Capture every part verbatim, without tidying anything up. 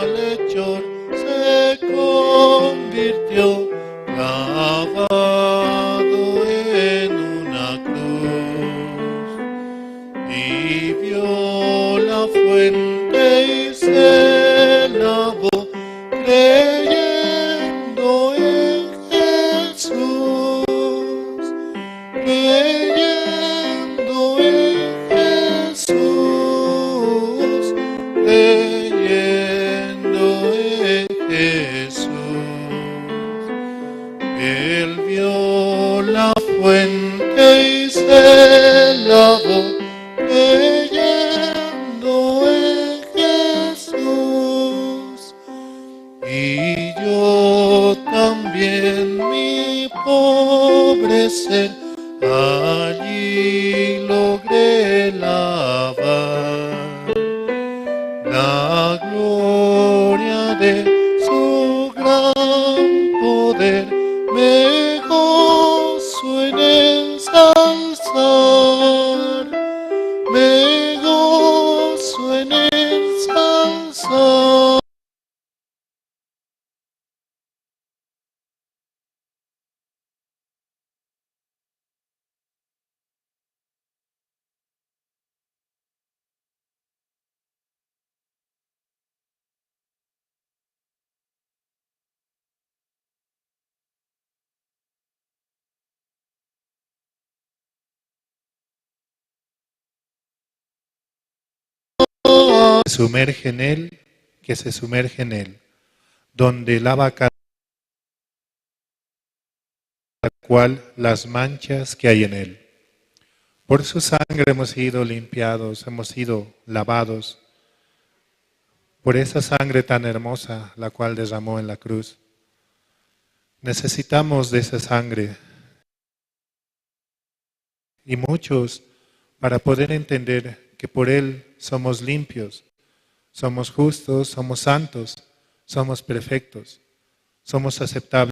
malhechor se convirtió, clavado en una cruz. Y vio la fuente y se lavó, creyendo en Jesús, creyendo en Jesús, creyendo en Jesús. Él vio la fuente y se lavó, creyendo en Jesús. Y yo también, mi pobre ser, allí logré lavar. La gloria de su gran poder, me gozo en ensalzar, me gozo en ensalzar. Sumerge en él, que se sumerge en él, donde lava cada cual las manchas que hay en él. Por su sangre hemos sido limpiados, hemos sido lavados. Por esa sangre tan hermosa, la cual derramó en la cruz. Necesitamos de esa sangre. Y muchos, para poder entender que por él somos limpios, somos justos, somos santos, somos perfectos, somos aceptables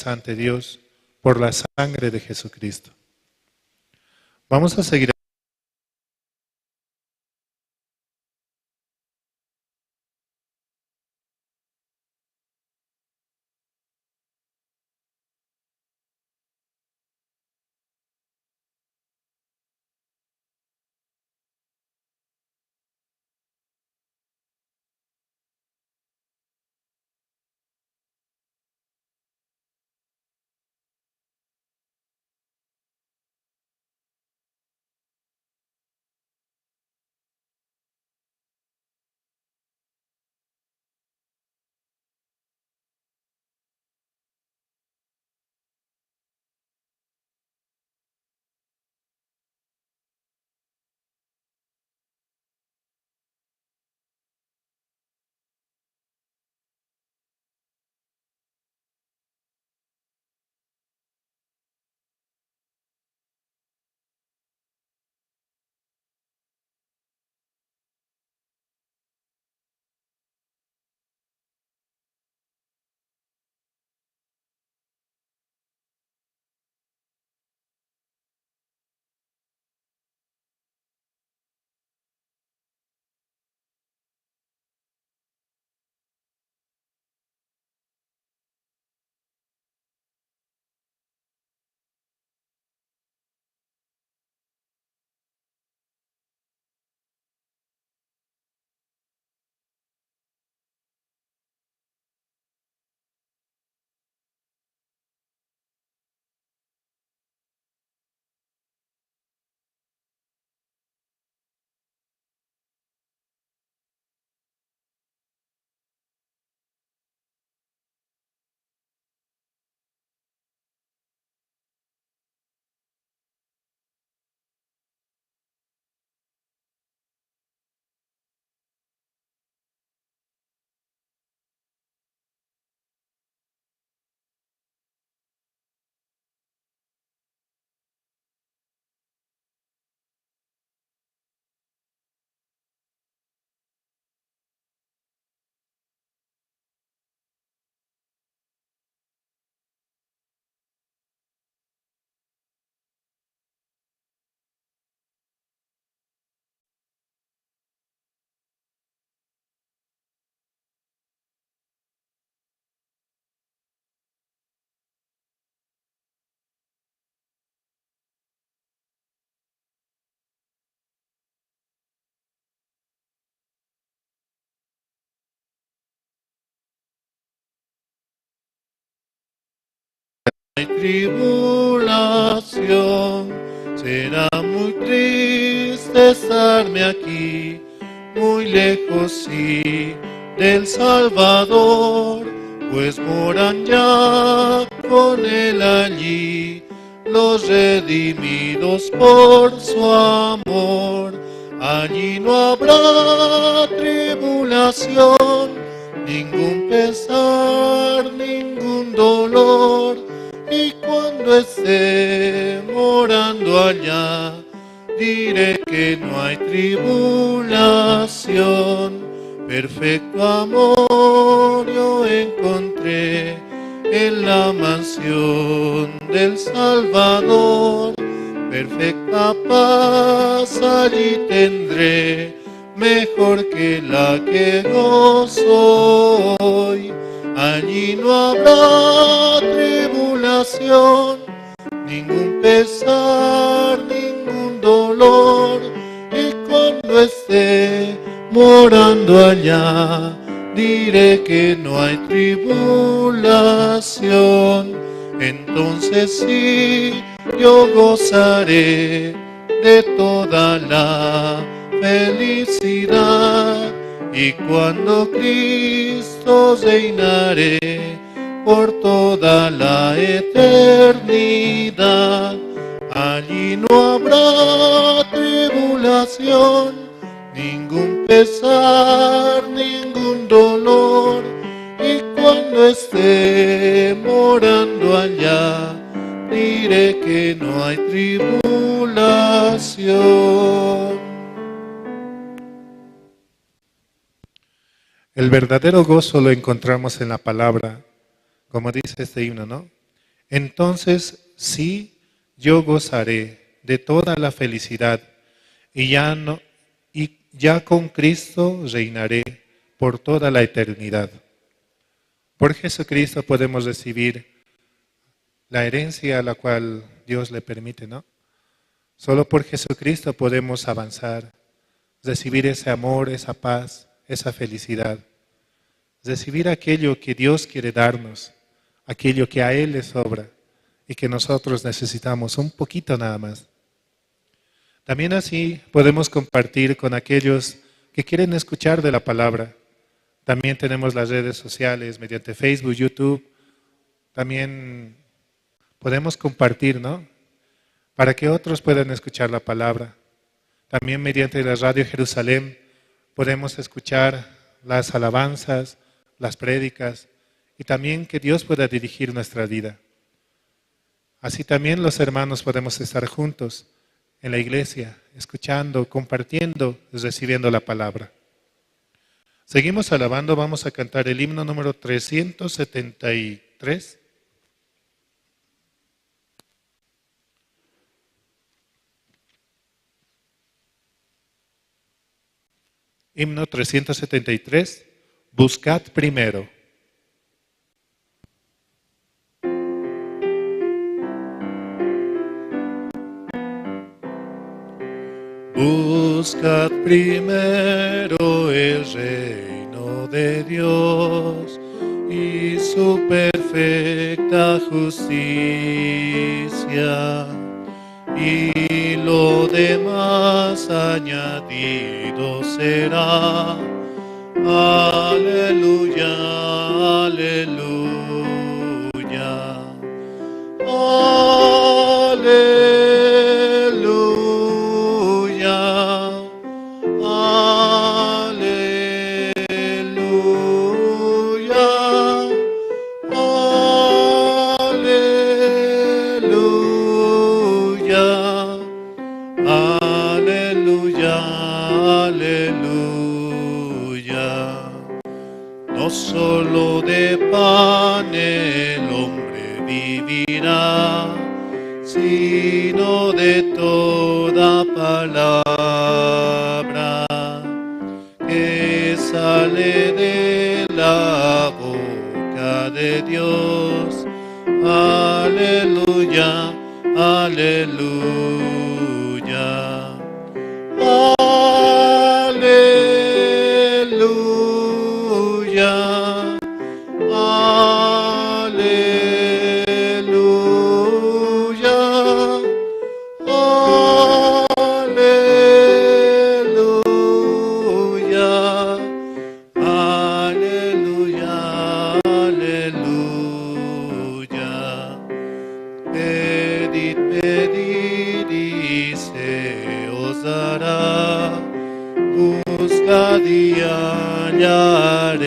ante Dios por la sangre de Jesucristo. Vamos a seguir. hay tribulación. Será muy triste estarme aquí, muy lejos, sí, del Salvador, pues moran ya con él allí los redimidos por su amor. Allí no habrá tribulación, ningún pesar, ningún dolor. Y cuando esté morando allá, diré que no hay tribulación. Perfecto amor yo encontré en la mansión del Salvador. Perfecta paz allí tendré, mejor que la que gozo hoy. Allí no habrá tribulación, ningún pesar, ningún dolor. Y cuando esté morando allá, diré que no hay tribulación. Entonces sí, yo gozaré de toda la felicidad. Y cuando Cristo reinaré por toda la eternidad, allí no habrá tribulación, ningún pesar, ningún dolor. Y cuando esté morando allá, diré que no hay tribulación. El verdadero gozo lo encontramos en la palabra, como dice este himno, ¿no? Entonces sí, yo gozaré de toda la felicidad, y ya no, y ya con Cristo reinaré por toda la eternidad. Por Jesucristo podemos recibir la herencia a la cual Dios le permite, ¿no? Solo por Jesucristo podemos avanzar, recibir ese amor, esa paz, esa felicidad, recibir aquello que Dios quiere darnos, aquello que a Él le sobra y que nosotros necesitamos un poquito nada más. También así podemos compartir con aquellos que quieren escuchar de la palabra. También tenemos las redes sociales mediante Facebook, YouTube. También podemos compartir, ¿no? Para que otros puedan escuchar la palabra. También mediante la Radio Jerusalén podemos escuchar las alabanzas, las prédicas, y también que Dios pueda dirigir nuestra vida. Así también los hermanos podemos estar juntos en la iglesia, escuchando, compartiendo, recibiendo la palabra. Seguimos alabando, vamos a cantar el himno número trescientos setenta y tres. Himno trescientos setenta y tres, Buscad primero. Buscad primero el reino de Dios y su perfecta justicia, y lo demás añadido será. Aleluya, aleluya, aleluya, aleluya, aleluya. Aleluya, aleluya. No solo de pan el hombre vivirá, sino de toda palabra que sale de la boca de Dios. Aleluya, aleluya, aleluya, buscad y hallaréis.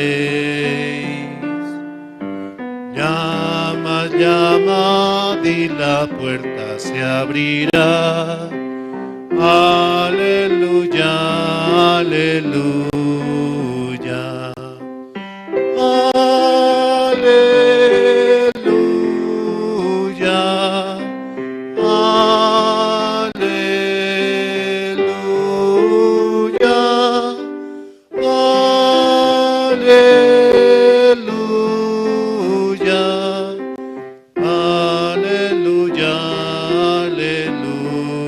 Llamad, llamad y la puerta se abrirá. Aleluya, aleluya. Aleluya, aleluya, aleluya, aleluya, aleluya.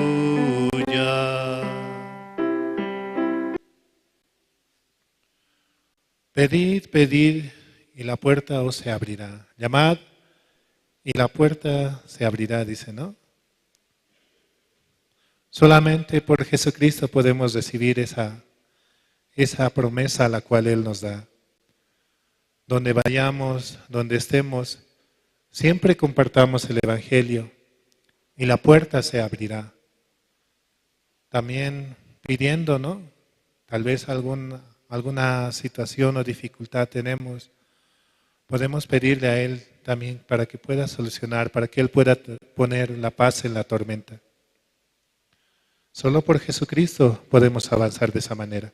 Pedid, pedid, y la puerta os se abrirá. Llamad, y la puerta se abrirá, dice, ¿no? Solamente por Jesucristo podemos recibir esa, esa promesa a la cual Él nos da. Donde vayamos, donde estemos, siempre compartamos el Evangelio y la puerta se abrirá. También pidiendo, ¿no? Tal vez algún, alguna situación o dificultad tenemos, podemos pedirle a Él también para que pueda solucionar, para que Él pueda t-, poner la paz en la tormenta. Solo por Jesucristo podemos avanzar de esa manera.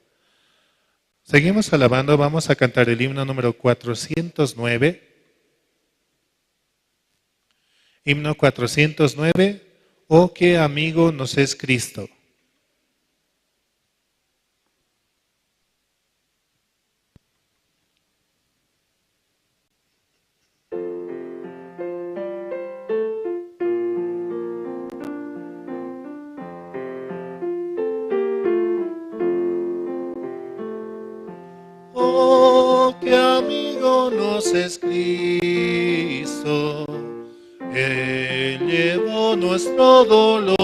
Seguimos alabando, vamos a cantar el himno número cuatrocientos nueve. Himno cuatrocientos nueve, Oh, qué amigo nos es Cristo. Oh, qué amigo nos es Cristo, Él llevó nuestro dolor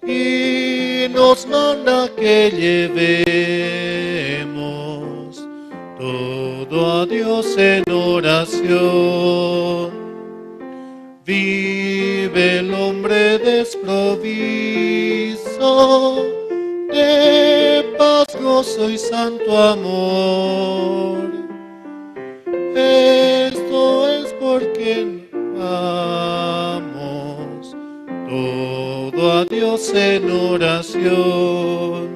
y nos manda que llevemos todo a Dios en oración. Vive el hombre desprovisto de paz, gozo y santo amor. Esto es por quien vamos todo a Dios en oración.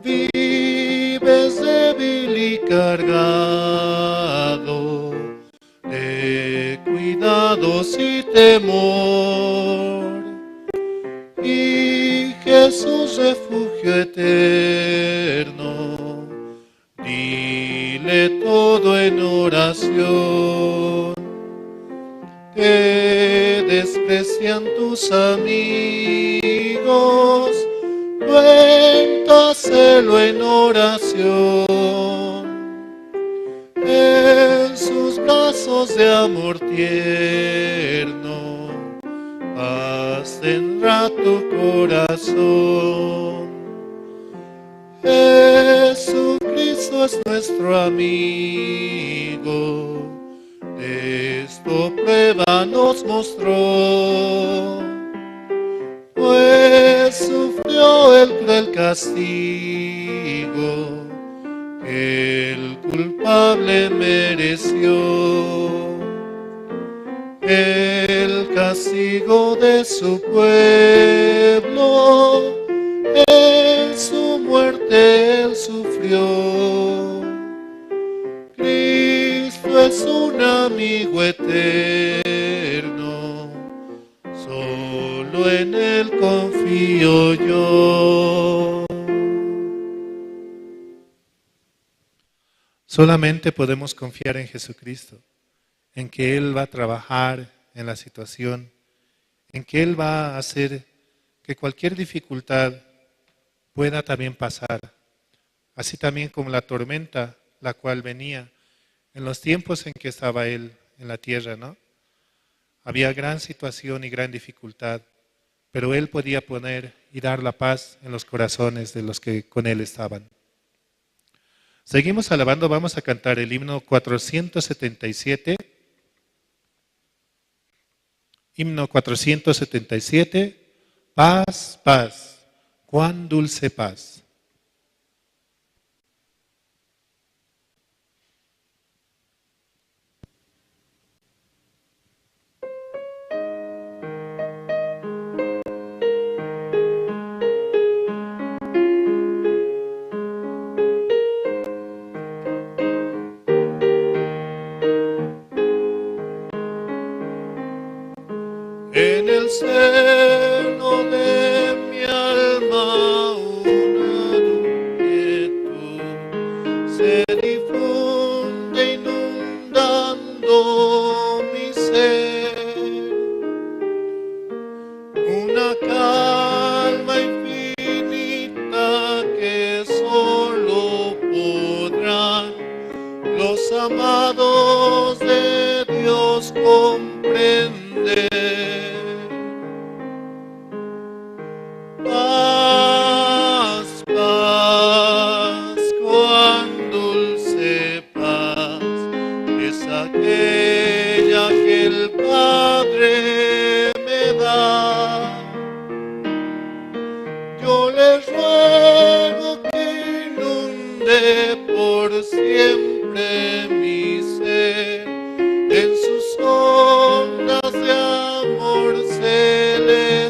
Vives débil y cargado de cuidados y temor. Y Jesús, refugio eterno, dile todo en oración. Te desprecian tus amigos, cuéntaselo en oración. En sus brazos de amor tierno, paz tendrá tu corazón. Jesucristo es nuestro amigo, esto prueba nos mostró, pues sufrió el cruel castigo que el culpable mereció. El castigo de su pueblo en su muerte él sufrió. Cristo es un amigo eterno, solo en él confío yo. Solamente podemos confiar en Jesucristo, en que Él va a trabajar en la situación, en que Él va a hacer que cualquier dificultad pueda también pasar, así también como la tormenta, la cual venía en los tiempos en que estaba Él en la tierra, ¿no? Había gran situación y gran dificultad, pero Él podía poner y dar la paz en los corazones de los que con Él estaban. Seguimos alabando, vamos a cantar el himno cuatrocientos setenta y siete. Himno cuatrocientos setenta y siete. Paz, paz. Cuán dulce paz. En el seno de mi alma una quietud se difunde inundando mi ser. Una calma infinita que solo podrán los amados de Dios comprender. Paz, paz, cuán dulce paz es aquella que el Padre me da. Yo le ruego que inunde por siempre mi ser en sus ondas de amor celestial.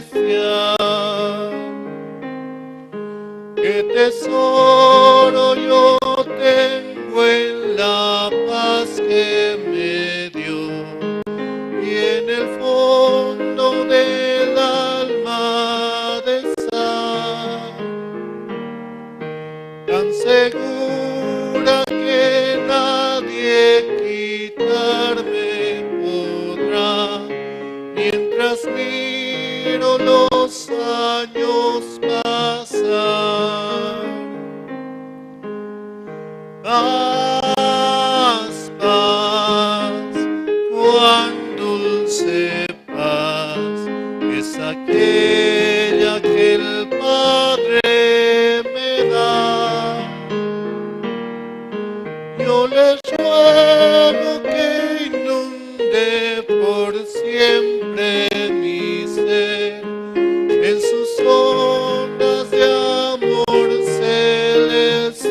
Qué tesoro yo tengo en la paz que me dio y en el fondo del alma de esa tan segura que nadie quitarme podrá, mientras miro los años pasar. Paz, paz, cuán dulce paz es aquella que el Padre me da. Yo le ruego que inunde por siempre mi ser en sus ondas de amor celestial.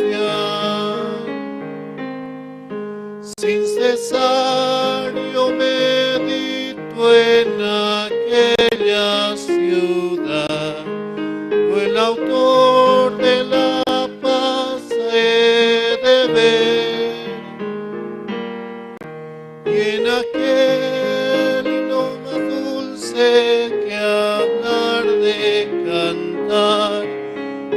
Sin cesar yo medito en aquella ciudad, o el autor de la paz he de ver. Y en aquel himno más dulce que hablar de cantar,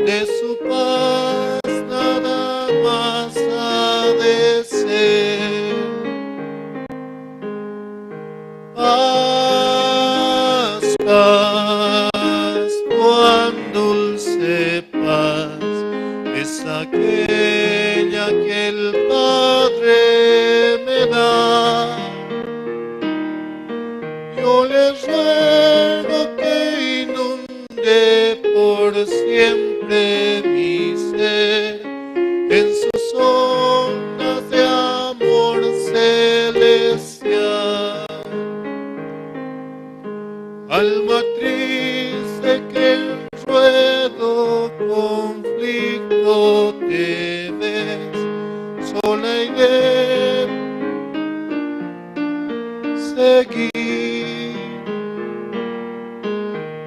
de su paz nada más ha de ser. Paz, paz, cuán dulce paz es aquella que el Padre me da. Yo le ruego que inunde por siempre mi ser en sus ondas de amor celestial. Alma triste que en ruedo conflicto te ves, sola y de seguir.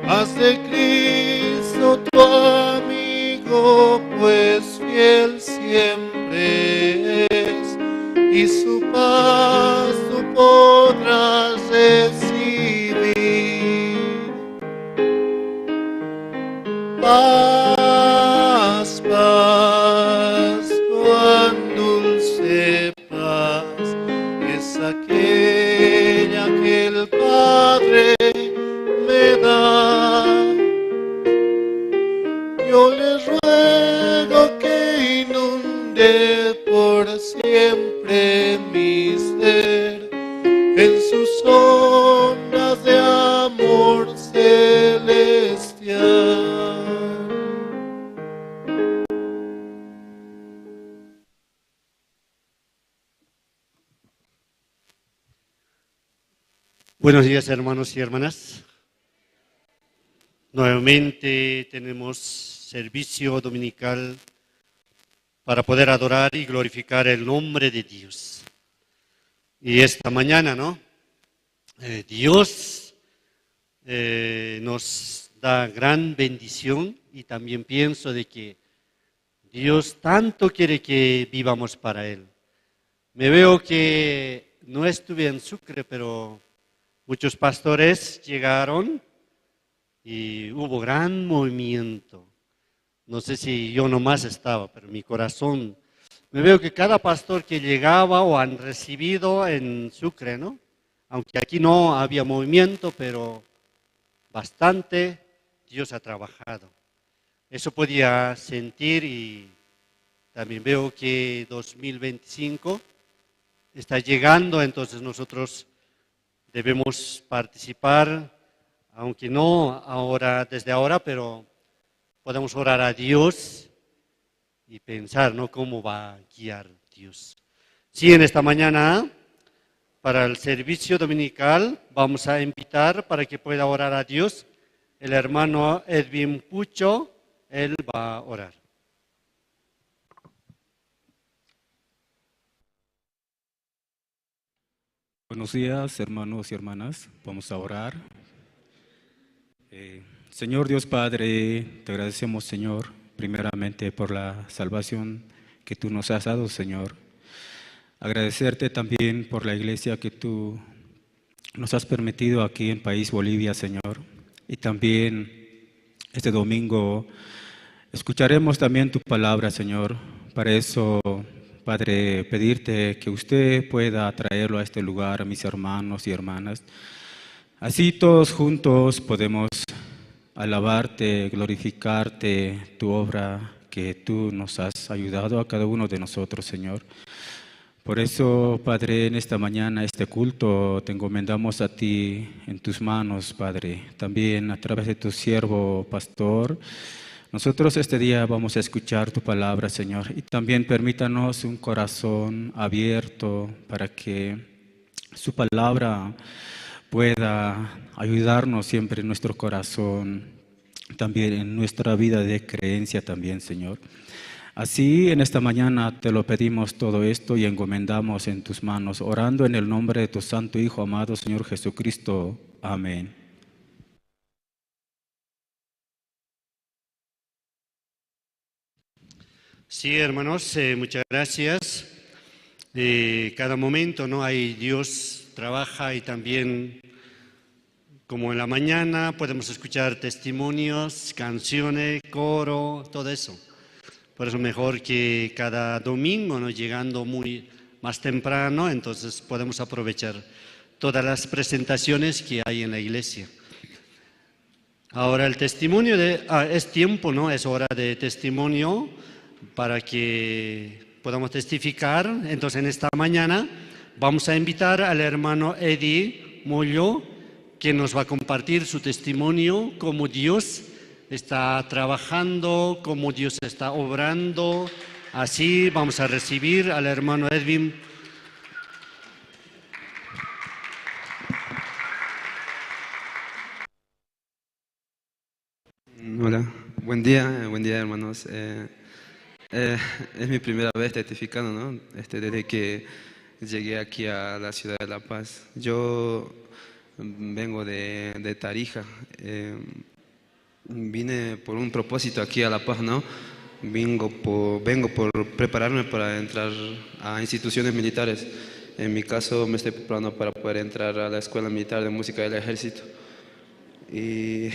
Haz de Cristo tu amigo, pues fiel siempre es, y su paz tú podrás recibir. Paz, paz, cuán dulce paz es aquella que el Padre me da. Yo le ruego que inunde por siempre mi ser en sus ondas de amor celestial. Buenos días, hermanos y hermanas. Nuevamente tenemos servicio dominical para poder adorar y glorificar el nombre de Dios. Y esta mañana, ¿no? Eh, Dios, eh, nos da gran bendición y también pienso de que Dios tanto quiere que vivamos para Él. Me veo que no estuve en Sucre, pero muchos pastores llegaron y hubo gran movimiento. No sé si yo nomás estaba, pero mi corazón, me veo que cada pastor que llegaba o han recibido en Sucre, ¿no? Aunque aquí no había movimiento, pero bastante Dios ha trabajado. Eso podía sentir y también veo que dos mil veinticinco está llegando, entonces nosotros debemos participar, aunque no ahora, desde ahora, pero podemos orar a Dios y pensar, ¿no? Cómo va a guiar Dios. Sí, en esta mañana, para el servicio dominical, vamos a invitar para que pueda orar a Dios el hermano Edwin Pucho, él va a orar. Buenos días, hermanos y hermanas. Vamos a orar. Eh, Señor Dios Padre, te agradecemos, Señor, primeramente por la salvación que tú nos has dado, Señor. Agradecerte también por la iglesia que tú nos has permitido aquí en país Bolivia, Señor. Y también este domingo escucharemos también tu palabra, Señor. Para eso, Padre, pedirte que usted pueda traerlo a este lugar, a mis hermanos y hermanas. Así todos juntos podemos alabarte, glorificarte, tu obra que tú nos has ayudado a cada uno de nosotros, Señor. Por eso, Padre, en esta mañana, este culto, te encomendamos a ti en tus manos, Padre. También a través de tu siervo, pastor, nosotros este día vamos a escuchar tu palabra, Señor. Y también permítanos un corazón abierto para que su palabra pueda ayudarnos siempre en nuestro corazón, también en nuestra vida de creencia también, Señor. Así, en esta mañana te lo pedimos todo esto y encomendamos en tus manos, orando en el nombre de tu Santo Hijo amado, Señor Jesucristo. Amén. Sí, hermanos, eh, muchas gracias. Eh, cada momento, ¿no? Ahí Dios trabaja y también, como en la mañana, podemos escuchar testimonios, canciones, coro, todo eso. Por eso mejor que cada domingo, ¿no? Llegando muy más temprano, entonces podemos aprovechar todas las presentaciones que hay en la iglesia. Ahora el testimonio de, ah, es tiempo, ¿no? Es hora de testimonio para que podamos testificar. Entonces, en esta mañana vamos a invitar al hermano Eddie Mollo, que nos va a compartir su testimonio, cómo Dios está trabajando, cómo Dios está obrando. Así vamos a recibir al hermano Edwin. Hola, buen día, eh, buen día, hermanos. Eh, eh, es mi primera vez testificando, ¿no? Este, desde que llegué aquí a la ciudad de La Paz. Yo vengo de, de Tarija. Eh, vine por un propósito aquí a La Paz, ¿no? Vengo por, vengo por prepararme para entrar a instituciones militares. En mi caso, me estoy preparando para poder entrar a la Escuela Militar de Música del Ejército. Y,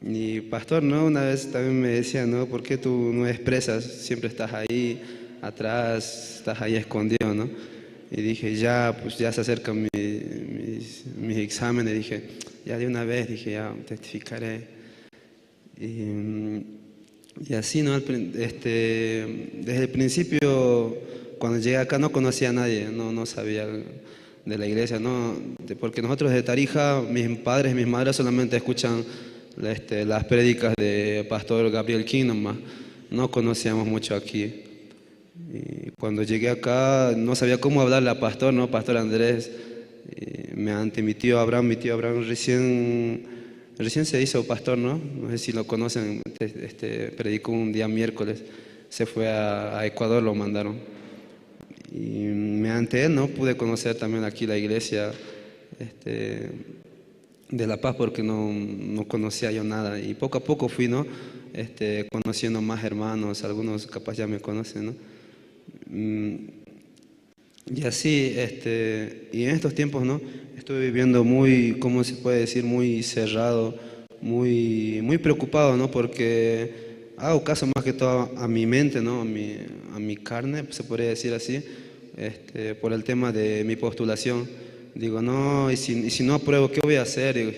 y pastor, ¿no? Una vez también me decía, ¿no? ¿Por qué tú no expresas? Siempre estás ahí atrás, estás ahí escondido, ¿no? Y dije, ya, pues ya se acercan mi- mis, mis exámenes. Dije, ya de una vez, dije, ya testificaré. Y, y así, ¿no? Al prin- este, desde el principio, cuando llegué acá, no conocía a nadie, no, no sabía de la iglesia, ¿no? De- porque nosotros de Tarija, mis padres y mis madres solamente escuchan este, las prédicas de Pastor Gabriel King nomás. No conocíamos mucho aquí. Y cuando llegué acá, no sabía cómo hablarle a Pastor, ¿no? Pastor Andrés, eh, mediante mi tío Abraham, mi tío Abraham recién Recién se hizo pastor, ¿no? No sé si lo conocen, este, este, predicó un día miércoles, se fue a, a Ecuador, lo mandaron. Y mediante él, ¿no? Pude conocer también aquí la iglesia, este, de La Paz, porque no, no conocía yo nada. Y poco a poco fui, ¿no? Este, conociendo más hermanos, algunos capaz ya me conocen, ¿no? Mm, y así, este, y en estos tiempos, ¿no? Estuve viviendo muy, ¿cómo se puede decir? Muy cerrado, muy, muy preocupado, ¿no? Porque hago caso más que todo a mi mente, ¿no? A mi, a mi carne, se podría decir así, este, por el tema de mi postulación. Digo, no, y si, y si no apruebo, ¿qué voy a hacer? Digo,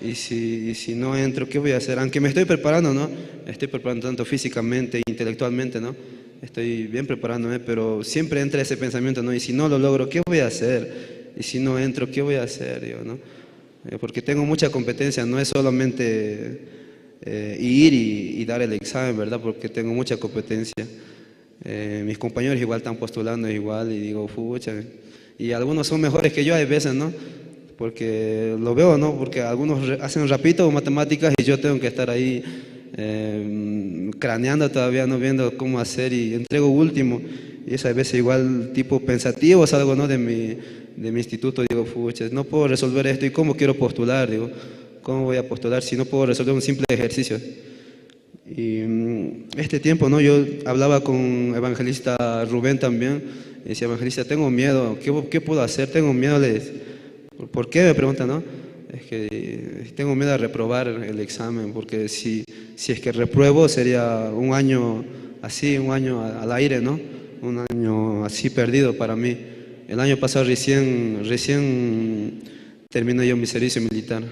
y si, y si no entro, ¿qué voy a hacer? Aunque me estoy preparando, ¿no? Estoy preparando tanto físicamente, intelectualmente, ¿no? Estoy bien preparándome, pero siempre entra ese pensamiento, ¿no? ¿Y si no lo logro, qué voy a hacer? ¿Y si no entro, qué voy a hacer? Digo, ¿no? Eh, porque tengo mucha competencia, no es solamente eh, ir y, y dar el examen, ¿verdad? Porque tengo mucha competencia. Eh, mis compañeros igual están postulando igual y digo, pucha. Y algunos son mejores que yo hay veces, ¿no? Porque lo veo, ¿no? Porque algunos re- hacen rapidito matemáticas y yo tengo que estar ahí eh, craneando todavía, ¿no? Viendo cómo hacer y entrego último. Y es a veces igual tipo pensativo, salgo, ¿no? De mi, de mi instituto, digo, pucha, no puedo resolver esto y cómo quiero postular, digo, ¿cómo voy a postular si no puedo resolver un simple ejercicio? Y mm, este tiempo, ¿no? Yo hablaba con evangelista Rubén también. Y decía, evangelista, tengo miedo. ¿Qué, pu- qué puedo hacer? Tengo miedo, le decía. ¿Por, por qué? Me pregunta, ¿no? Es que eh, tengo miedo a reprobar el examen, porque si, si es que repruebo sería un año así, un año a- al aire, ¿no? Un año así perdido para mí. El año pasado recién, recién terminé yo mi servicio militar.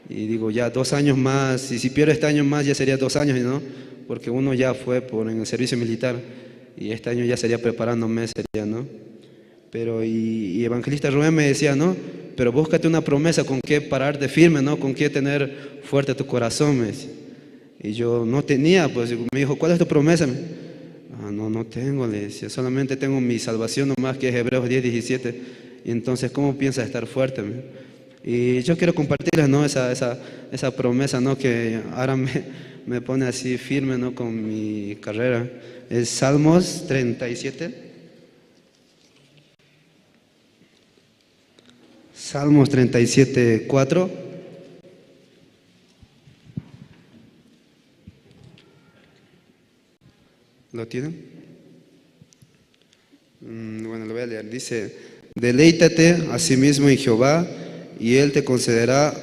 Y digo, ya dos años más, y si pierdo este año más, ya sería dos años, ¿no? Porque uno ya fue por, en el servicio militar, y este año ya sería preparándome, sería, ¿no? Pero, y, y evangelista Rubén me decía, ¿no? Pero búscate una promesa con qué pararte firme, ¿no? Con qué tener fuerte tu corazón, me decía. Y yo no tenía, pues, me dijo, ¿cuál es tu promesa? Ah, no, no tengo, le decía, solamente tengo mi salvación nomás, que es Hebreos diez diecisiete. Y entonces, ¿cómo piensas estar fuerte? Me? Y yo quiero compartirles, ¿no? Esa, esa, esa promesa, ¿no? Que ahora me, me pone así firme, ¿no? Con mi carrera. Es Salmos treinta y siete. Salmos treinta y siete cuatro. ¿Lo tienen? Mm, bueno, lo voy a leer. Dice, deleítate asimismo en Jehová y Él te concederá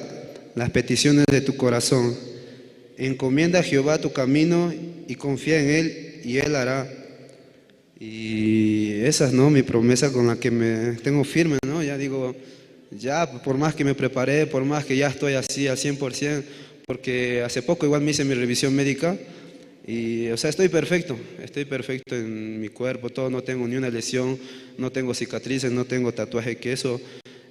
las peticiones de tu corazón. Encomienda a Jehová tu camino y confía en Él y Él hará. Y esa es, ¿no? Mi promesa con la que me tengo firme, ¿no? Ya digo, ya por más que me preparé, por más que ya estoy así al cien por cien, porque hace poco igual me hice mi revisión médica y, o sea, estoy perfecto, estoy perfecto en mi cuerpo, todo, no tengo ni una lesión, no tengo cicatrices, no tengo tatuaje, que eso,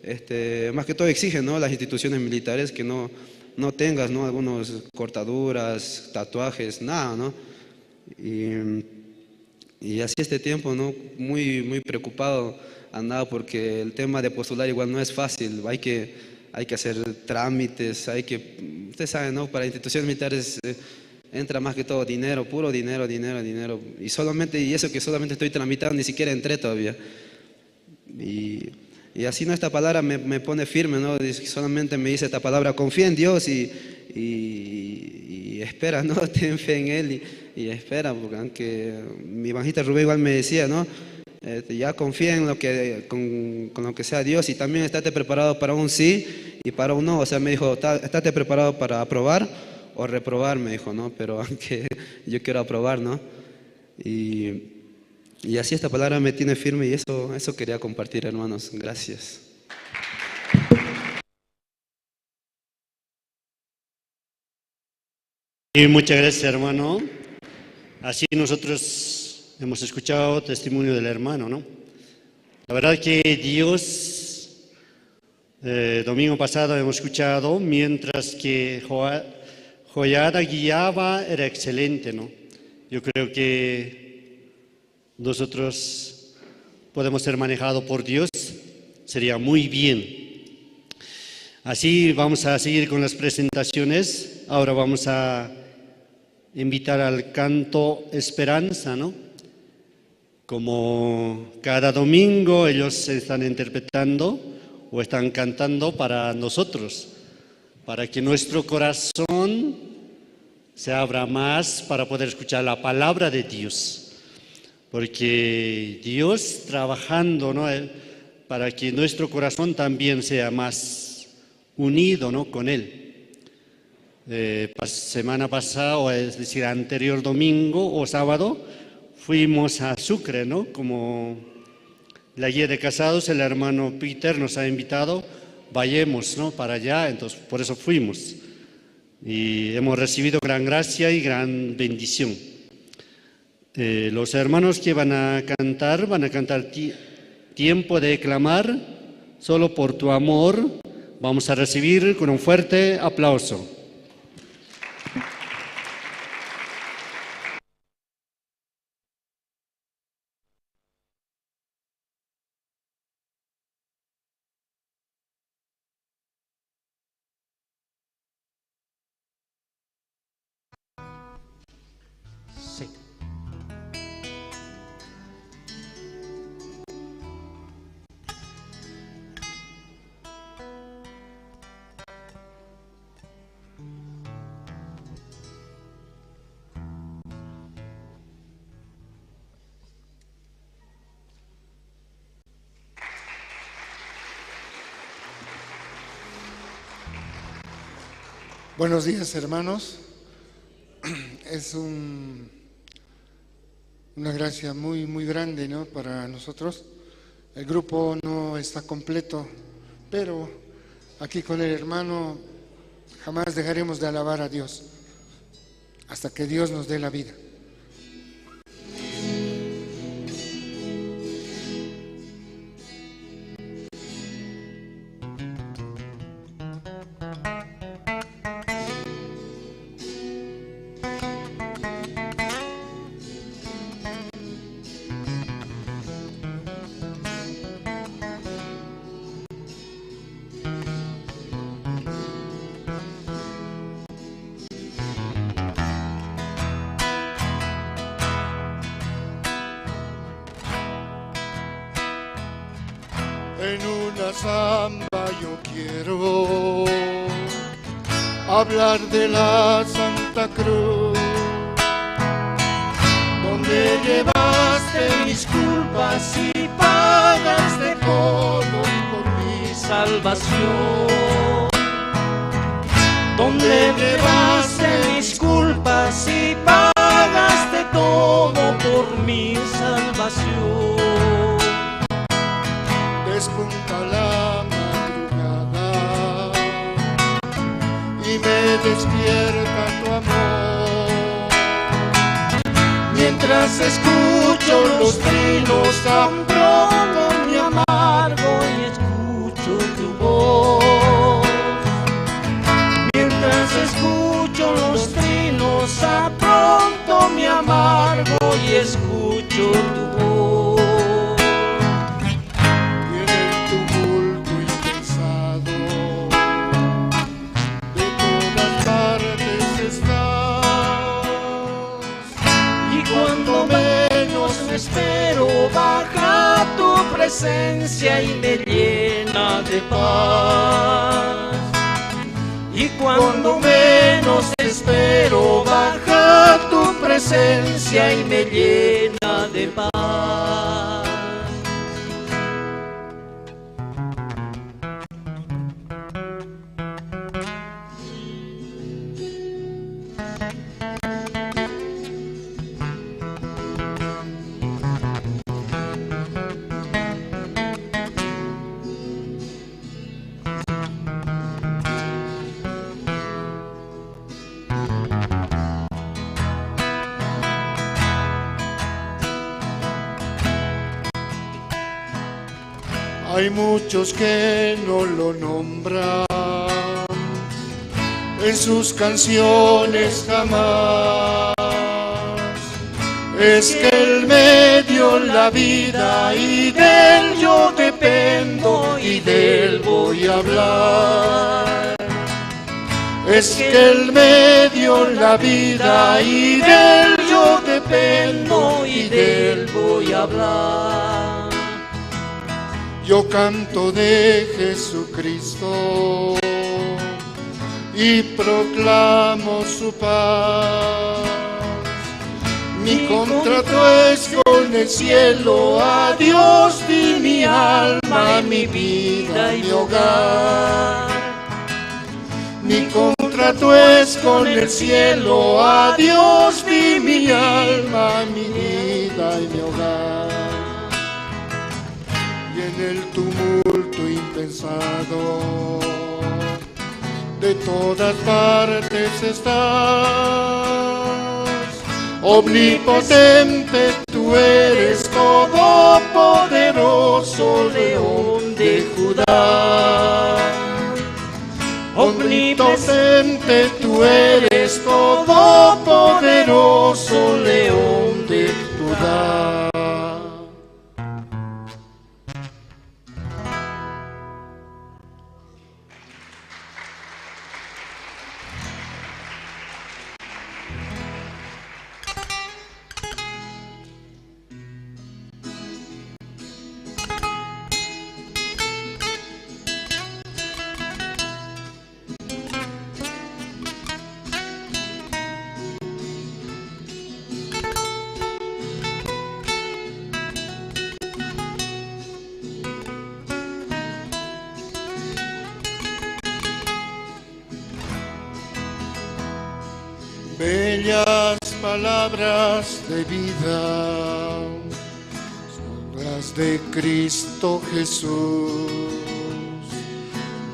este, más que todo exigen, ¿no? Las instituciones militares que no, no tengas, ¿no? Algunos cortaduras, tatuajes, nada, ¿no? Y, y así este tiempo, ¿no? Muy, muy preocupado andaba porque el tema de postular igual no es fácil, hay que, hay que hacer trámites, hay que, ustedes saben, ¿no? Para instituciones militares eh, entra más que todo dinero, puro dinero, dinero, dinero. Y solamente, y eso que solamente estoy tramitando, ni siquiera entré todavía. Y, y así, ¿no? Esta palabra me, me pone firme, ¿no? Dice, solamente me dice esta palabra, confía en Dios y, y- y espera, ¿no? Ten fe en Él y, y espera, porque aunque mi evangelista Rubén igual me decía, ¿no? Este, ya confía en lo que, con, con lo que sea Dios y también estate preparado para un sí y para un no. O sea, me dijo, "Está- estate preparado para aprobar o reprobar", me dijo, ¿no? Pero aunque yo quiero aprobar, ¿no? Y, y así esta palabra me tiene firme y eso, eso quería compartir, hermanos. Gracias. Y muchas gracias, hermano. Así nosotros hemos escuchado testimonio del hermano, ¿no? La verdad que Dios, eh, domingo pasado hemos escuchado, mientras que Joa- Joyada guiaba, era excelente, ¿no? Yo creo que nosotros podemos ser manejados por Dios, sería muy bien. Así vamos a seguir con las presentaciones. Ahora vamos a invitar al canto Esperanza, ¿no? Como cada domingo ellos están interpretando o están cantando para nosotros, para que nuestro corazón se abra más para poder escuchar la palabra de Dios. Porque Dios trabajando, ¿no? Eh, para que nuestro corazón también sea más unido, ¿no? Con Él. Eh, pas-, semana pasada, o es decir, anterior domingo o sábado, fuimos a Sucre, ¿no? Como la guía de casados, el hermano Peter nos ha invitado, vayamos, ¿no? Para allá, entonces por eso fuimos. Y hemos recibido gran gracia y gran bendición. Eh, los hermanos que van a cantar, van a cantar ti-, Tiempo de clamar, solo por tu amor. Vamos a recibir con un fuerte aplauso. Sí. Buenos días, hermanos. Es un, una gracia muy, muy grande, ¿no? Para nosotros. El grupo no está completo, pero aquí con el hermano jamás dejaremos de alabar a Dios hasta que Dios nos dé la vida. En una samba yo quiero hablar de la Santa Cruz, donde llevaste mis culpas y pagaste todo por mi salvación, donde llevaste mis culpas y pagaste todo por mi salvación. Despunta la madrugada y me despierta tu amor. Mientras escucho los trinos, tan pronto me amargo y escucho tu voz. Mientras escucho los trinos, tan pronto me amargo y escucho tu voz. Y en el tumulto impensado de todas partes estás. Y cuando menos me espero, baja tu presencia y me llena de paz. Y cuando menos espero, baja tu presencia y me llena de paz. Hay muchos que no lo nombran en sus canciones jamás. Es que el medio dio la vida y de él yo dependo y de él voy a hablar. Es que él me dio la vida y de él yo dependo y de él voy a hablar. Yo canto de Jesucristo y proclamo su paz. Mi contrato es con el cielo, a Dios di mi alma, mi vida y mi hogar. Mi contrato es con el cielo, a Dios di mi alma, mi vida y mi hogar. Y en el tumulto impensado de todas partes estás. Omnipotente tú eres, todopoderoso león de Judá. Omnipotente tú eres, todopoderoso león de Judá. Bellas palabras de vida son las de Cristo Jesús,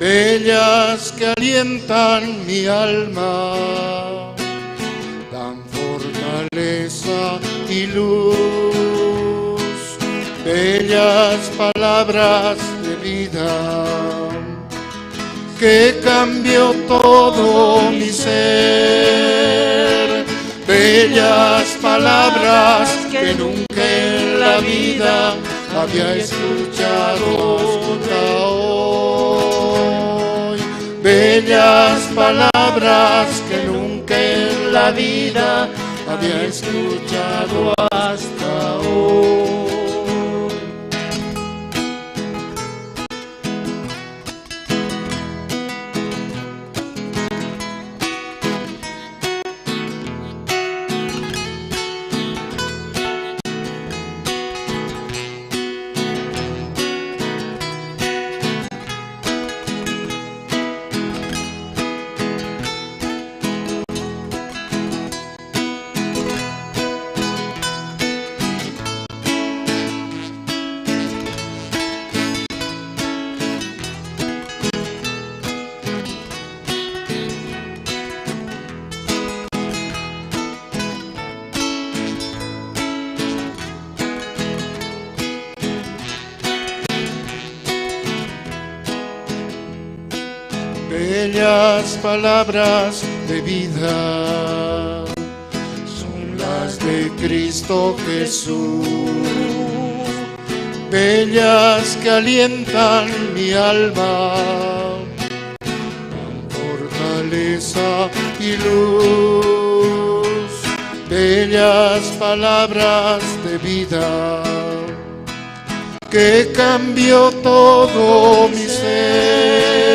bellas que alientan mi alma, dan fortaleza y luz, bellas palabras de vida que cambió todo mi ser. Bellas palabras que nunca en la vida había escuchado hasta hoy. Bellas palabras que nunca en la vida había escuchado hasta hoy. Bellas palabras de vida son las de Cristo Jesús, bellas que alientan mi alma, fortaleza y luz, bellas palabras de vida que cambió todo mi ser.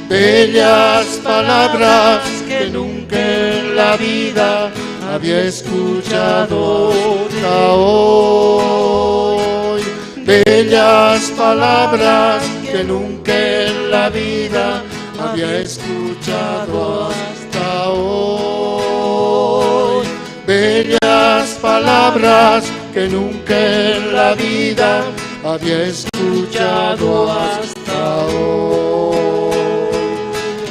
Bellas palabras que nunca en la vida había escuchado hasta hoy. Bellas palabras que nunca en la vida había escuchado hasta hoy. Bellas palabras que nunca en la vida había escuchado hasta hoy.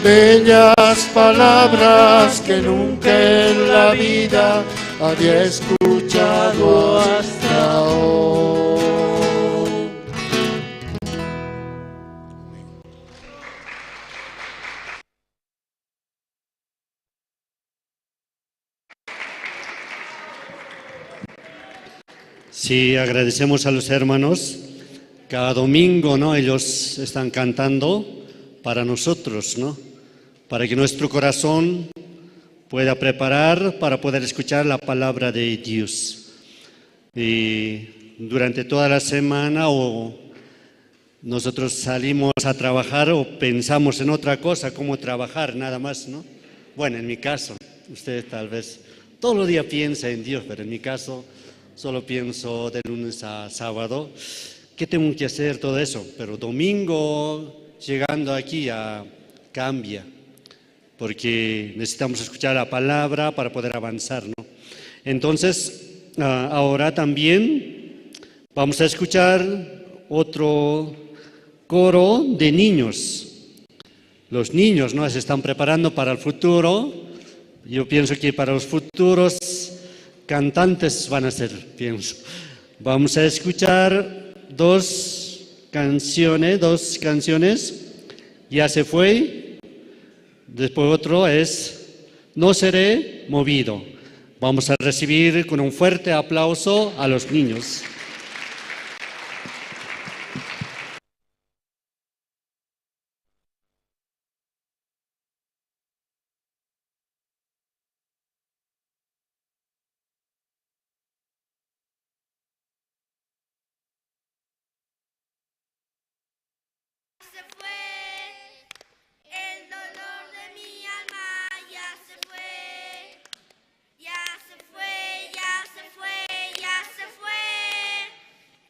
Bellas palabras que nunca en la vida había escuchado hasta hoy. Sí, agradecemos a los hermanos. Cada domingo, ¿no? Ellos están cantando para nosotros, ¿no? Para que nuestro corazón pueda preparar para poder escuchar la palabra de Dios. Y durante toda la semana o nosotros salimos a trabajar o pensamos en otra cosa, cómo trabajar, nada más, ¿no? Bueno, en mi caso, ustedes tal vez todos los días piensan en Dios, pero en mi caso solo pienso de lunes a sábado, ¿qué tengo que hacer? Todo eso, pero domingo llegando aquí ya cambia, porque necesitamos escuchar la palabra para poder avanzar, ¿no? Entonces, ah, ahora también vamos a escuchar otro coro de niños. Los niños, ¿no? Se están preparando para el futuro. Yo pienso que para los futuros cantantes van a ser, pienso. Vamos a escuchar dos canciones, dos canciones. Ya se fue. Después otro es No seré movido. Vamos a recibir con un fuerte aplauso a los niños. Se fue, el dolor de mi alma ya se fue, ya se fue, ya se fue, ya se fue.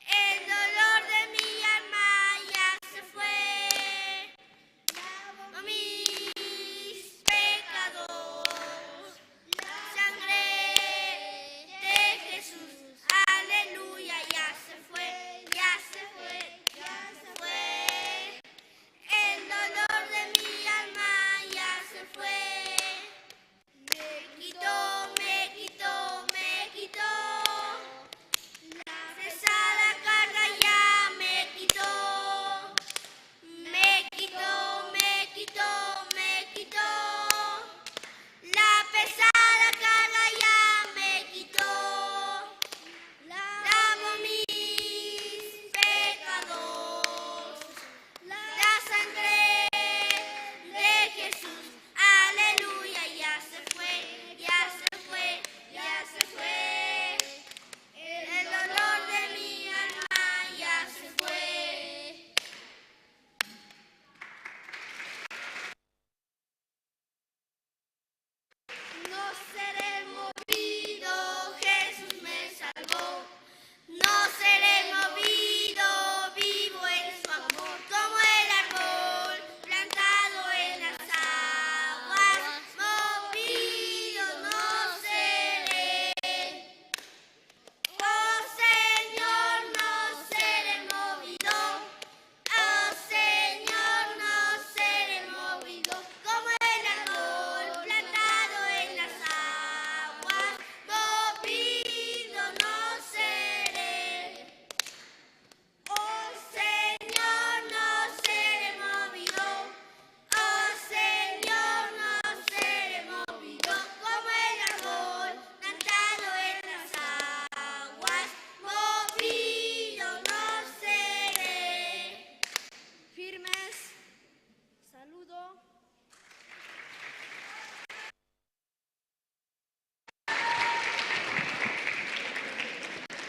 El dolor de mi alma ya se fue. Lavo mis pecados, la sangre de Jesús. Aleluya, ya se fue, ya se fue, ya se fue. El dolor de mi alma ya se fue. Me quitó, me quitó, me quitó. La pesada carga ya me quitó. Me quitó, me quitó, me quitó. La pesada carga ya me quitó. Lavo mis pecados. La sangre de Jesús. Aleluya, ya se fue, ya se fue, ya se fue. El dolor de mi alma ya se fue. No seré movido, Jesús me salvó. No seré movido, vivo en su amor. Como el árbol plantado en las aguas, movido no seré. Oh Señor, no seré movido. Oh Señor, no seré movido. Como el árbol plantado en las aguas, movido no seré. Oh Señor, no seré movido. Oh Señor, no seré movido. Como el árbol plantado en las aguas, movido no seré. Firmes. Saludo.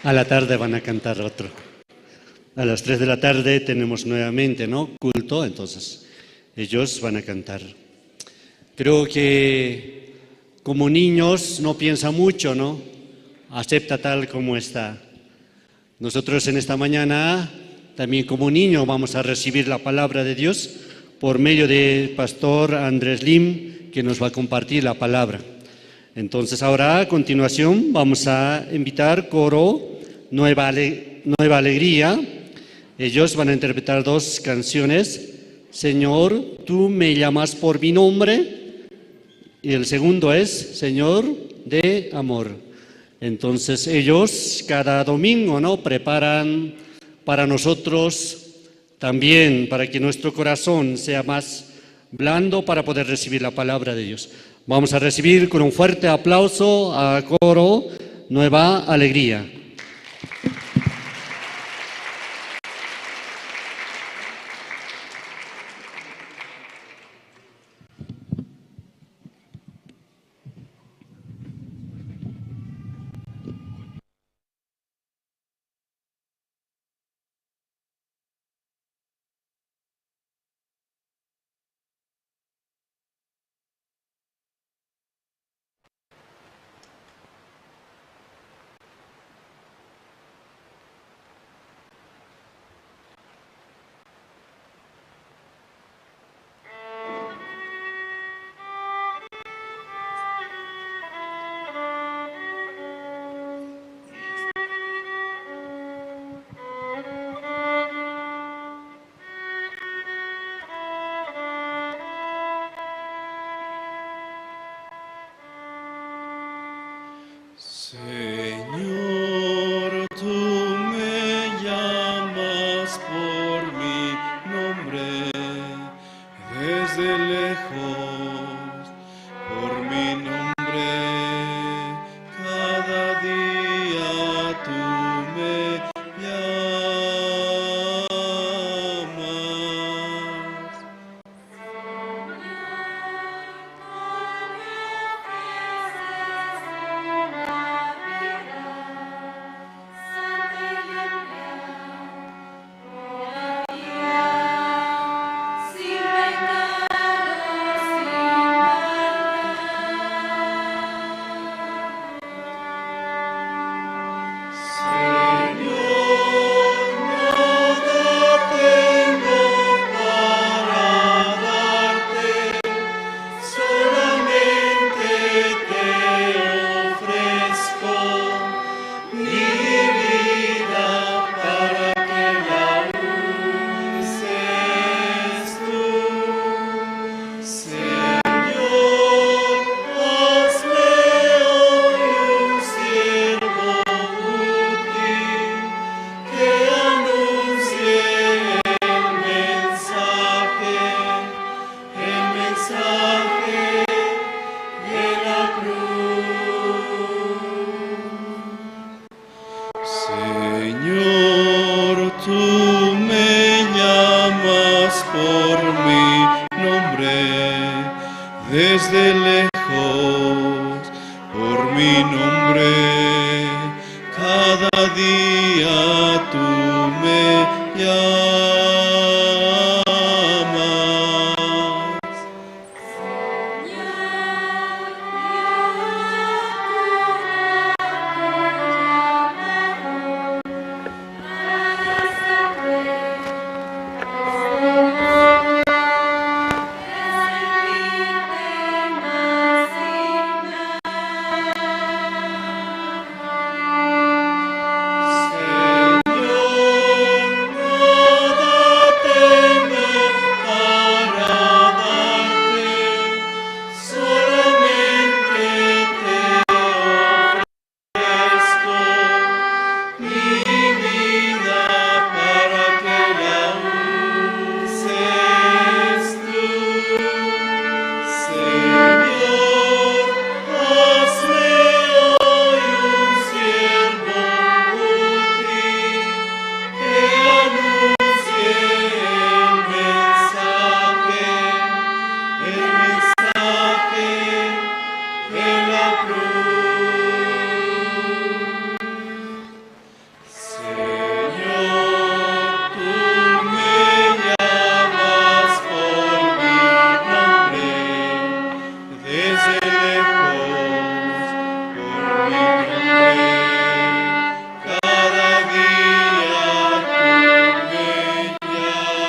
A la tarde van a cantar otro. A las tres de la tarde tenemos nuevamente, ¿no? Culto, entonces ellos van a cantar. Creo que como niños no piensa mucho, ¿no? Acepta tal como está. Nosotros en esta mañana, también como niño, vamos a recibir la palabra de Dios por medio del pastor Andrés Lim, que nos va a compartir la palabra. Entonces, ahora a continuación vamos a invitar coro Nueva Ale-, Nueva Alegría. Ellos van a interpretar dos canciones. Señor, tú me llamas por mi nombre. Y el segundo es Señor de amor. Entonces ellos cada domingo, ¿no? Preparan para nosotros también, para que nuestro corazón sea más blando para poder recibir la palabra de Dios. Vamos a recibir con un fuerte aplauso a coro Nueva Alegría. Señor, tú me llamas por mi nombre, desde lejos, por mi nombre, cada día tú me llamas. Señor, nada tengo para darte, solamente te ofrezco mi vida para que la uses tú. Señor, hazme hoy un siervo útil que anuncie el mensaje, el mensaje de la cruz. Señor, tú me llamas por mi nombre, desde lejos, por mi nombre, cada día tú me llamas. Señor, nada tengo para darte, solamente te ofrezco mi vida para que la uses tú. Señor, hazme hoy un siervo útil que anuncie el mensaje, el mensaje de la cruz. Señor, tú me llamas por mi nombre, desde lejos, por mi nombre, cada día tú me llamas.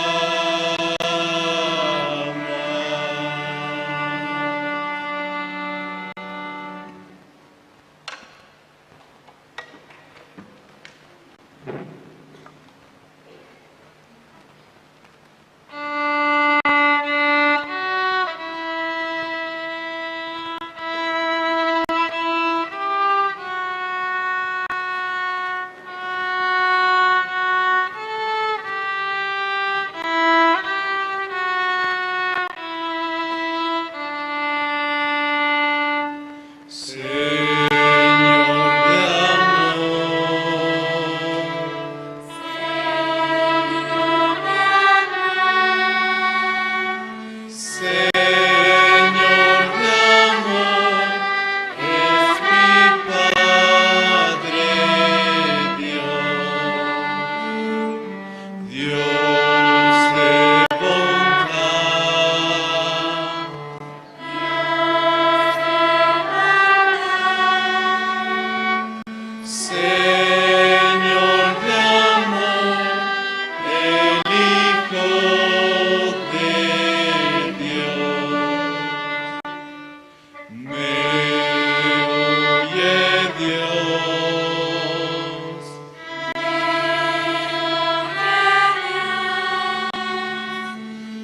Señor de amor. Señor de amor. Señor de amor, es mi Padre Dios, Dios de bondad. Señor de amor, el Hijo de Dios. Me oye Dios.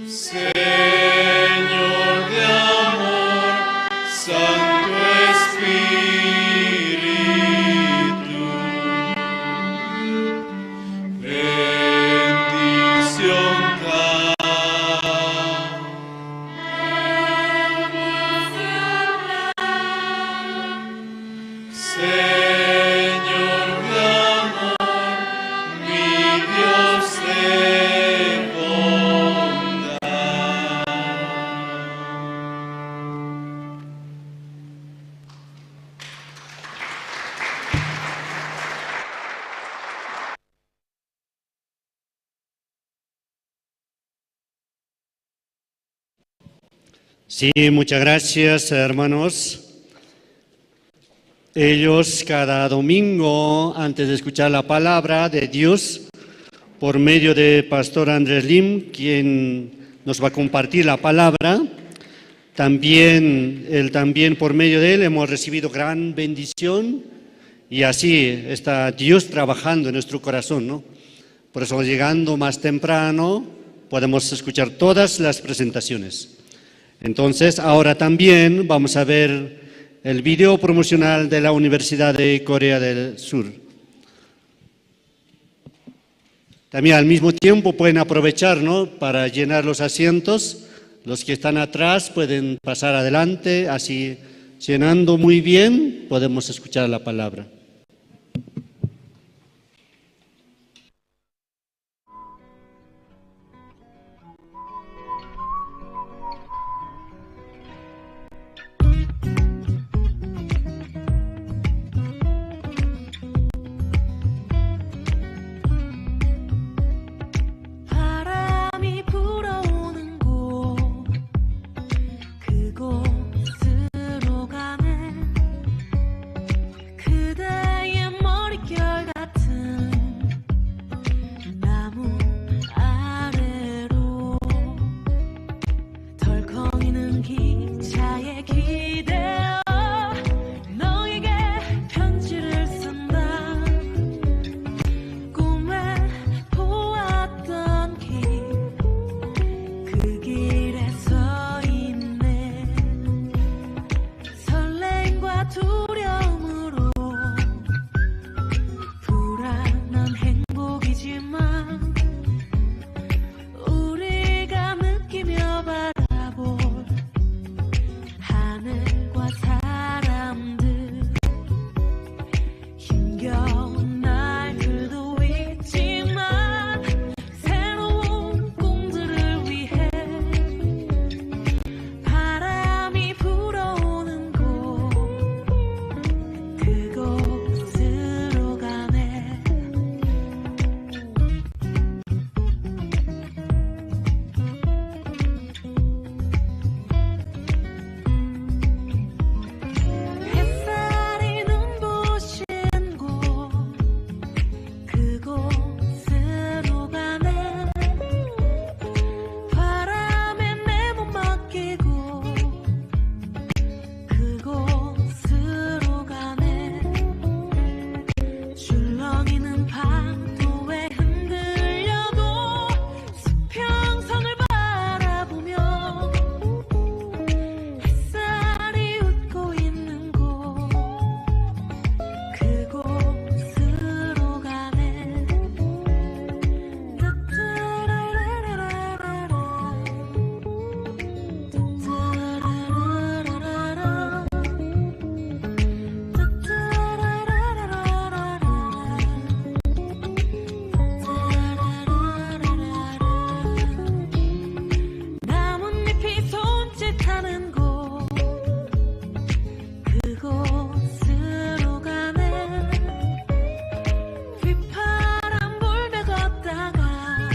Señor de amor, Santo Espíritu. Sí, muchas gracias, hermanos. Ellos cada domingo, antes de escuchar la palabra de Dios, por medio de Pastor Andrés Lim, quien nos va a compartir la palabra, también, él también, por medio de él hemos recibido gran bendición y así está Dios trabajando en nuestro corazón, ¿no? Por eso, llegando más temprano, podemos escuchar todas las presentaciones. Entonces, ahora también vamos a ver el video promocional de la Universidad de Corea del Sur. También al mismo tiempo pueden aprovechar, ¿no? Para llenar los asientos. Los que están atrás pueden pasar adelante, así llenando muy bien podemos escuchar la palabra. 바람이 불어오는 곳, 그곳으로 가네. 그대의 머릿결 같은 나무 아래로 덜컹이는 기차에 기대어 너에게 편지를 쓴다. 꿈에 보았던 길, 그 길에 서 있네. 설레임과 두려움으로, 불안한 행복이지만, 우리가 느끼며 바라볼 하늘과 사람들, 힘겨운 날들도 있지만, 새로운 꿈들을 위해 바람이 불어오는 곳, 그곳으로 가네. 햇살이 눈부신 곳, 그곳으로 가네. 바람에 내 몸 맡기고 그곳으로 가네. 출렁이는 파도에 흔들려도 수평선을 바라보며 햇살이 웃고 있는 곳, 그곳으로 가네. 나뭇잎이 손짓하는 곳, 그곳으로 가네. 휘파람 불며 걷다가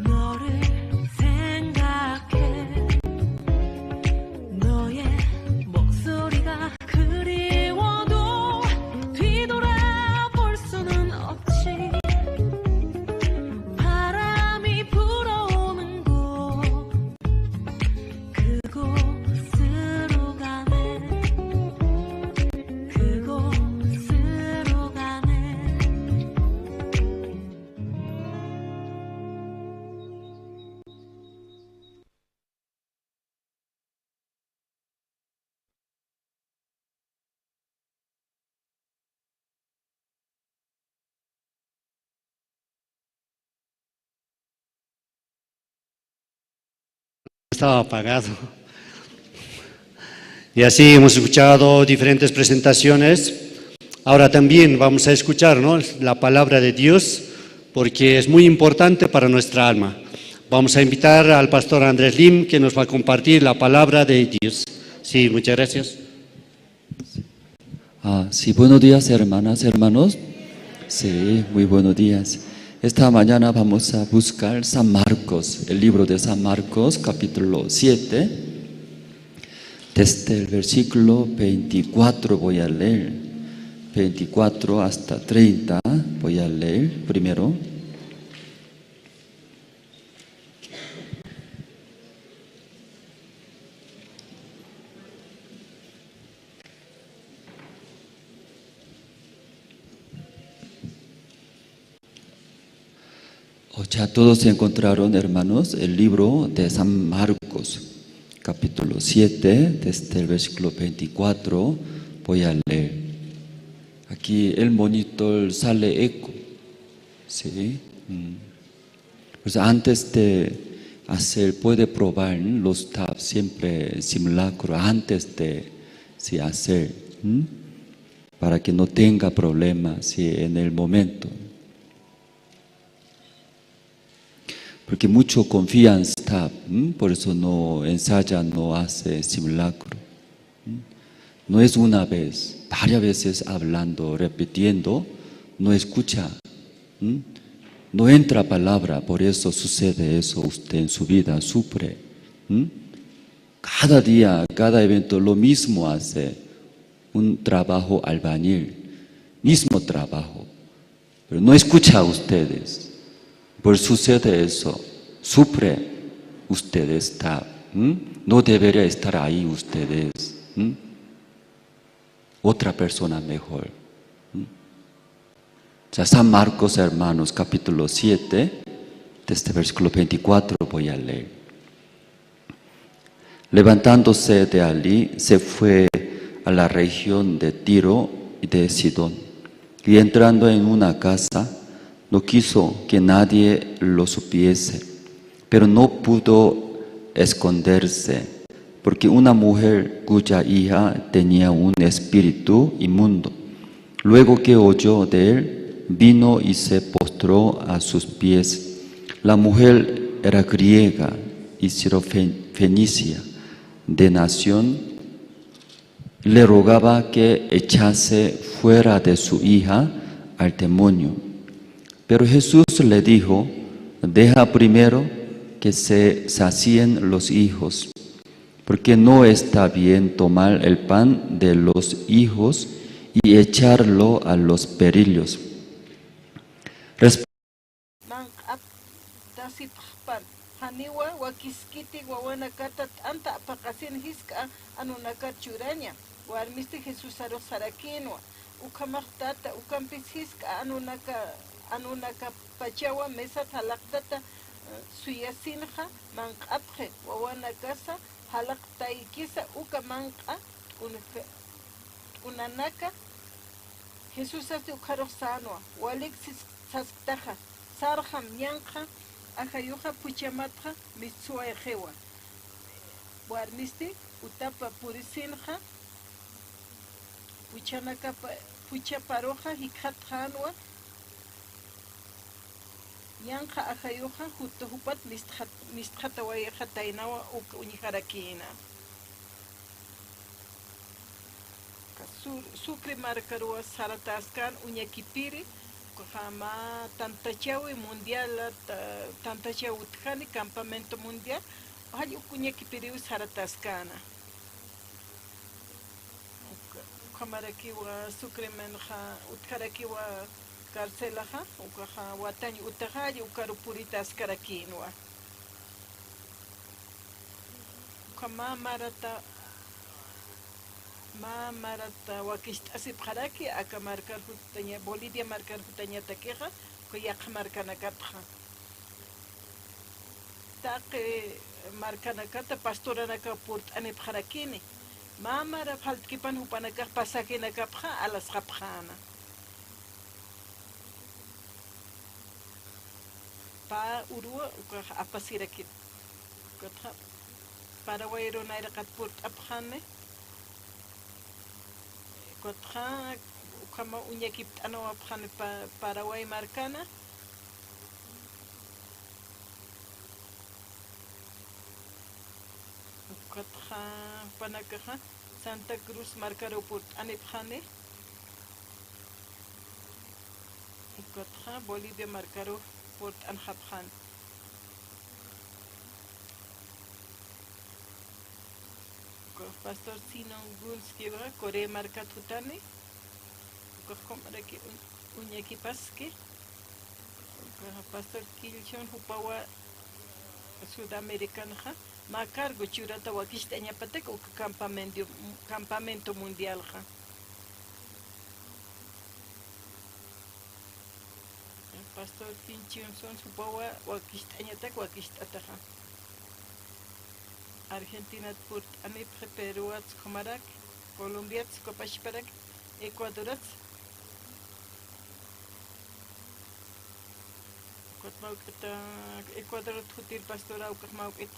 너를 생각해. 너의 목소리가 그리워도 뒤돌아볼 수는 없지. 바람이 불어오는 곳, 그곳으로 가네. 그곳으로 가네. Estaba apagado. Y así hemos escuchado diferentes presentaciones. Ahora también vamos a escuchar, ¿no?, la palabra de Dios, porque es muy importante para nuestra alma. Vamos a invitar al pastor Andrés Lim, que nos va a compartir la palabra de Dios. Sí, muchas gracias. Ah, sí, buenos días, hermanas, hermanos. Sí, muy buenos días. Esta mañana vamos a buscar San Marcos, el libro de San Marcos, capítulo siete, desde el versículo veinticuatro voy a leer, veinticuatro hasta treinta voy a leer primero. O sea, todos encontraron, hermanos, el libro de San Marcos, capítulo siete, desde el versículo veinticuatro, voy a leer. Aquí el monitor sale eco, ¿sí? Mm. Pues antes de hacer, puede probar, ¿no? Los tap siempre simulacro antes de, sí, hacer, ¿m? Para que no tenga problemas, sí, en el momento. Porque mucho confianza está, ¿m? Por eso no ensaya, no hace simulacro. ¿M? No es una vez, varias veces hablando, repitiendo, no escucha. ¿M? No entra palabra, por eso sucede eso usted en su vida, sufre. ¿M? Cada día, cada evento, lo mismo hace. Un trabajo albañil, mismo trabajo. Pero no escucha a ustedes. Por sucede eso. Sufre. Ustedes está. ¿M? No debería estar ahí ustedes. ¿M? Otra persona mejor. ¿M? Ya San Marcos, hermanos, capítulo siete, desde versículo veinticuatro voy a leer. Levantándose de allí, se fue a la región de Tiro y de Sidón, y entrando en una casa, no quiso que nadie lo supiese, pero no pudo esconderse, porque una mujer cuya hija tenía un espíritu inmundo, luego que oyó de él, vino y se postró a sus pies. La mujer era griega y sirofenicia de nación, le rogaba que echase fuera de su hija al demonio. Pero Jesús le dijo: "Deja primero que se sacien los hijos, porque no está bien tomar el pan de los hijos y echarlo a los perrillos". Resp- Manq'aptasipxpan, janiwa wakiskiti wawanakata t'anta apaqasin jisk'a anunakat churaña, warmisti Jesusarux sarakïnwa. Ukhamax tata, ukampis jisk'a anunaka, anunakapachawa mesat jalaqtata, eh, suyasinxa, manq'apxi, wawanakasa jalaqtaykisa uka manq'a t'unka-, t'unanaka. Jesusasti ukharux sänwa, walik sis-, sasktaxa, sarxam ñanqha ajayuxa phuchhamatxa mistsuwayxiwa. Warmisti utapa purisinxa, phuchhanakapa, phuchhaparuxa jikxatxänwa, ñanqha ajayuxa jut-, jupat mistxat-, mistxatawayxataynawa uk uñjarakïna. Su-, Sucre markaruwa saratäskän uñakipiri, ukaxa mä tantachawi mundial, ta-, tantachawi utjani, campamento mundial, jall uk uñakipiriw saratäskäna. Uka-, ukhamarakiwa Sucremanxa utjarakiwa carcelaxa, ukaxa watañ utaxalla ukaru puritäskarakïnwa. Uka mä marata, mä marata wakicht'asipxaraki, aka markar jutaña, Bolivia markar jutañatakixa, uka yaqha markanakatxa. Taqi markanakata pastoranakaw purt'anipxarakini. Mä mara faltkipan jupanakax pasajenakapxa alasxapxäna. Pä uruwa ukax apasirakini. Ukatxa Paraguayru nayraqat purt'apxani. Ukatxa ukhama uñakipt'anawapxani Pa-, Paraguay markana. Ukatxa jupanakaxa Santa Cruz markaruw purt'anipxani. Ukatxa Bolivia markaruw purt'anxapxän. Ukax pastor Sinon Gunskiwa, Corea markat jutani. Ukax jumaraki uñ-, uñakipaski. Ukax pastor Kilchon jupawa Sudamericanxa, mä cargo churata wakicht'añapatak uka campamento, campamento mundialxa. Pastor Kinchionson jupawa wakicht'añatak wakicht'ataxa. Argentinat purt'anipxi, Peruat jumarak, Colombiat jupapachaparak, Ecuadorat. Ukat mä juk'ita Ecuadorat jutir pastora, ukax mä juk'it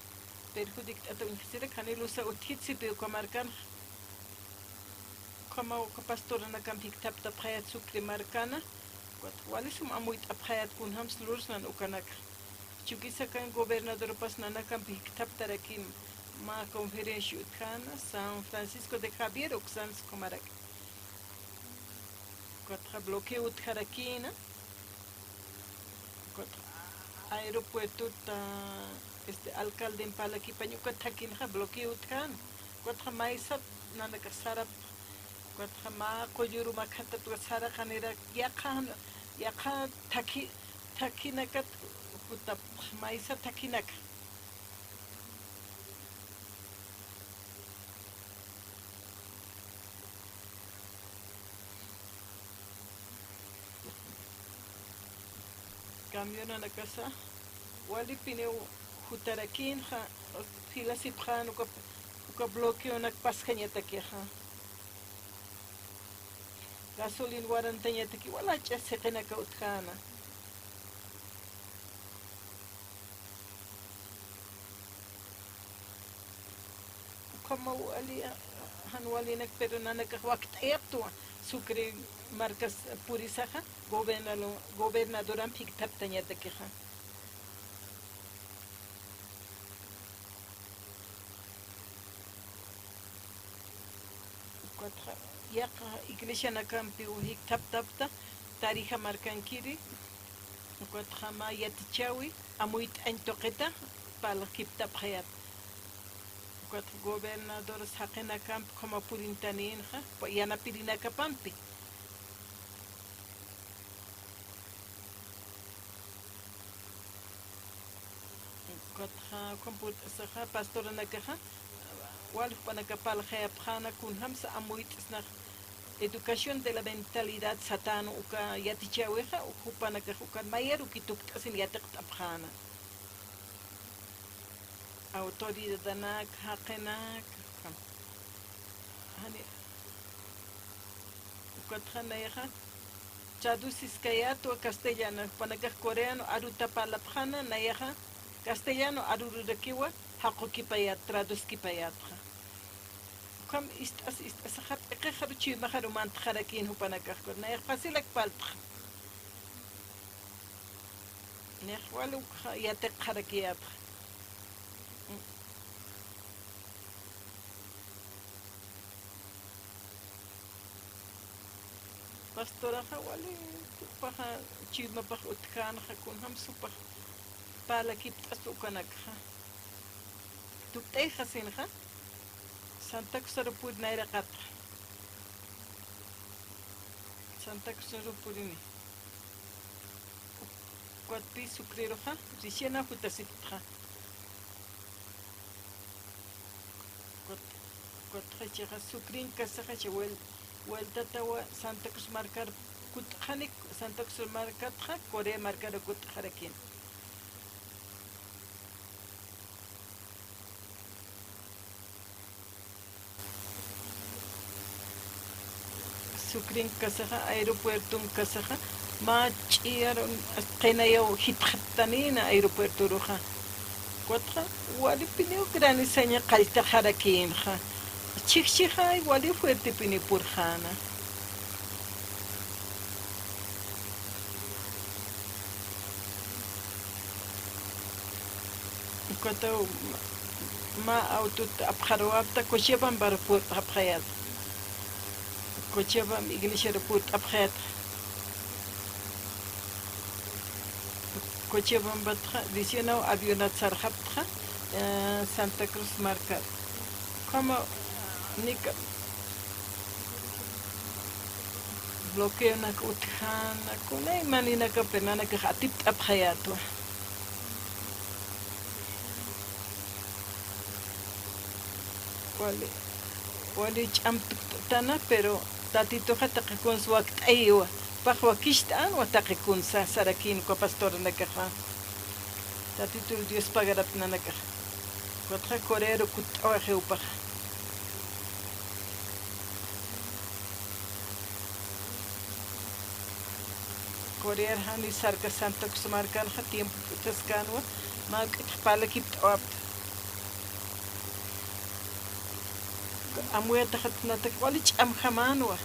perjudict'ata uñjasirak, janilusa utjit sipi uka markanxa. Ukhama uka pastoranakamp jikthaptapxayät Sucre markana, ukat wali sum amuyt'apxayät kunjams lursnan ukanaka. Chuquisaca gobernadorpas nanakamp jikthaptarakin, mä conferencia utjäna, San Francisco de Javier uksans jumarak. Ukatxa bloqueo utjarakïna. Ukatxa aeropuertot, este, alcalden parlakipañ ukat thakinxa bloqueo utjäna. Ukatxa maysat nanakax sarapxa. Ukatxa mä qulluruma khatat ukat saraqanirak yaqha, yaqha thaki, thakhinakat jutapxa, maysa thakhinaka. Camionanakasa walipiniw jutarakïnxa, filasipxän uka, uka bloqueonak paskañatakixa. Gasolin warantañataki, wal jach'a siqinaka utjäna. Ukhamaw wali, jan walinak, pero nanakax wakt'ayaptwa, Sucre markas purisaxa, gobernalo-, gobernadoramp jikthaptañatakixa. Ukatxa yaqha iglesianakampiw jikthaptapta, Tarija markankiri, ukatxa mä yatichäwi amuyt'añ tuqita parlkiptapxayät. Ukatxa gobernador saqinakamp ukhama purintanïnxa, pa-, yanapirinakapampi. Ukatxa, ukham purt'asaxa, pastoranakaxa, wal jupanakap parlxayapxäna, kunjamsa amuyt'snax educación de la mentalidad satän uka yatichäwixa, jupanakax ukan mayaruki tukt'asin yatiqt'apxäna. Autoridadanak, jaqinak, jani, ukatxa nayaxa traduciskayätwa castellano, jupanakax coreano aruta parlapxäna, nayaxa castellano arururakiwa jaqukipayät, traduskipayätxa. Ukham ist'as, ist'asaxa p'iqixaru chuymaxaru mantxarakïn jupanakax, nayax facilak parltxa. Nayax wal ukxa yatiqxarakiyätxa. Pastoraxa wali jupaxa chuymapax utjänxa, kunjams jupax parlakipt'aspa ukanakxa. Tukt'ayxasinxa, Santa Cruzaru puri nayraqatxa. Santa Cruzaru purini. Ukatpï Sucreruxa, risiana jutasiptxa. Ukat, ukatxa jichhaxa Sucrinkasaxa, jichha vuel-, vueltatawa Santa Cruz markar kutxanik, Santa Cruz markatxa, Corea markar kutxarakïn. Sucrinkasaxa, aeropuertonkasaxa, mä ch'iyar qinayaw jitxattanïna aeropuertoruxa. Ukatxa, walipiniw granizaña qalltaxarakïnxa. Chhijchhijay, wali fuertepiniw purxäna. Ukataw mä autot apxaruwapta Cochabambaru purt'apxayät. Cochabamba iglesiaru purt'apxayät. Cochabambatxa diecinueve avionat sarxaptxa, eh, Santa Cruz markat. Como nika bloqueonak utjana, kuna imaninakapi nanakax atipt'apxayätwa. Wali, wali ch'am tukt'atana, pero Tatituxa taqi kuns wakt'ayiwa, pax wakicht'änwa taqi kunsa sarakïn uka pastoranakaxa. Tatitur Dios pagarapxi nanakaxa. Ukatxa Corearu kutt'awayixiw paxa. Corear jani sarka Santa Cruz markanxa tiempo p'utaskänwa, mä juk'itxa parlakipt'awapta. Amuyataxat natak wali ch'amjamänwa.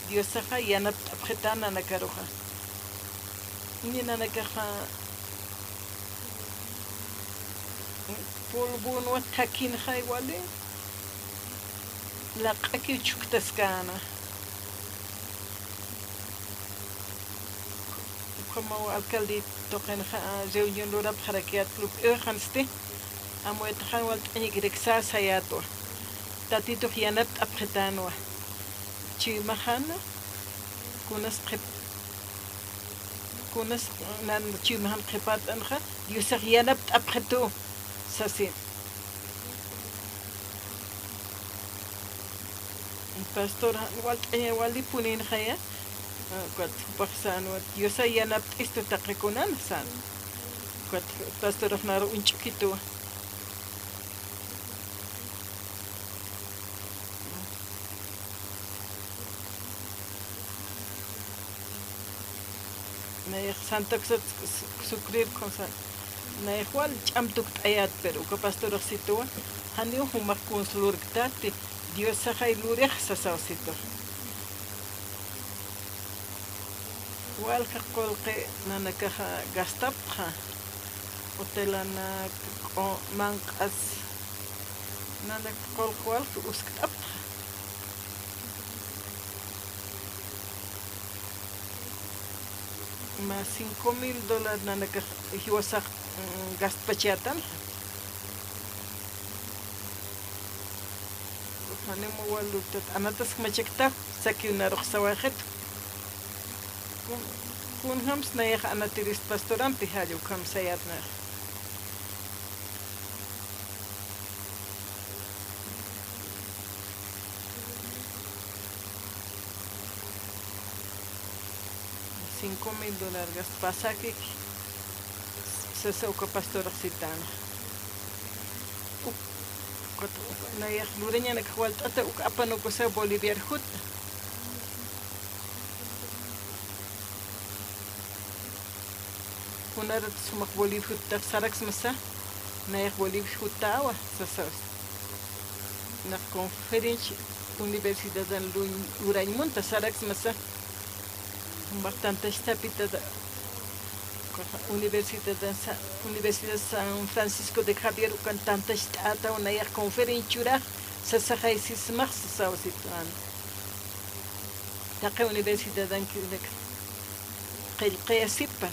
Diosaxa yanapt'apxitäna nanakaruxa. Ini nanakaxa polvonwa, thakinxa wali laq'akiw chhuktaskäna. Ukhamaw alcalde tuqinxa reunión lurapxarakiyät, lup'iwxansti, amuyataxan walt'añakiraksa sayätwa. Tatitux yanapt'apxitänwa. Chuymaxan kunas qhip-, kunas nan chuymaxan qhipart'anxa, Diosax yanapt'apxitu sasi. Pastor, walt'aña walipunïnxaya, ukat jupax sänwa, Diosax yanapt'istu taqi kunan sän. Ukat pastorax naru uñch'ukituwa. Nayax Santa Cruzat s-, s-, sufrir con sa-, nayax wal ch'am tukt'ayät, pero uka pastorax situwa, janiw jumax kuns lurktati, Diosaxay lurix sasaw situx. Walja qullqi nanakaxa gastapxa, hotelanak, q'u-, manq'as, nanak qullqi walja uskt'apxa. Mä cinco mil dólar nanakax jiwasax, mm, gastpachätanxa. Janiw wal lurtat, anatas machakta, sakiw narux sawayxitu. Kun, kunjams nayax anatirist pastorampi, jall ukham sayät nayax. Cinco mil dólares pasaje, sasa uka pastorax sitänxa. Uk, ukat, nayax lurañanakax walt'ata, uk apanukusa Boliviar jutta. Kunarat sumaq Bolivia jutta saraksmasa, nayax Bolivia juttawa, sasa. Nax conferencia universidadan luñ urañ munta saraksmasa. Jumax tantachtapitata, universidadan sa-, Universidad San Francisco de Javier ukan tantacht'ataw nayax conferencia churax, sasaxay sismax sasaw sitwan. Taqi universidadankinak qillqayasipa.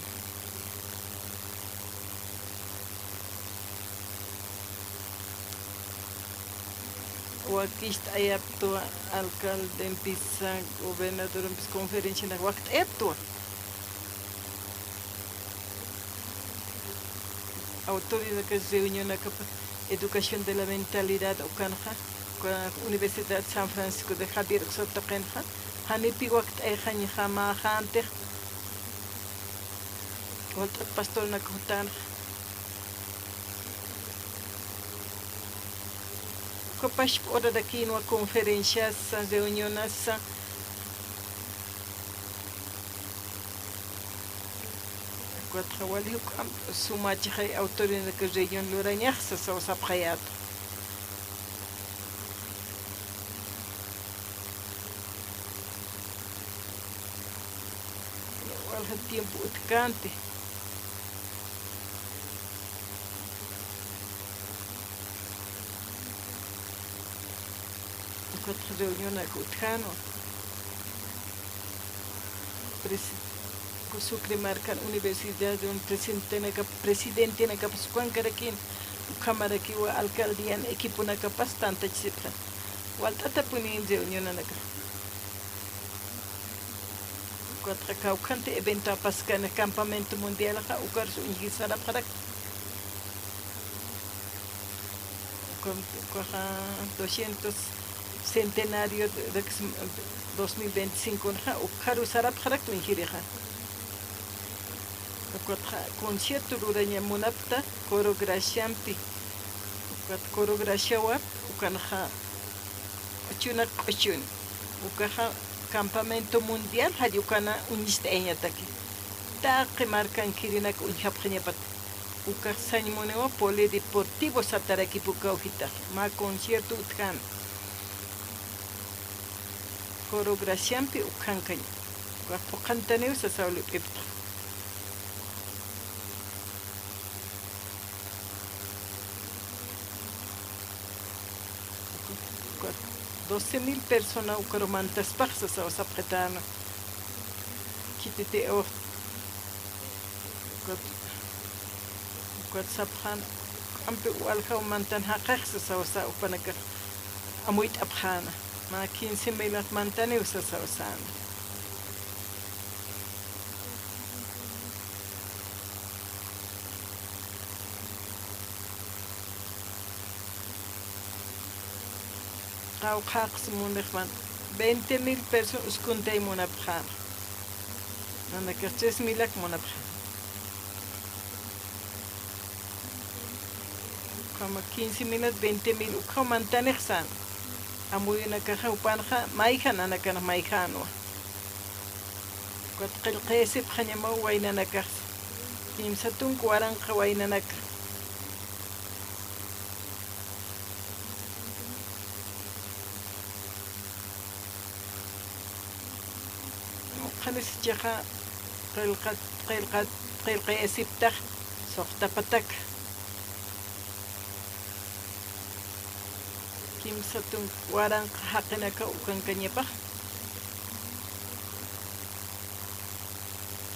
Wakicht'ayaptwa, alcaldempisa, gobernadorampis conferencianak wakt'ayaptwa. Autoridadaka reunionakapa educación de la mentalidad ukanxa, uka Universidad San Francisco de Javier uksa tuqinxa, janipi wakt'ayxañjamaxäntix, walt'at pastornak jutänxa. Uka pachpa urarakïnwa conferenciasa, reunionasa. Ukatxa wali juk'amp sumachixay autoridadnak reunión lurañax sasaw sapxayäta. Walja tiempo utjkänti. Ukatxa reunionak utjänwa. Presi-, Sucre markan universidad presidente naka, presidente naka, pues, ukankarakin, ukhamarakiwa alcaldían equipo naka, pas tantachisipxi. Walt'atapunin reunión naka. Ukatxa kawkhanti evento apaskani campamento mundial ja, ukarus uñjir sarapxarak. Ukaxa doscientos centenario de, de dos mil veinticinco ja, ukharu sarapxarak uñjirixa. Ukatxa concierto luraña munapta coro Graciampi. Ukat coro Graciawa, ukanxa q'uchunak q'uchun. Ukaxa campamento mundial, jall ukana uñist'ayañataki. Taqi markankirinak uñjapxañapat. Ukax sañ muniwa polideportivo satarakip ukaw jitax. Mä concierto utjäna. Coro Graciampi ukhankañ. Ukax phuqhantaniw sasaw lup'ipta. Doce mil persona ukaru mantaspax sasaw sapxitäna. Khititi ukat, ukat sapxän, ampi waljaw mantan jaqix sasaw sa, jupanakax amuyt'apxäna. Mä quince mil mantaniw sasaw säna. Qawqhaqs munixman veinte mil pesos uskuntay munapxäna. Nanakax tres milak munapxäna. Ukhama quince milat veinte mil ukhaw mantanix säna. Amuyunakaxa jupanxa mayjan, nanakanax mayjänwa. Ukat qillqisipxañamaw waynanakax. Kimsa tunka waranqa waynanaka. Uqhanis jichhaxa qillqat, qillqat, qillqisiptax suxta pataka. Kimsa tunka waranqa jaqinakaw ukankañapax.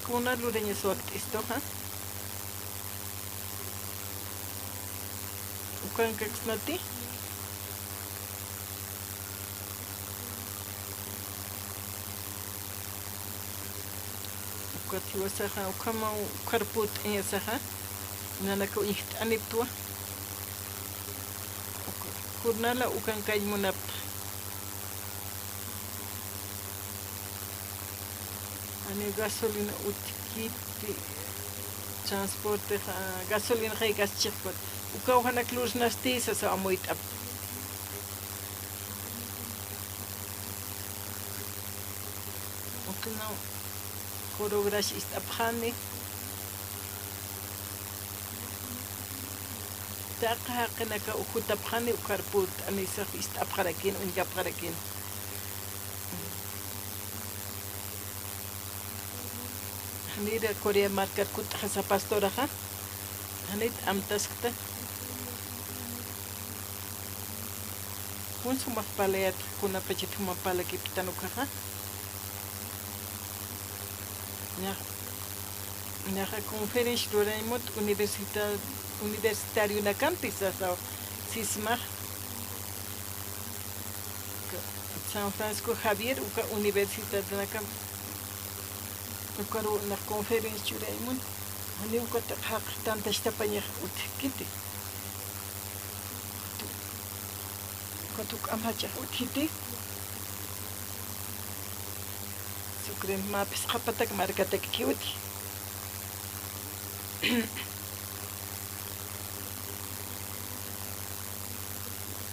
Kuna lurañas wakt'istuxa. Ukankaksnati. Ukat jiwasaxa, ukhamaw, ukhar purt'añasaxa, nanaka uñjt'aniptwa. Uka, jornala ukankañ munapta. Janiw gasolina utjkiti, transporte, ja, gasolina jay gaschixkut. Ukaw janak lursnasti sasa amuyt'ap. Ukanaw coro Gracia ist'apxani. Taqi jaqinaka ukhutapxani, ukhar purt'anisax ist'apxarakin, uñjapxarakin. Janir Corea markat kutt'xasa pastoraxa, janit amtaskta. Kun sumax parlayat, kunapachat jumax parlakiptan ukaxa. Ña, ñaxa conferencia lurañamut universita-, universitarionakampi sasaw sismax. San Francisco Javier uka universidadnakam. Ukaru nax conferencia churañamut. Janiw ukat jaqix tantachtapañax utjkiti. Ukat juk'amp jach'a utjiti. Sucre mä phisqa patak markatakiw utji.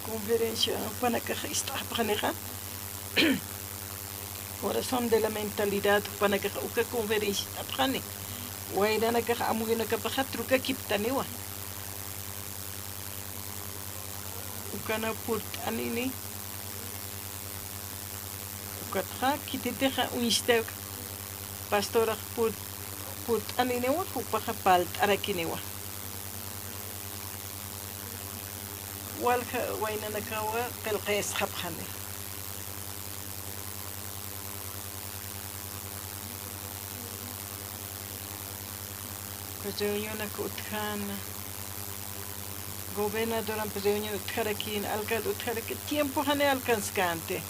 Conferencia jupanakax ist'apxanixa. Corazón de la mentalidad jupanakax uka conferencia ist'apxani. Waynanakax amuyunakapaxa trukakiptaniwa. Ukana purt'anini. Ukatxa khititixa uñstaw pastorax pur-, purt'aniniwa, jupaxa parlt'arakiniwa. Walja waynanakawa qillqisxapxani. Reunionak utjäna. Gobernadorampi reunión utjarakïna, alcalde utjaraki, tiempo jani alcanzkänti.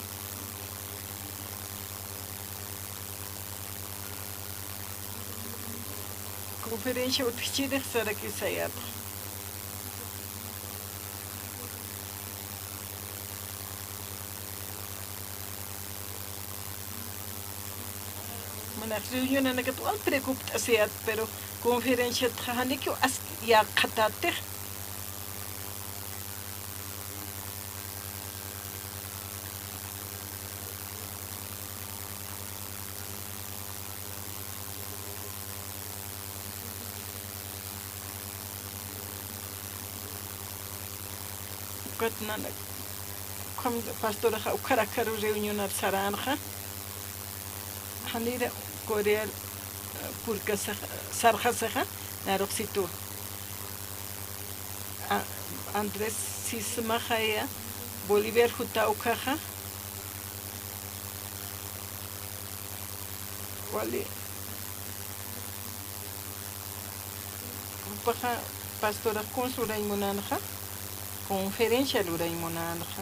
Conferencia utjchirix saraki sayapxa. Mana reunionanakat wal preocupt'asiyät, pero conferenciatxa janikiw aski yäqatätix. Ukat nana, ukham pastoraxa ukhar akharu reunionar saränxa. Janir Corea, eh, purkasaxa, sarxasaxa, naruxsitu. A-, Andrés sismaxaya, Bolivia juta ukaxa. Wali. Jupaxa pastorax kuns lurañ munänxa, conferencia lurañ munänxa.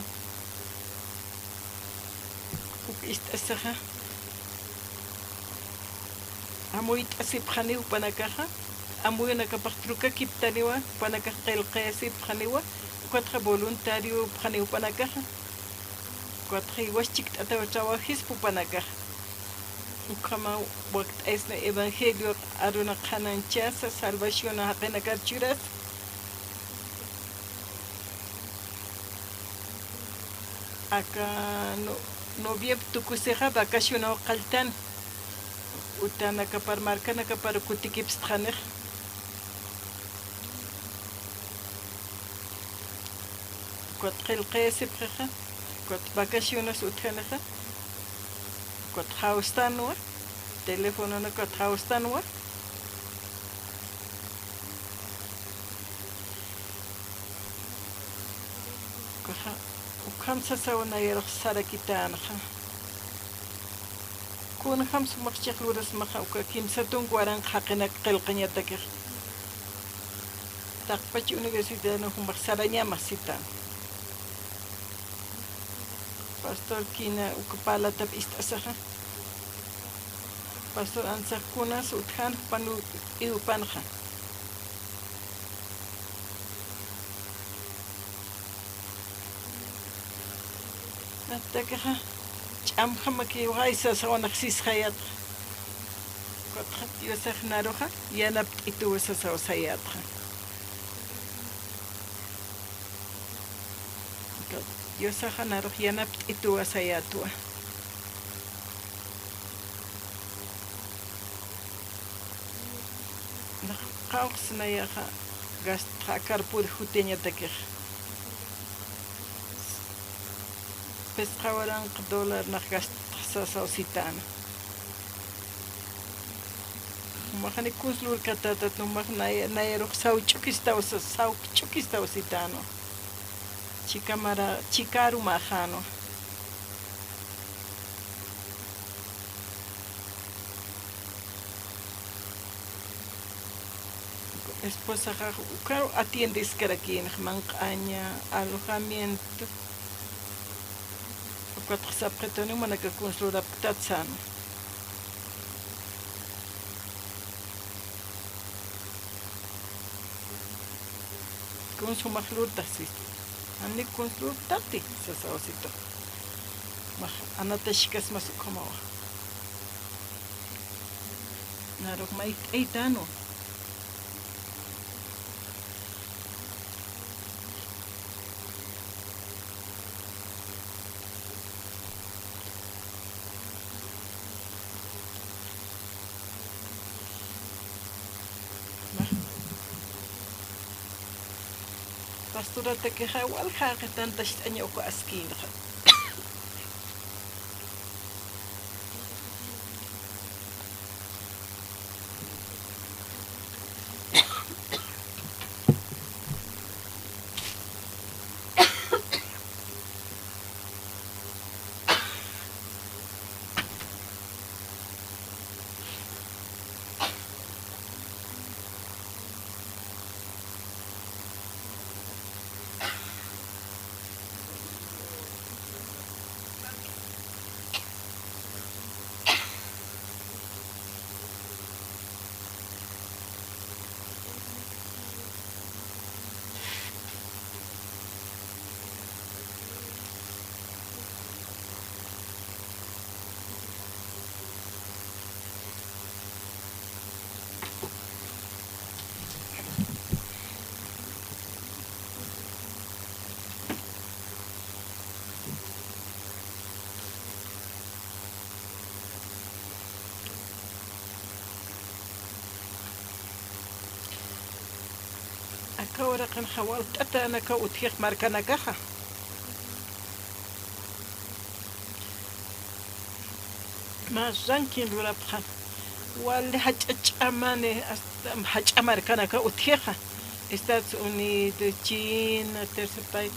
Uk ist'asaxa, amuyt'asipxaniw jupanakaxa, amuyunakapax trukakiptaniwa, jupanakax qillqayasipxaniwa, ukatxa voluntariopxaniw jupanakaxa. Ukatxa jiwas chikt'ataw trabajispa jupanakaxa. Ukhamaw wakt'aysna evangelio arunaq qhananchasa, salvación jaqinakar churasa. Aka no-, noviembre tukusixa vacacionaw qalltan. Utanakapar, markanakapar kutikipstxanix. Ukat qillqayasipxixa, ukat vacaciones utjanixa, ukat jawstanwa, telefononakat jawstanwa. Ukaxa, ukham sasaw nayarux sarakitänxa. Kunjam sumax chix lurasmaxa, uka kimsa tunka waranqa jaqinak qillqañatakix. Taqpach universidadnwa jumax sarañama sitan. Pastor Kina uka parlatap ist'asaxa. Pastor Ansax kunas utjan jupan iwpanxa. Natakixa, ch'amjamakiw jay sasaw nax sisxayätxa. Ukatxa Diosax naruxa yanapt'ituwa sasaw sayätxa. Diosaxa narux yanapt'ituwa sayätwa. Nax qawqs nayaxa gastxa akar puri jutiñatakix. Pisqa waranqa dólar nax gastxa sasaw sitäna. Jumax jani kuns lurkatätat, jumax nay-, nayarux saw ch'ukistaw sa-, saw ch'ukistaw sitäna. Chika mara, chika arumäxänwa. Esposaxa ukaru atiendeskarakïnxa, manq'aña, alojamiento. Ukatxa sapxitaniw manaka kuns lurapktat sänwa. Kuns jumax lurtax sista. Jani kuns lurtati, sasaw sita. Max anatashikasmas ukhamawa. Narux mayt'aytänwa. Pastoratakixa walja jaqitantacht'aña uka askïnxa. Uraqinxa walt'ata anaka utjix markanakaxa. Mä ranking lurapxam. Wali jach'a ch'amani, hasta jach'a markanaka utjixa. Estados Unidos, China, tercer país.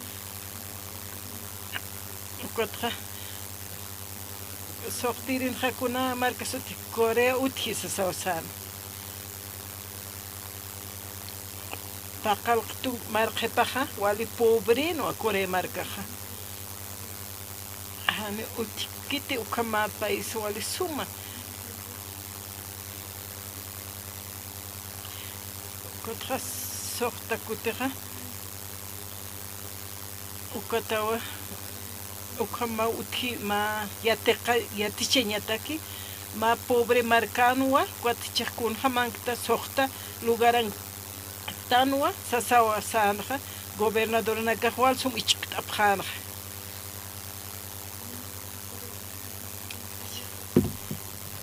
Ukatxa, suxtirinxa kuna marka suti Corea utji sasaw sän. Paqallqtu marqhipaxa, wali pobrenwa Corea markaxa. Jani utjkiti ukhama país wali suma. Ukatxa suxta kutixa. Ukatawa, ukhama utji mä yatiqa, yatichañataki, mä pobre markanwa, ukat chix kunjamankta suxta lugarantanwa, sasawa sänxa, gobernadornakax wal sum ichkt'apxänxa.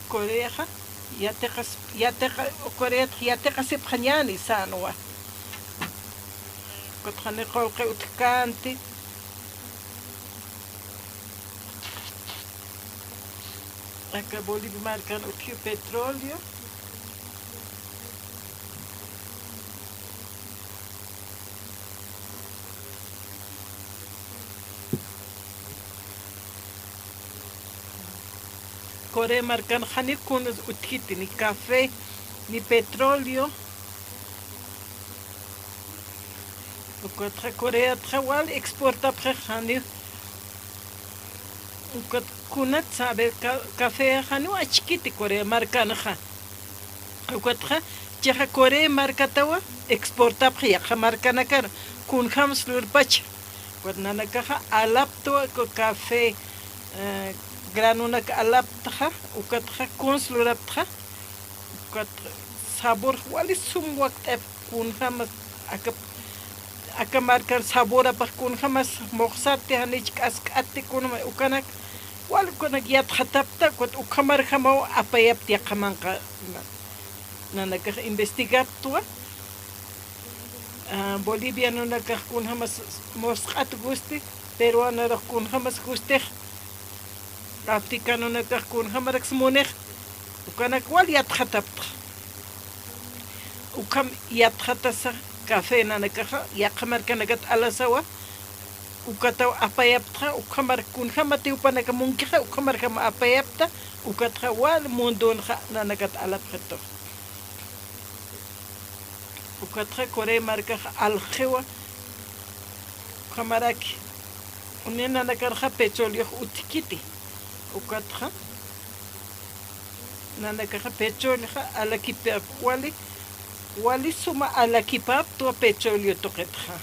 Coreaxa, yatiqas, yatiqa, Coreatax yatiqasipxañäni sänwa. Ukatxa jani qullqi utjkänti. Aka Bolivia markan utji petróleo. Corea markan jani kunas utjkiti, ni café, ni petróleo. Ukatxa Coreatxa wal exportapxi jani. Ukat kunat saber ca-, café jani achkiti Corea markanxa. Ukatxa, chixa Corea markatawa exportapxi yaqha markanakar, kunjams lurpacha. Ukat nanakaxa alaptwa, ku café, eh, granonak alaptxa, ukatxa kuns luraptxa, ukat sabor wali sum wakt'ap, kunjamas aka, aka markar saborapax kunjamas muxsati, janich k'ask'ati, kunjama ukanak, wali ukanak yatxatapta, ukat ukhamarjamaw apayapta yaqha manqha. Nanakax investigaptwa, ah, bolivianonakax kunjamas musq'at gusti, peruanarux kunjamas gustix, africanonakax kunjamaraks munix, ukanak wal yatxataptxa. Ukham yatxatasa café nanakaxa, yaqha markanakat alasawa, ukataw apayaptxa, ukhamar kunjamati jupanaka munkixa, ukhamarjam apayapta, ukatxa wal mundunxa nanakat alapxitu. Ukatxa Corea markaxa alxiwa, ukhamaraki. Uni nanakarxa petroleox utjkiti. Ukatxa nanakaxa petroleoxa alakipap wali, wali suma alakipaptwa petróleo tuqitxa.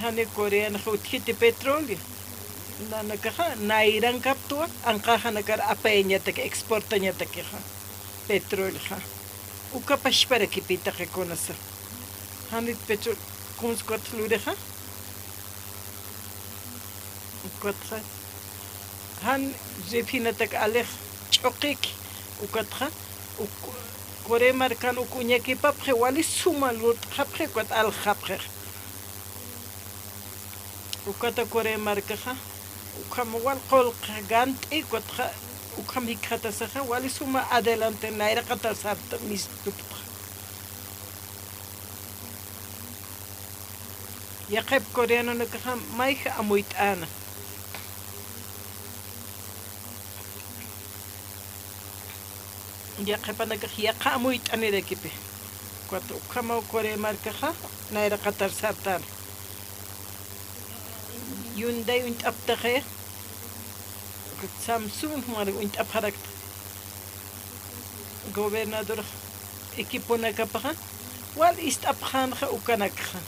Jani Coreanxa utjkiti petróleo. Nanakaxa nayrankaptwa, anqaxanakar apayañataki, exportañatakixa petroleoxa. Uka pachparakipï taqi kunasa. Janit petróleo kuns ukat lurixa. Ukatxa jan refinatak alix ch'uqiki, ukatxa uk-, Corea markan uk uñakipapxi, wali suma lurt'xapxi, ukat alxapxix. Ukata Corea markaxa, ukham wal qullqi gant'i, ukatxa ukham jikxatasaxa, wali suma adelante nayraqatar sarta mistupxi. Yaqhip coreanonakaxa mayja amuyt'äna. Yaqhipanakax yaqha amuyt'anirakipi. Ukat ukhamaw Corea markaxa nayraqatar sartän. Hyundai uñt'aptaxi. Ukat Samsung jumar uñt'apxarakta. Gobernador equiponakapaxa wal ist'apxänxa ukanakxa.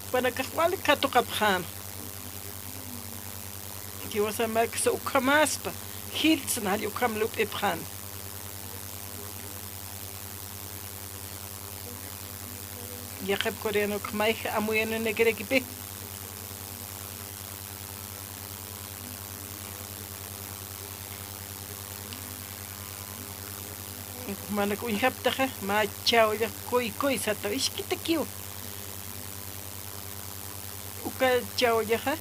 Jupanakax wal katuqapxän. Jiwasan marksa ukhamäspa, jiltsna jall ukham lup'ipxän. Yaqhip coreanok mayja amuyänanakirakipi. Manak uñjaptaxa, mä chawlla kuy kuy sataw, iskitakiw. Uka chawllaxa,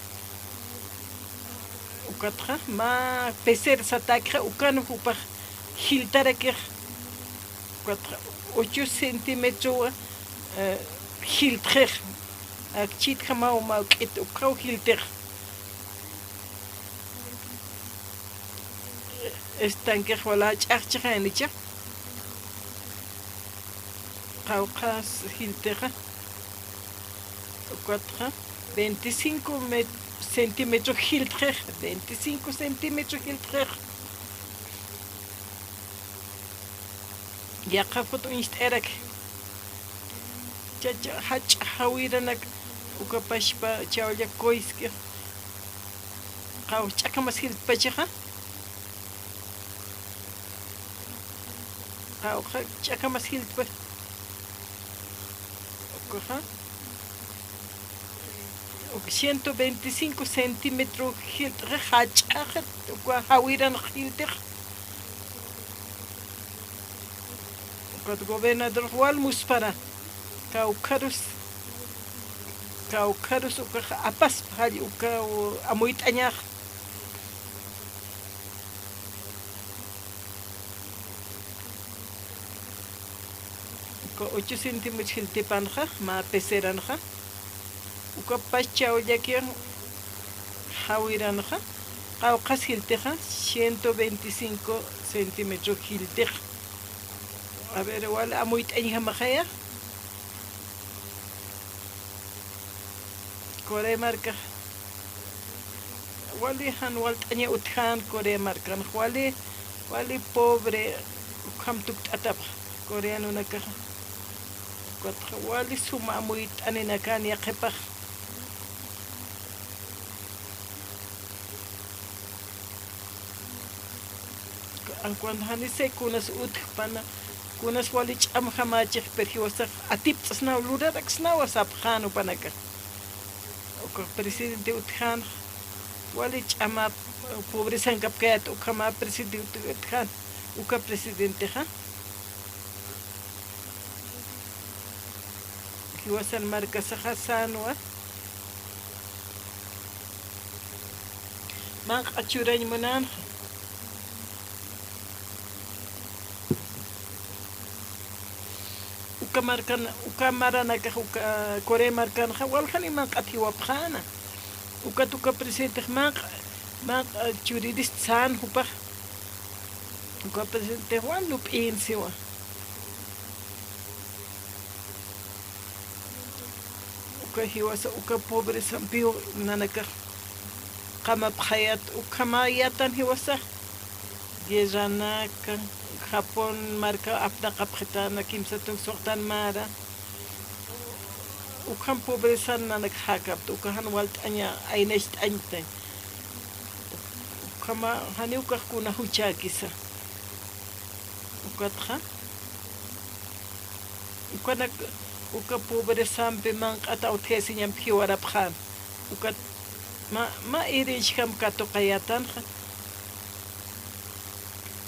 ukatxa, mä pecera satäkixa, ukan jupax jiltarakix. Ukatxa, ocho centímetrowa, eh, jiltxix. Akchitjamaw mä uk'it, ukaw jiltix. Estanquex wal jach'ax chixanicha. Qawqhas jiltixa. Ukatxa veinticinco me-, centímetro jiltxix, veinticinco centímetro jiltxix. Yaqha foto uñst'ayarak. Chacha, jach'a jawiranak, uka pachpa chawlla kuyski. Qaw ch'akamas jiltpachaxa. Qawqha ch'akamas jiltpa. Ukaxa. Uka ciento veinticinco centímetro jilt'xa, jach'axa, uka jawiran jiltix. Ukat gobernador wal muspara. Kawkharus, kawkharus ukax apaspa, jall uka amuyt'añax. Uka ocho centímetros jiltipanxa, mä peceranxa. Uka pach chawllakiw jawiranxa, qawqhas jiltixa, ciento veinticinco centímetros jiltix. A ver, wal amuyt'añjamaxaya. Corea markax. Wali jan walt'aña utjän Corea markan, wali, wali pobre, ukham tukt'atapxa coreanonakaxa. Ukatxa wali suma amuyt'aninakan yaqhipax. Ankuan janise kunas utjpana, kunas wali ch'amjamächix, pero jiwasax atipt'snaw, luraraksnawa sapxän jupanakax. Uka presidente utjänxa, wali ch'ama, eh, pobresankapkayät, ukhama presidente ut-, utjän, uka presidentexa. Jiwasan markasaxa sänwa. Manq'a churañ munänxa. Uka markan, uka maranakax, uka Corea markanxa, walja ni manq'at jiwapxäna. Ukat uka presidentex manq'a, manq'a churirist sän jupax. Uka presidentex wal lup'ïn siwa. Uka jiwasa, uka pobresampiw nanakax qamapxayät, ukhamäyätan jiwasa. Guerranaka, Japón marka apnaqapxitäna, kimsa tuk suxtan mara. Ukham pobresan nanakax jakapta, uka jan walt'aña, aynacht'añta. Ukhama, janiw ukax kuna juchäkisa. Ukatxa, ukanak, uka pobresampi manq'at utjayasiñamp jiwarapxän. Ukat mä, mä herenciajam katuqayätanxa.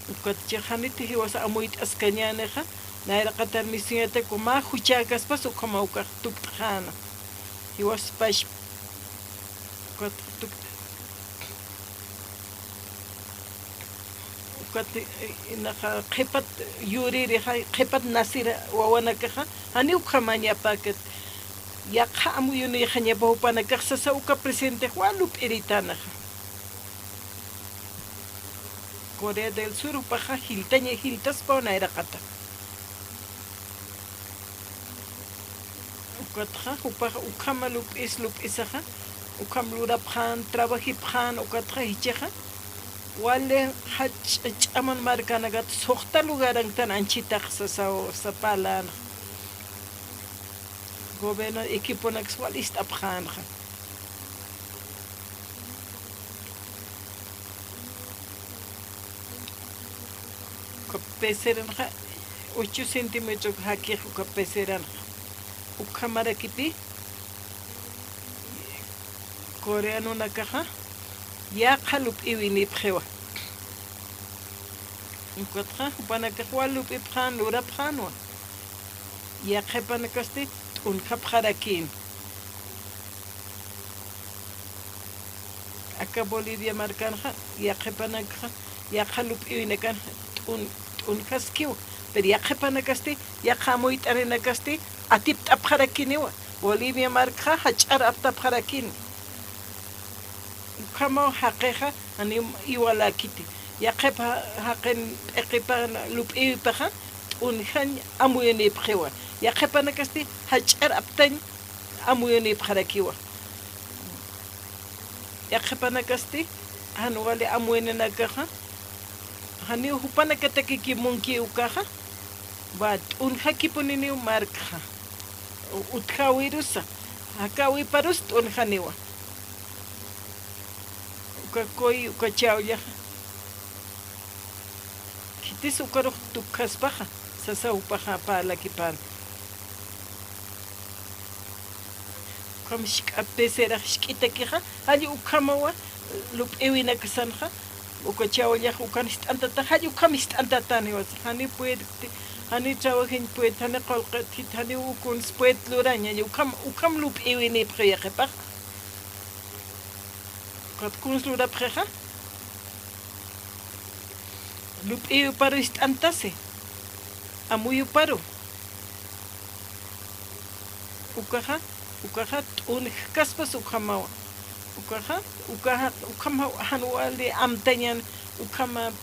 Ukat chiqaniti jiwasa amuyt'askañänixa, nayraqatar misiñatak mä juchäkaspas ukhama ukax tukt'xäna. Jiwaspash, ukat tukt-, ukat, eh, naxa qhipat yuririxa, qhipat nacir wawanakaxa, janiw ukhamañapäkit. Yaqha amuyunïxañapa jupanakax sasa uka presidentex wal lup'iritänaxa. Corea del Sur jupaxa jiltaña, jiltaspaw nayraqata. Ukatxa, jupaxa ukhama lup'is, lup'isaxa, ukham lurapxän, trabajipxän, ukatxa jichhaxa, wali jach'a ch'aman markanakat suxta lugaranktan anchitax sasaw, sapalän. Gobierno equiponaks wal ist'apxänxa. Uka peceranxa, ocho centímetro jakix uka peceranxa. Ukhamarakipi, coreanonakaxa, yaqha lup'iwinipxiwa. Ukatxa, jupanakax wal lup'ipxän, lurapxänwa. Yaqhipanakasti t'unjapxarakïn. Aka Bolivia markanxa, yaqhipanakxa, yaqha lup'iwinakanxa t'un-, t'unjaskiwa. Pero yaqhipanakasti, yaqha amuyt'arinakasti, atipt'apxarakiniwa. Bolivia markxa, jach'ar aptapxarakini. Ukhamaw jaqixa, janiw iwaläkiti. Yaqhip ja-, jaqin p'iqipan lup'iwipaxa, t'unjañ amuyunïpxiwa. Yaqhipanakasti, jach'ar aptañ amuyunïpxarakiwa. Yaqhipanakasti, jan wali amuyaninakaxa, janiw jupanakatakiki munki ukaxa, wa t'unjakipuniniw markxa. U-, utjäwirusa, jakäwiparus t'unjaniwa. Uka kuy, uka chawllaxa. Khitis ukarux tukhaspaxa, sasa jupaxa parlakipan. Ukham jisk'a pecerax jisk'itakixa, jall ukhamawa, lup'iwinaksanxa, uka chawllax ukan jist'antatax, jall ukham jist'antatäniwa, janiw puede, janiw trabajiñ puede, janiw qullqit, janiw ukunsa puede lurañ, jall ukham, ukham lup'iwinïpxi yaqhipax. Ukat kuns lurapxixa, lup'iyuparu jist'antasi, amuyuparu. Ukaxa, ukaxa t'unjkaspas ukhamawa. Ukaxa, ukaxa, ukhama jan wali amtañan, ukhama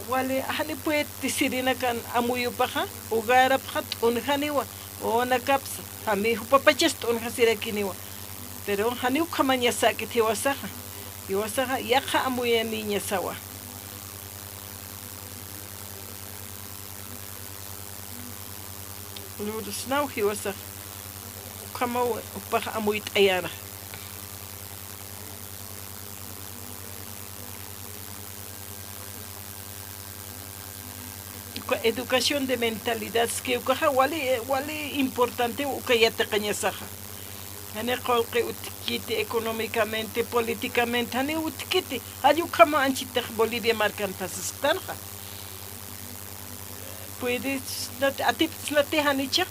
wali janiw puede sirinakan amuyupaxa, hogarapxa t'unjaniwa, wawanakapsa, jami jupapachas t'unjasirakiniwa. Pero janiw ukhamañasäkit jiwasaxa. Jiwasaxa yaqha amuyaniñasawa. Lursnaw jiwasax. Ukhamaw jupax amuyt'ayäna. Uka educación de mentalidad, es que ukaxa wali, wali importante uka yatiqañasaxa. Jani qullqi utjkiti económicamente, políticamente, jani utjkiti. Jall ukhama anchitax Bolivia markan pasasxtanxa. Puede, atipksnati janicha.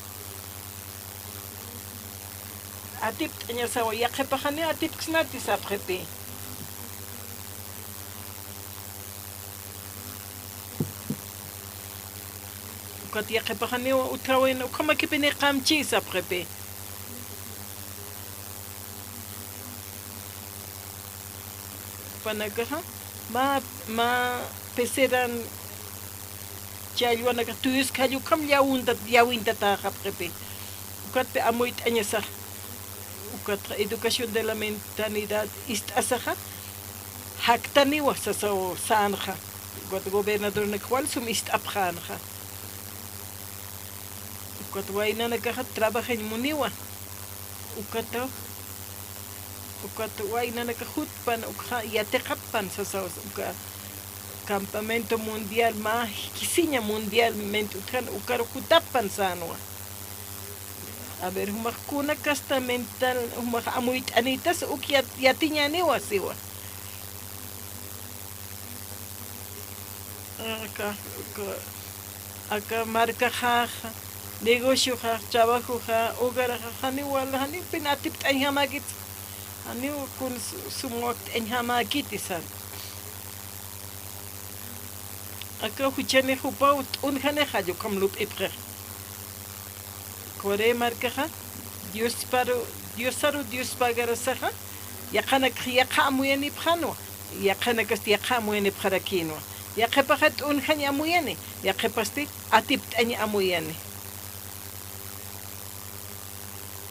Atipt'añasawa, yaqhipax jani atipksnati sapxipi. Ukat yaqhipax janiw utjäwin, ukhamakipini qamchi sapxipi. Jupanakaxa, mä, mä peceran challwanakax tuyuski, jall ukham llawintat, llawintatäxapxipi. Ukatpi amuyt'añasax. Ukatxa educación de la mentalidad ist'asaxa, jaktaniwa sasaw sänxa. Ukat gobernadornakax wal sum ist'apxänxa. Ukat waynanakaxa trabajañ muniwa. Ukataw, ukat waynanakax jutpan, ukxa yatiqappan sasaw, uka campamento mundial, mä jikisiña mundialmente utjan, ukarux jutappan sänwa. A ver, jumax kuna casta mental, jumax amuyt'anïtas uk yat-, yatiñäniwa siwa. Aka, aka, aka markaxax, negocioxax, trabajoxax, hogaraxax, janiw wal, janiw pin atipt'añjamäkit, janiw kun su-, sum wakt'añjamäkiti sän. Aka juchanix jupaw t'unjanix jall ukham lup'ipxix. Corea markaxa, Diosparu, Diosaru Dios pagarasaxa, yaqhanakxa yaqha amuyanipxänwa, yaqhanakasti yaqha amuyanipxarakïnwa. Yaqhipaxa t'unjañ amuyani, yaqhipasti atipt'añ amuyani.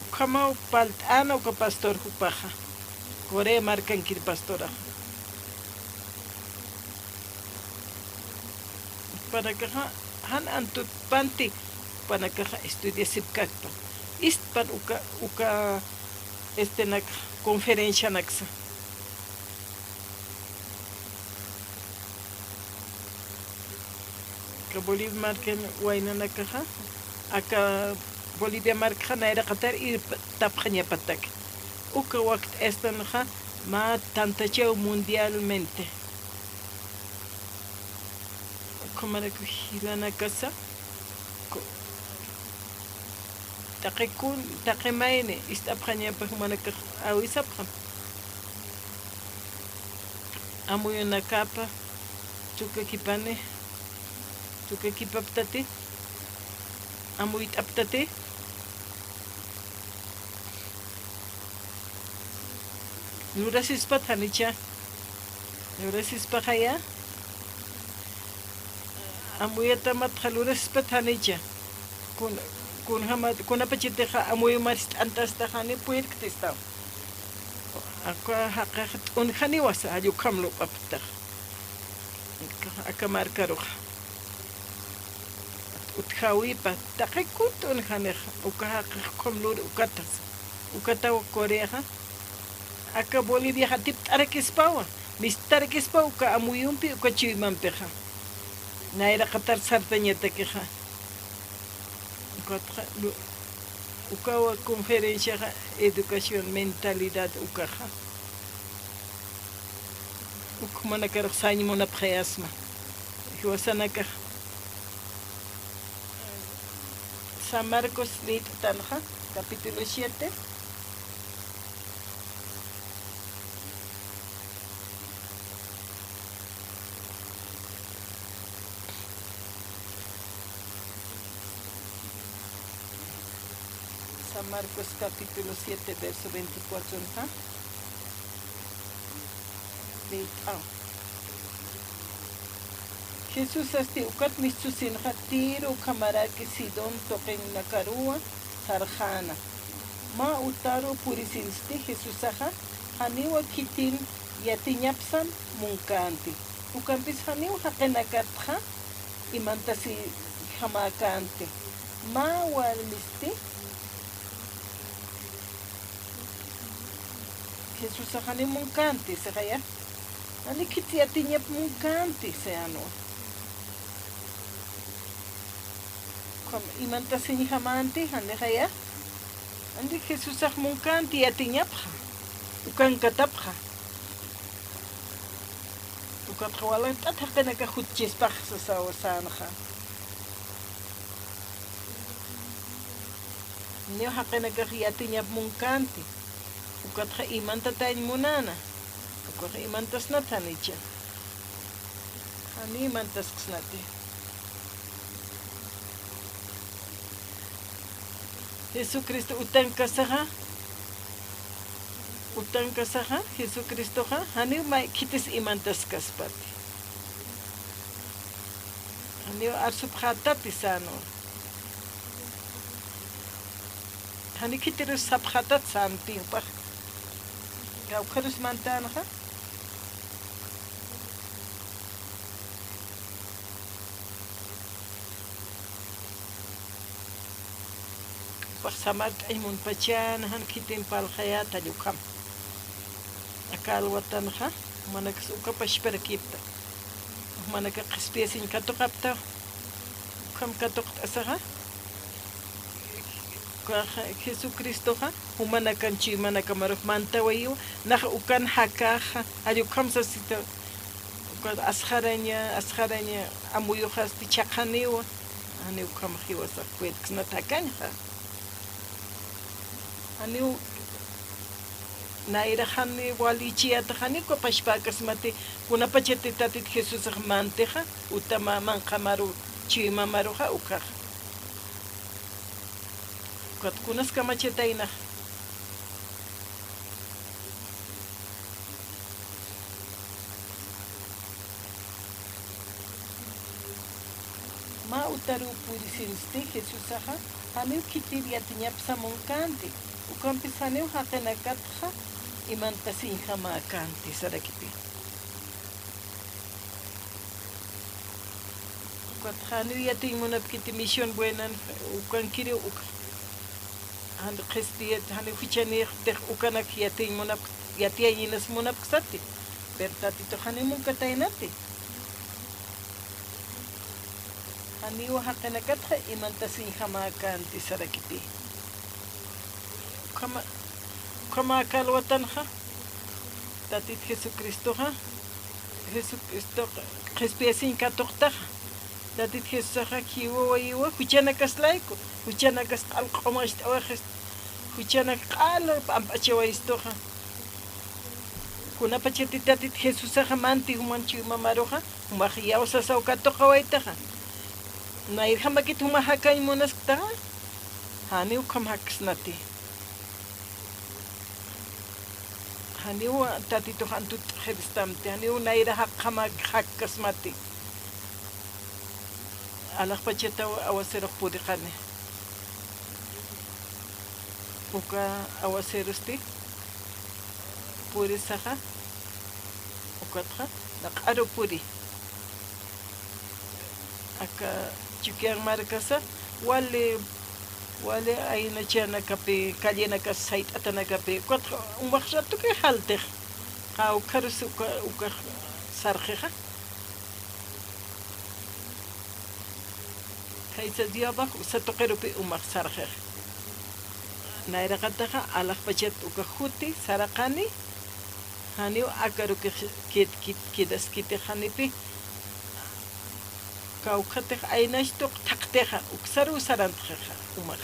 Ukhamaw parlt'äna uka pastor jupaxa, Corea markankir pastoraxa. Jupanakaxa jan antutpanti, jupanakaxa estudiasipkakpan. Istpan uka, uka, estenakxa, conferencianaksa. Aka Bolivia markan waynanakaxa, aka Bolivia markaxa nayraqatar irptapxañapatak. Uka wakt'astanxa mä tantachaw mundialmente. Ukhamaraki jilanakasa, ku-, taqi kun, taqi mayni ist'apxañapa jumanakax awisapxam. Amuyunakapa, chukakipani, chukakipaptati, amuyt'aptati. Lurasispat janicha. Lurasispaxaya. Amuyatamatxa lurasispat janicha. Kun, kunjamat, kunapachatixa amuyumar ist'antastaxani puyrktistaw. Aka jaqixa t'unjaniwasa, jall ukham lup'aptax. Aka markaruxa. Utjawipa, taqi kun t'unjanixa, uka jaqix ukham lur ukatasa. Ukataw Coreaxa. Aka Boliviaxa tipt'arakispawa, mistarakispawa uka amuyumpi, uka chuymampixa. Nayraqatar sartañatakixa. Ukatxa, lu-, ukawa conferenciaxa educación, mentalidad ukaxa. Uk jumanakarux sañ munapxayasma. Jiwasanakax San Marcos lït'tanxa, capítulo siete. San Marcos capítulo siete, verso veinticuatro, ¿no? Lït'aw. Jesusasti ukat mistsusinxa Tiro ukhamaraki Sidón tuqinakaruwa sarxäna. Mä utaru purisinsti Jesusaxa janiwa khitin yatiñapsam munkänti. Ukampis janiw jaqinakatxa imantasinjamäkänti. Mä warmisti Jesusax janiw munkänti, sixaya. Jani khit yatiñap munkänti, sixanwa. Ukham imantasiñjamänti, janixaya. Jani Jesusax munkänti yatiñapxa. Ukankatapxa. Ukatxa walant'at jaqinakax jutchispax sasawa sänxa. Janiw jaqinakax yatiñap munkänti. Ukatxa imantatañ munäna. Ukatxa imantasnat janicha. Jani imantasksnati. Jesucristo utankasaxa, utankasaxa, Jesucristoxa, janiw may khitis imantaskaspati. Janiw arsupxätati sänwa. Jani khitirus sapxätat sänti jupax. Kawkharus mantänxa. Jupax samart'añ munpachäna, jan khitin parlxayäta jall ukham. Aka alwatanxa, jumanakas uka pachparakipta. Jumanakax qhispiyasiñ katuqapta. Ukham katuqt'asaxa, ukaxa Jesucristoxa, jumanakan chuymanakamar mantawayiwa, nax ukan jakäxa, jall ukham sasita, uka asxaraña, asxaraña amuyuxasti chhaqhaniwa, jani ukham jiwasax puedksnat jakañxa. Janiw nayrax jani wali ichiyätax janiw uka pachpäkasmati, kunapachati Tatit Jesusax mantixa, utama manqhamaru, chuymamaruxa ukaxa. Ukat kunas kamachataynax. Mä utaruw purisinsti Jesusaxa, janiw khitir yatiñapsa munkänti, ukampis janiw jaqinakatxa imantasiñjamäkänti sarakiti. Ukatxa janiw yatiñ munapkiti Misión Buenan, ukankiriw uka. Jan qhispiyat, janiw jichhanïxtix ukanak yatiñ munapk, yatiyañinas munapksati. Pero Tatitux janiw munkataynati. Janiw jaqinakatxa imantasiñjamäkänti sarakiti. Ukhama, ukhama aka alwatanxa, Tatit Jesucristoxa, Jesucristox qhispiyasiñ katuqtaxa. Tatit Jesusaxa jiwawayiwa juchanakas layku, juchanakas q'al q'umacht'awayxi, juchanak q'al p'amp'achawayistuxa. Kunapachati Tatit Jesusaxa manti juman chuymamaruxa, jumax iyawsasaw katuqawaytaxa. Nayrjamakit jumax jakañ munasktaxa, janiw ukham jaksnati. Janiw Tatitux antut t'xiristamti, janiw nayra jaqjama jakkasmati. Alaxpachataw aguacerux puriqani. Uka aguacerosti purisaxa, ukatxa naq'aru puri. Aka Chukiyaw markasa wali, wali aynachanakapi, callenakas sayt'atanakapi, ukatxa umax ratuki jaltix. Qawkharus uka, ukax sarxixa. Khaysa día abajo usa tuqirupi umax sarxix. Nayraqataxa alaxpachat uka juti saraqani, janiw akaruki kit, kit, kidaskiti janipi. Kawkhatix aynachtux thaqtixa, uksaruw sarantxixa umax.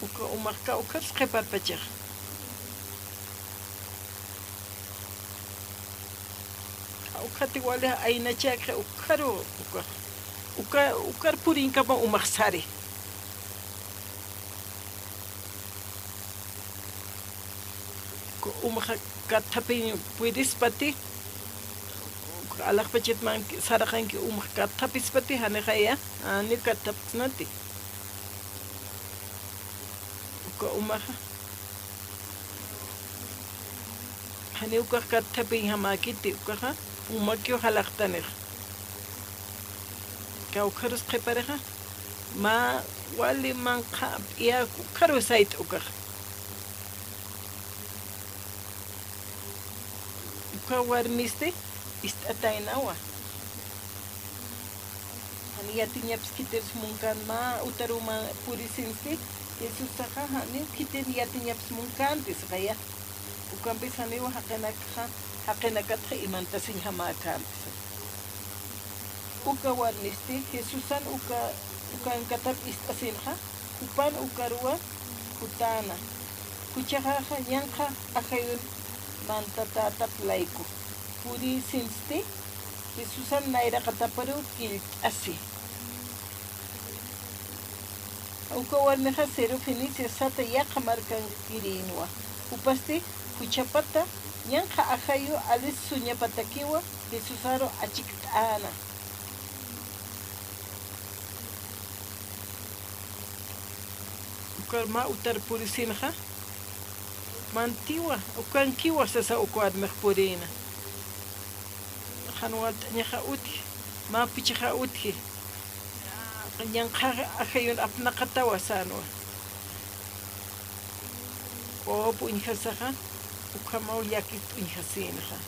Uka umax kawkharus qhiparpachaxa. Kawkhati wali aynachakxa ukharu, uka, uka, ukar puriñkama umax sari. Umaxa kathapiñ purispati, alaxpachat manki saraqanki umax kathapispati, janixaya, janiw kathapksnati. Uka umaxa, janiw ukax kathapiñjamäkiti, ukaxa umakiw jalaqtanix. Kawkharus qhiparixa, mä wali manqha p'iyak ukharu sayt'a ukax. Uka warmisti ist'ataynawa. Jani yatiñapis khitirs munkän mä utaruw mä purisinsti, Jesusaxa janiw khitir yatiñapis munkänti sixaya. Ukampis janiw jaqinakxa, jaqinakatxa imantasiñjamäkämpi. Uka warmisti Jesusan uka, ukankatap ist'asinxa, jupan ukaruwa jutäna. Juchaxaxa ñanqha ajayun mantatätap layku. Purisinsti Jesusan nayraqataparuw killt'asi. Uka warmixa Sirofenicia sata yaqha markankirïnwa. Jupasti juchapata ñanqha ajayu alis suñapatakiwa Jesusaru achikt'äna. Ukar mä utar purisinxa, mantiwa, ukankiwa sasa uka warmix purïna. Jan walt'añaxa utji, mä puchaxa utji. Ñanqha ajayun apnaqatawa sänwa. Wawap uñjasaxa, ukhamaw llakit uñjasïnxa.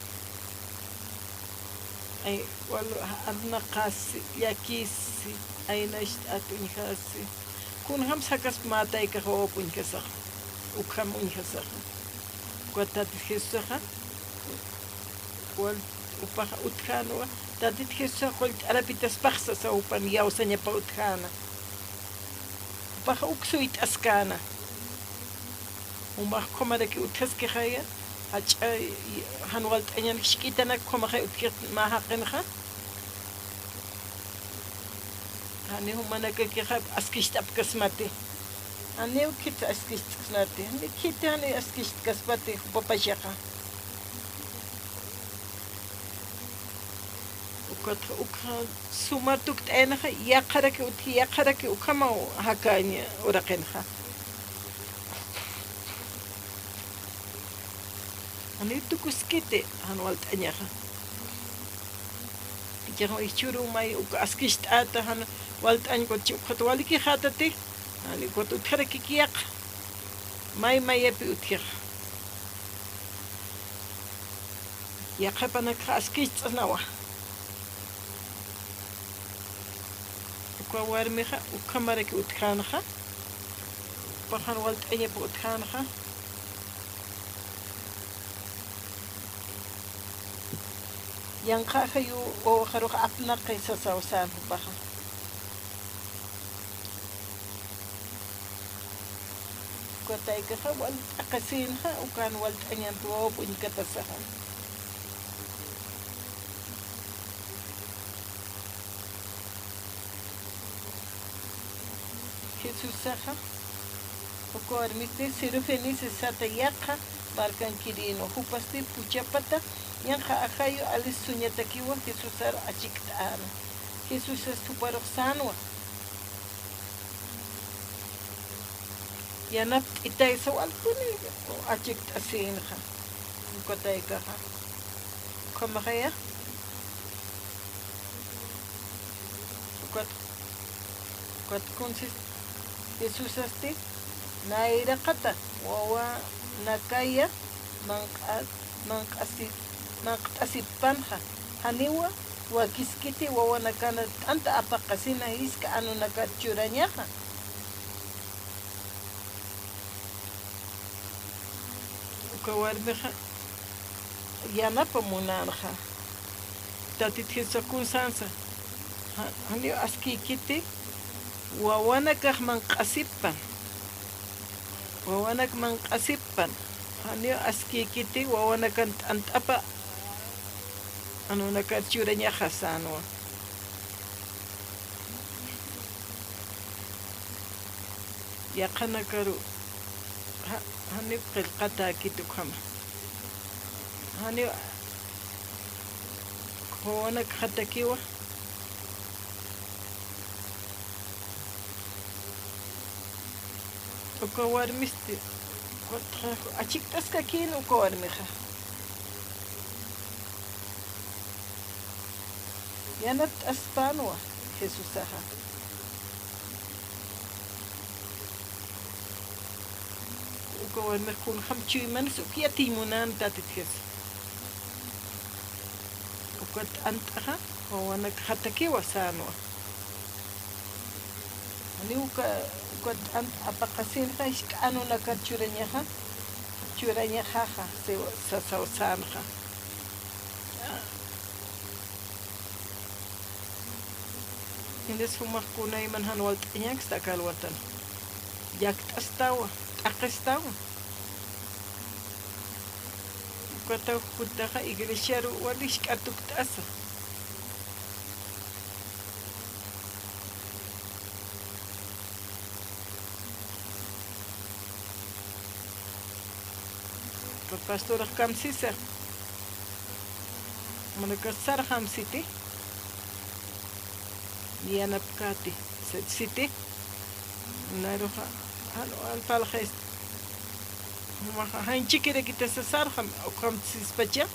Ay, wal arnaqasi, llakisi, aynacht'at uñjasi. Kunjams jakaspa mä taykax wawap uñjasaxa, ukham uñjasaxa. Ukat Tatit Jesusaxa, wal jupaxa utjänwa, Tatit Jesusax qullt'arapitaspax sasa jupan iyawsañapa utjäna. Jupaxa uk suyt'askäna. Jumax ukhamaraki utjaskixaya, jach'a jan walt'añan jisk'itanak ukhamaxay utjix mä jaqinxa. Jani jumanakakixa askicht'apkasmati. Janiw khit askicht'ksnati, jani khiti jani askicht'kaspati jupa pachaxa. Ukatxa ukxa suma tukt'aynaxa, yaqharaki utji, yaqharaki ukhamaw jakañ uraqinxa. Janiw tukuskiti jan walt'añaxa. Jichhax jichhüruw may uk askicht'äta jan walt'añ, ukat chi ukxat walikixätati, jani ukat utjarakiki yaqha. May mayapi utjixa. Yaqhipanakxa askicht'snawa. Uka warmixa ukhamaraki utjänxa. Jupax jan walt'añapa utjänxa. Yanqha ajayu wawaxarux apnaqi sasaw sän jupaxa. Uka taykaxa wal t'aqhisïnxa, ukan wal t'añampi wawa p'uñkatasaxa. Jesusaxa uka warmiti Sirofenices sata yaqha markankirïnwa, jupasti phuchhapata yanqha ajayu alis suñatakiwa Jesusar achikt'äna. Jesusas juparux sänwa. Yanapt'itaysa walpuni achikt'asïnxa. Uka taykaxa. Ukhamaxaya. Ukat, ukat kunsis Jesusasti nayraqata wawanakaya manq'a-, manq'asi-, manq'asippanxa, janiwa wakiskiti wawanakana t'anta apaqasina jisk'a anunakat churañaxa. Uka warmixa yanapa munänxa. Tatit Jesusa kun sänsa. Ja-, janiw askïkiti wawanakax manq'asippan. Wawanak manq'asippan. Janiw askïkiti wawanakan t'ant'apa anunakar churañaxa sänwa. Yaqhanakaru ja-, janiw qillqatäkiti ukhama. Janiw wawanakxatakiwa. Uka warmisti, achikt'askakïn uka warmixa. Yanapt'aspänwa Jesusaxa. Uka warmix kunjam chuymanis uk yatiy munän Tatit Jesús. Uka t'ant'axa wawanakxatakiwa sänwa. Janiw uka, uka t'ant'a apaqasinxa jisk'a anunakat churañaxa, churañaxaxa, siwa, sasaw sänxa. Indes jumax kunayman jan walt'añaksta aka alwatan. Llakt'astawa, t'aqistawa. Ukataw jutaxa iglesiaru wali jisk'a tukt'asa. Pastorax kamsisa. Manaka sarxam siti. Yanapkäti siti. Naruxa, jan, jan parlxist. Jumaxa, janchikirakitasa sarxam, ukhamtsispacha.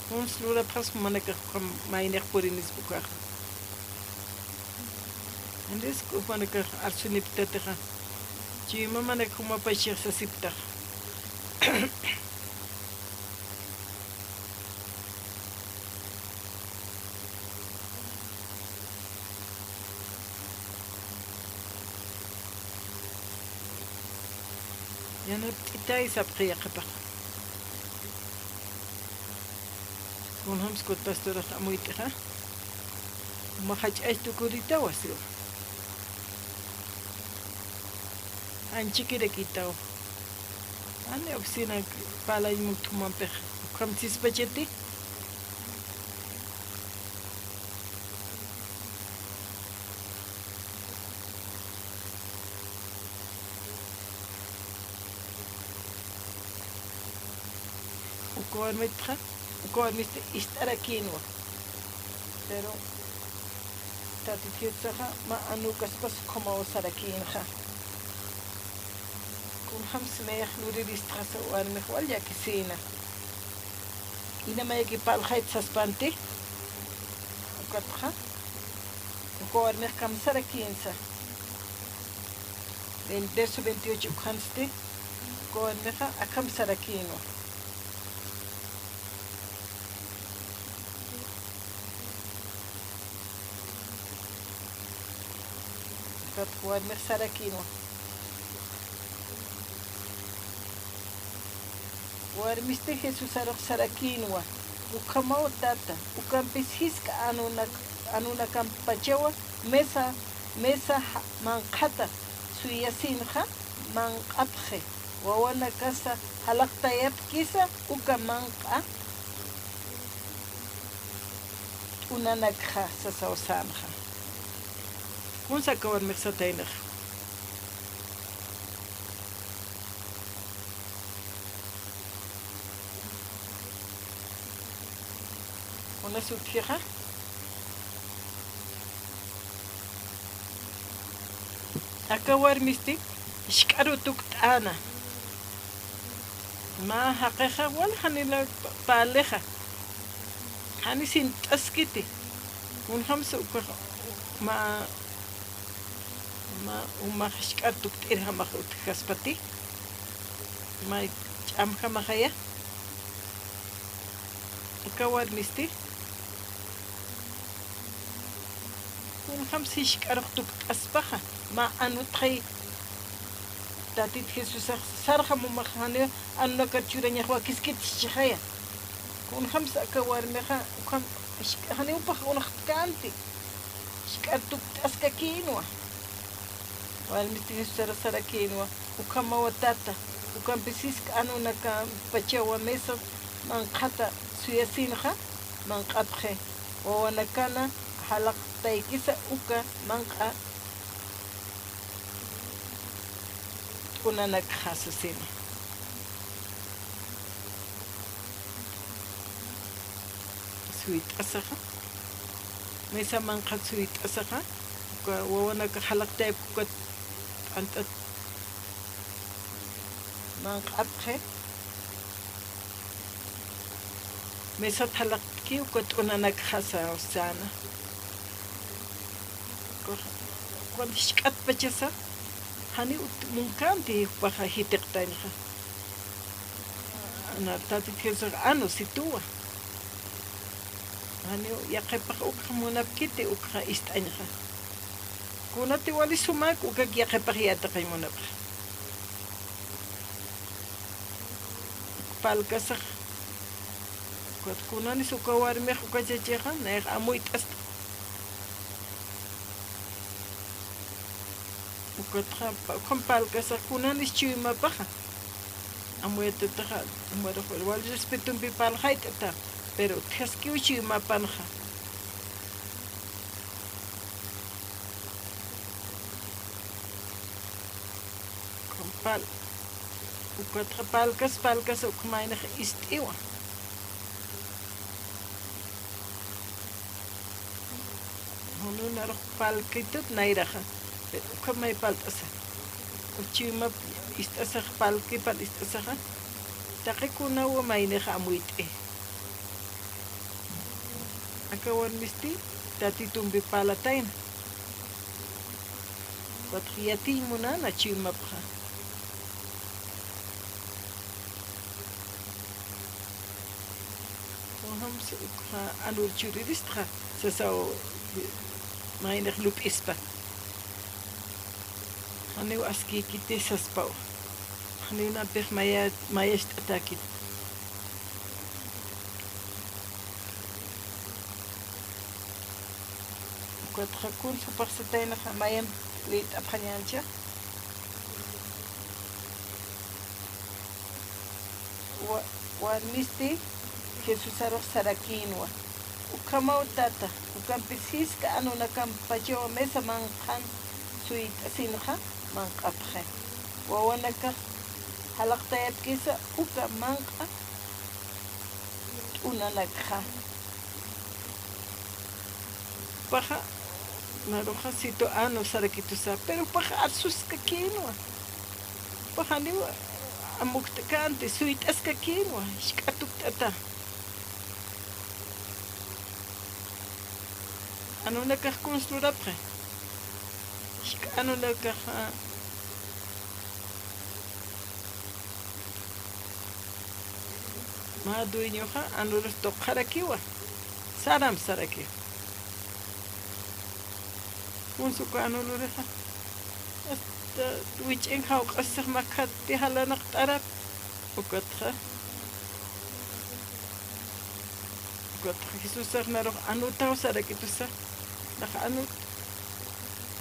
Juns lurapxas jumanakax ukham maynix purinispa ukaxa. Andes jumanakax arsunipktatixa. Chuyma manak jumapachix sasipktaxa. Yanapt'itay sapxi yaqhipax. Kunjams kut pastorax amuyt'ixa. Juma jach'ach tukuritawa siwa. Janchikirakitaw. Jani oficina parlañ mukt'umampix. Ukhamtsispachati. Uka warmitxa, uka warmisti ist'arakïnwa. Pero Tatit Jesusaxa mä anukaspas ukhamaw sarakïnxa. Kunjams mayax luriristxasa warmix wal llakisïna. Ina mayaki parlxayt saspanti. Ukatxa. Uka warmix kamsarakïnsa. Verso veintiocho ukhamsti. Uka warmixa akham sarakïnwa. Ukat warmix sarakïnwa. Warmisti Jesusarux sarakïnwa. Ukhamaw tata, ukampis jisk'a anunak-, anunakampachawa mesa, mesa ja-, manqhata suyasinxa manq'apxi. Wawanakasa jalaqtayapkisa uka manq'a t'unanakxa sasaw sänxa. Kunsa aka warmix sataynaxa. Kunas utjixa. Aka warmisti jisk'ar utukt'äna. Mä jaqixa wal janila pa-, parlixa. Janis jint'askiti. Kunjamsa ukax mä, mä umax jisk'ar tukt'irjamax utjkaspati. Mä ch'amjamaxaya. Aka warmisti. Kunjamsa jisk'arux tukt'aspaxa, mä anutxay Tatit Jesusax sarxamumaxa janiw anunakar churañax wakiskiti jichhaxaya. Kunjamsa aka warmixa, ukham jisk'a-, janiw pax unxtkänti. Jisk'ar tukt'askakïnwa. Warmisti Jesusar sarakïnwa, ukhamawa tata, ukampis jisk'a anunakampachawa mesa manq'ata suyasinxa, manq'apxi, wawanakana jalaqtaykisa uka manq'a t'unanakxa sasina. Suyt'asaxa, mesa manq'at suyt'asaxa, uka wawanaka jalaqtayapki uka t'ant'at manq'apxi, mesat jalaqtki uka t'unanakxa sasaw säna. Ukat jisk'atpachasa, janiw ut-, munkänti jupaxa jitiqtañxa. Ana Tatit Jesusax anu situwa. Janiw yaqhipax ukxa munapkiti ukxa ist'añxa. Kunati wali sumak ukak yaqhipax yatiqañ munapxa. Parlkasax. Ukat kunanis uka warmix uka chachixa, nayax amuyt'asta. Ukatxa, pa-, ukham parlkasax kunanis chuymapaxa. Amuyatataxa, umarux wal respetompi parlxayt'ata, pero utjaskiw chuymapanxa. Ukham parl-, ukatxa parlkas, parlkas, ukham maynax ist'iwa. Janiw narux parlkitut nayraxa, pero ukham may parlt'asa. Uka chuymap ist'asax, parlkipal ist'asaxa, taqi kunawa maynixa amuyt'i. Aka warmisti Tatitumpi parlatayna. Ukatxa yatiñ munäna chuymapxa. Kunjamsa ukxa anur churiristxa, sasaw maynax lup'ispa. Janiw askïkiti saspaw. Janiw napix maya-, mayacht'atäkit. Ukatxa kunsa jupax sataynaxa mayamp lït'apxañäncha. Wa-, warmisti Jesusarux sarakïnwa. Ukhamaw tata, ukampis jisk'a anunakampachaw mesa manq'an suyt'asinxa manq'apxi. Wawanakax jalaqtayapkisa uka manq'a t'unanakxa. Jupaxa, naruxa situ anu sarakitusa, pero jupaxa arsuskakïnwa. Jupaxa janiw amukt'känti, suyt'askakïnwa, jisk'a tukt'ata. Anunakax kuns lurapxi. Jisk'a anunakaxa, mä dueñoxa anurus tuqxarakiwa, saram sarakiwa. Kunsa uka anu lurixa, Asta wich'in jawq'asisax makhat jalanaqt'arap. Ukatxa, ukatxa Jesusax narux anutaw sarakitusa. Nax anut,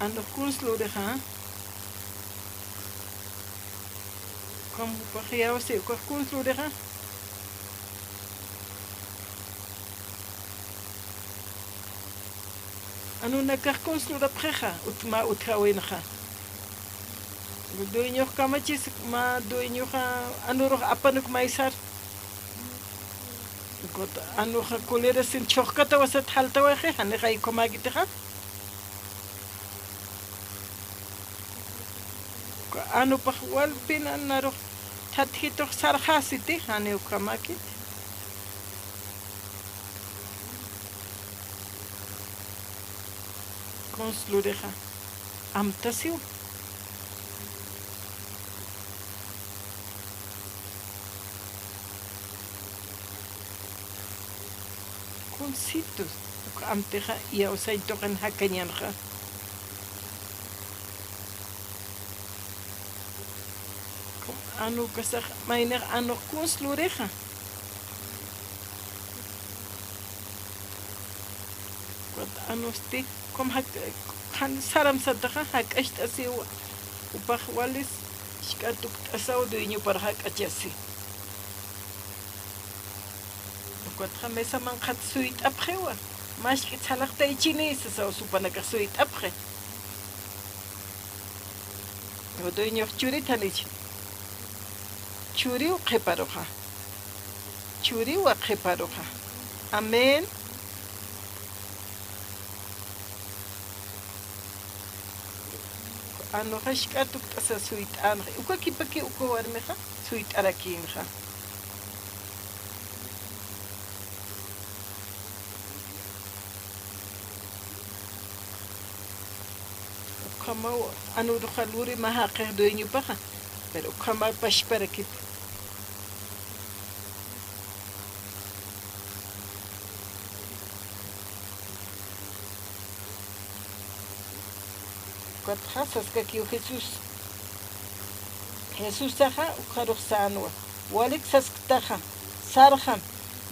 anux kuns lurixa. Ukham jupax iyawsi, ukax kuns lurixa. Anunakax kuns lurapxixa, ut mä utjäwinxa. Dueñox kamachis, mä dueñoxa anurux apanuk maysar. Ukat anuxa kulirasin chhuxkatawasat jaltawayxi, janix ay ukhamäkitixa. Uka anupax walpin narux thatjitux sarxäsiti, janiw ukhamäkiti. Kuns lurixa amtasiw. Kunsitu, uk amtixa iyawsañ tuqin jakañanxa. Anukasax maynix anux kuns lurixa. Ukat anusti, ukham jak-, jan saram sataxa, jak'acht'asiw, jupax walis jisk'a tukt'asaw dueñopar jak'achasi. Ukatxa mesa manqhat suyt'apxiwa, mask'i chhalaxtaychini sasaw supanakax suyt'apxi. Dueñox churit janich. Churiw qhiparuxa. Churiwa qhiparuxa. Amén. Anuxa jisk'a tukt'asa suyt'änxa. Ukakipaki uka warmixa suyt'arakïnxa. Ukhamaw anuruxa luri mä jaqix dueñopaxa, pero ukhamaw pachparakiti. Ukatxa saskakiw Jesús. Jesusaxa ukxarux sänwa. Walik sasktaxa, sarxam,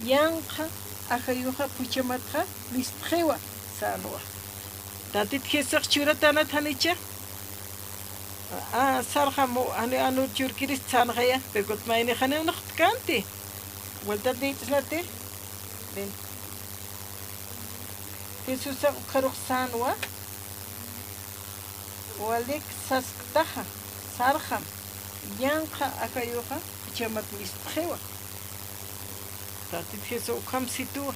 yanqha ajayuxa phuchhamatxa mistxiwa sänwa. Tatit Jesusax churatanat janicha. A, sarxam, jani anur churkirist sänxaya, pero ukat maynix janiw naqt'känti. Vuelta niyt'snati. Ven. Jesusax ukxarux sänwa. Walik sasktaxa, sarxam, yanqha ajayuxa phuchhamat mistxiwa. Tatit Jesús ukham situwa.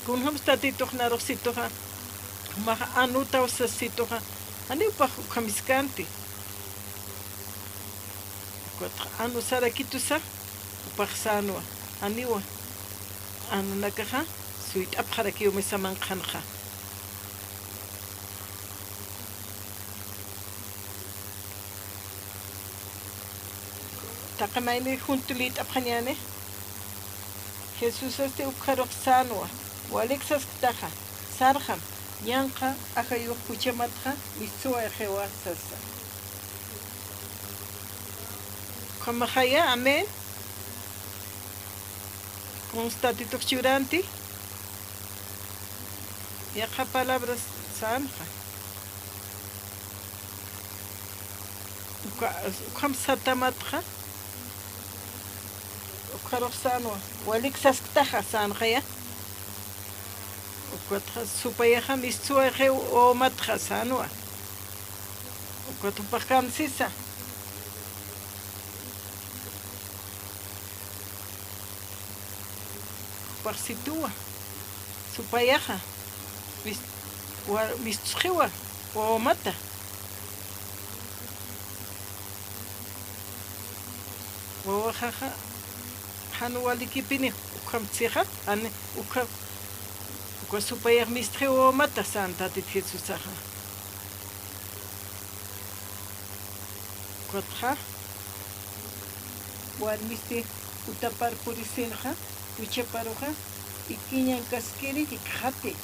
Kunjams Tatitux narux situxa, jumax anutaw sas situxa, janiw jupax ukhamiskänti. Ukatxa anu sarakitusa, jupax sänwa, janiwa. Anunakaxa suyt'apxarakiw mesa manqhanxa. Taqi mayni junt'u liyt'apxañäni. Jesusasti ukxarux sänwa, walik sasktaxa, sarxam, yanqha ajayux phuchhamatxa mistsuwayxiwa sasa. Ukhamaxaya, amén. Kuns Tatitux churänti. Yaqha palabras sänxa. Uka, ukham satamatxa. Ukxarux sänwa. Walik sasktaxa sänxaya. Ukatxa supayaxa mistsuwayxiw wawamatxa sänwa. Ukat jupax kamsisa. Jupax situwa, supayaxa, mis-, wa-, mistsuxiwa, wawamata. Wawaxaxa, jan walikipini, ukhamtsixa, jan, ukha, uka supayax mistxiwa wawamata, sän Tatit Jesusaxa. Ukatxa, warmisti, Jutapar purisinxa, juchaparuxa ikiñankaskiri jikxati,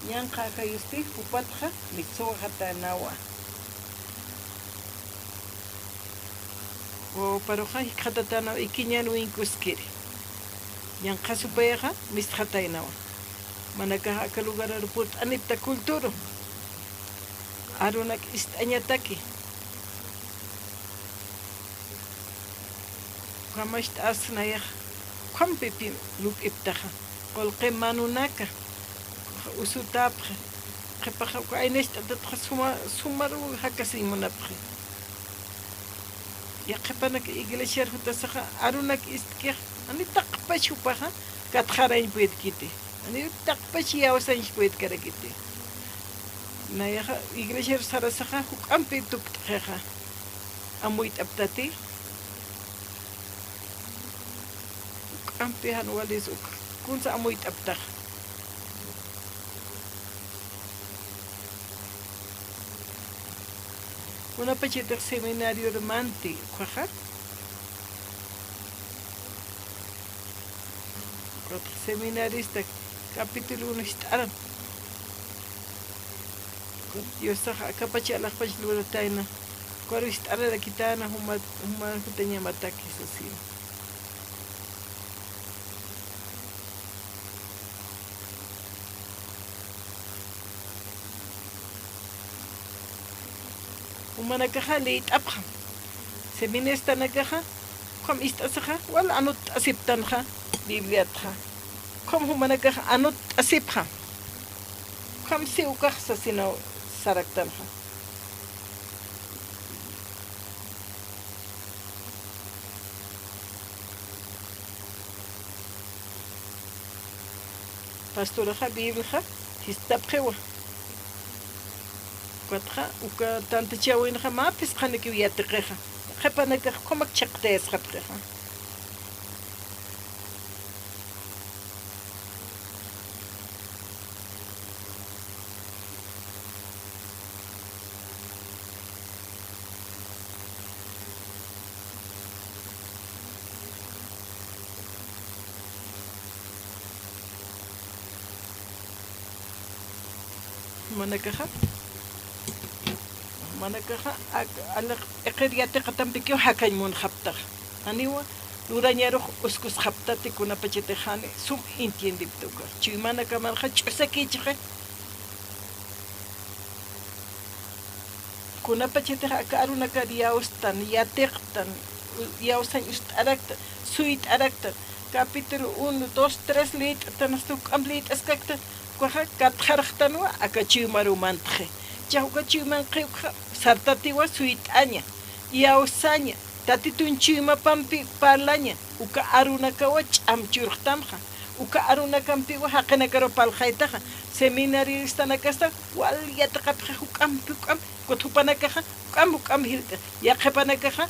ñanqha ajayusti jupatxa mitsuwaxatanawa. Wawaparuxa jikxatatanaw ikiñan wiñkuskiri. Ñanqha supayaxa mistxataynawa. Manakaxa aka lugarar purt'anipta culturu. Arunak ist'añataki. Ukhamacht'as nayax ukhampipï lup'iptaxa, qullqi manunaka usutapxi, qhipaxa uka aynacht'atatxa suma, sumaruw jakasiñ munapxi. Yaqhipanak iglesiar jutasaxa arunak ist'kix, jani taqpach jupaxa katxarañ puedkiti, jani taqpach iyawsañ puedkarakiti. Nayaxa iglesiar sarasaxa juk'ampi tukt'xixa. Amuyt'aptati. Juk'ampi jan walis uk kunsa amuyt'aptaxa. Kunapachatix seminarior manti ukaxa. Ukatxa seminarista capítulo uno ist'aran. Ukat Diosaxa akapacha alaxpach luratayna. Ukaru ist'ararakitana juma, juma jutañamataki sasina. Jumanakaxa liyt'apxam. Seminaristanakaxa ukham ist'asixa wal anutt'asiptanxa Bibliatxa. Ukham jumanakaxa anutt'asipxam. Ukham si ukax sasinaw saraktanxa. Pastoraxa Bibliaxa jistapxiwa. Ukatxa uka tantachäwinxa mä phisqanikiw yatiqixa. Qhipanakax ukhamak chhaqtayasxapxixa. Jumanakaxa, jumanakaxa, ak-, aliq p'iqir yatiqatampikiw jakañ munxaptaxa. Janiwa lurañarux uskusxaptati kunapachatix jani sum entiendipta ukax. Chuymanakamanxa ch'usakïchixi. Kunapachatix aka arunakar iyawstan, yatiqtan, u-, iyawsañ ust'araktan, suyt'araktan, capítulo uno, dos, tres liyt'tan, hasta juk'amp liyt'askaktan, ukaxa katxarxtanwa aka chuymaruw mantxi. Jichhax uka chuymanqi ukxa sartatiwa suyt'aña, iyawsaña, Tatitun chuymapampi parlaña, uka arunakawa ch'am churxtamxa, uka arunakampiwa jaqinakaru parlxaytaxa, seminaristanakasta wal yatiqapxi juk'ampi juk'ampi, ukat jupanakaxa juk'amp juk'amp jilt'a, yaqhipanakaxa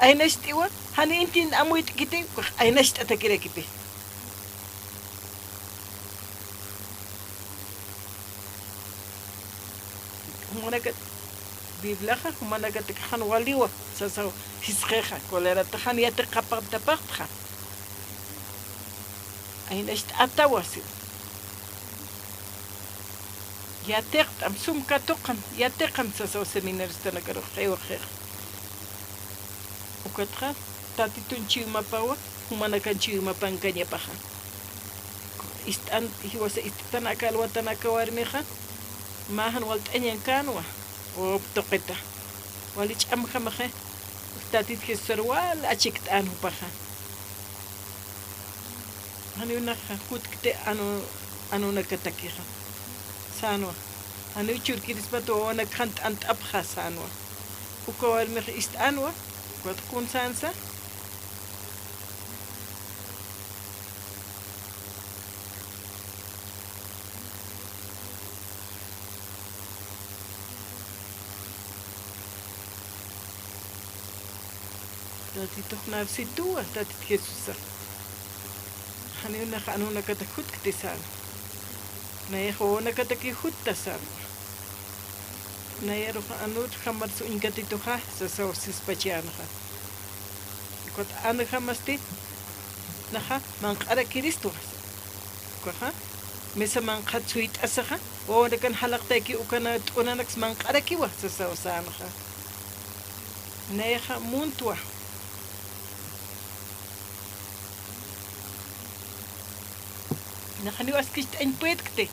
aynacht'iwa, jani intin amuyt'kiti, ukax aynacht'atakirakipi. Jumanakat, Bibliaxa jumanakatak jan waliwa sasaw jisqixa, coleratax jan yatiqapxtapaxtxa. Aynacht'atawa siw. Yatiqt'am, sum katuqam, yatiqam sasaw seminaristanakaru qiwxixa. Ukatxa Tatitun chuymapawa, jumanakan chuymapankañapaxa. Ist'an, jiwasa ist'tan aka alwatan aka warmixa, mä jan walt'añankänwa, wawap tuqita. Wali ch'amjamaxi, Tatit Jesusar wal achikt'an jupaxa. Janiw naxa jutkti anu, anunakatakixa. Sänwa. Janiw churkirispat wawanak jan t'ant'apxa sänwa. Uka warmix ist'anwa, ukat kun sänsa. Tatitux narsituwa, Tatit Jesusa. Janiw nax anunakatak jutkti sänwa. Nayax wawanakataki jutta sänwa. Nayarux anut jamarsa uñkatituxa, sasaw sispachänxa. Ukat anjamasti, Naxa, manq'arakiristwa. Ukaxa, mesa manq'at suyt'asaxa, wawanakan jalaqtayki ukana t'unanaks manq'arakiwa, sasaw sänxa. Nayaxa muntwa. Naxaniw askicht'añ puedkti.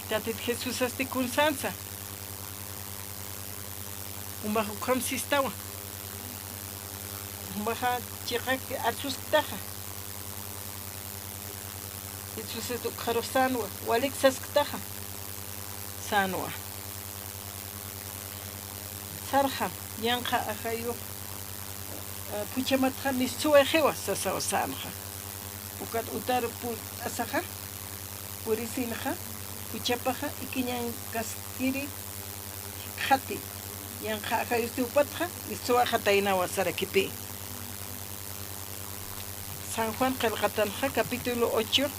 Tatit Jesusasti kun sänsa. Jumax ukham sistawa. Jumaxa chiqak arsusktaxa. Jesusat ukxarux sänwa, walik sasktaxa. Sänwa. Sarxam, yanqha ajayux, eh, phuchhamatxa mistsuwayixiwa, sasaw sänxa. Ukat utar purt'asaxa, purisinxa, phuchhapaxa, ikiñankaskiri jikxati, yanqha ajayusti jupatxa, mistsuwaxataynawa sarakipï. San Juan qillqatanxa, capítulo ocho.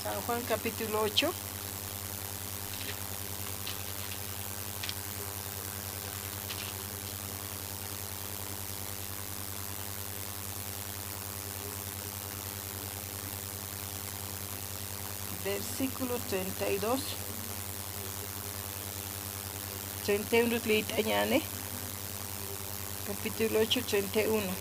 San Juan capítulo ocho. Versículo treinta y dos. Treinta y uno liyt'añäni. Capítulo ocho, treinta y uno.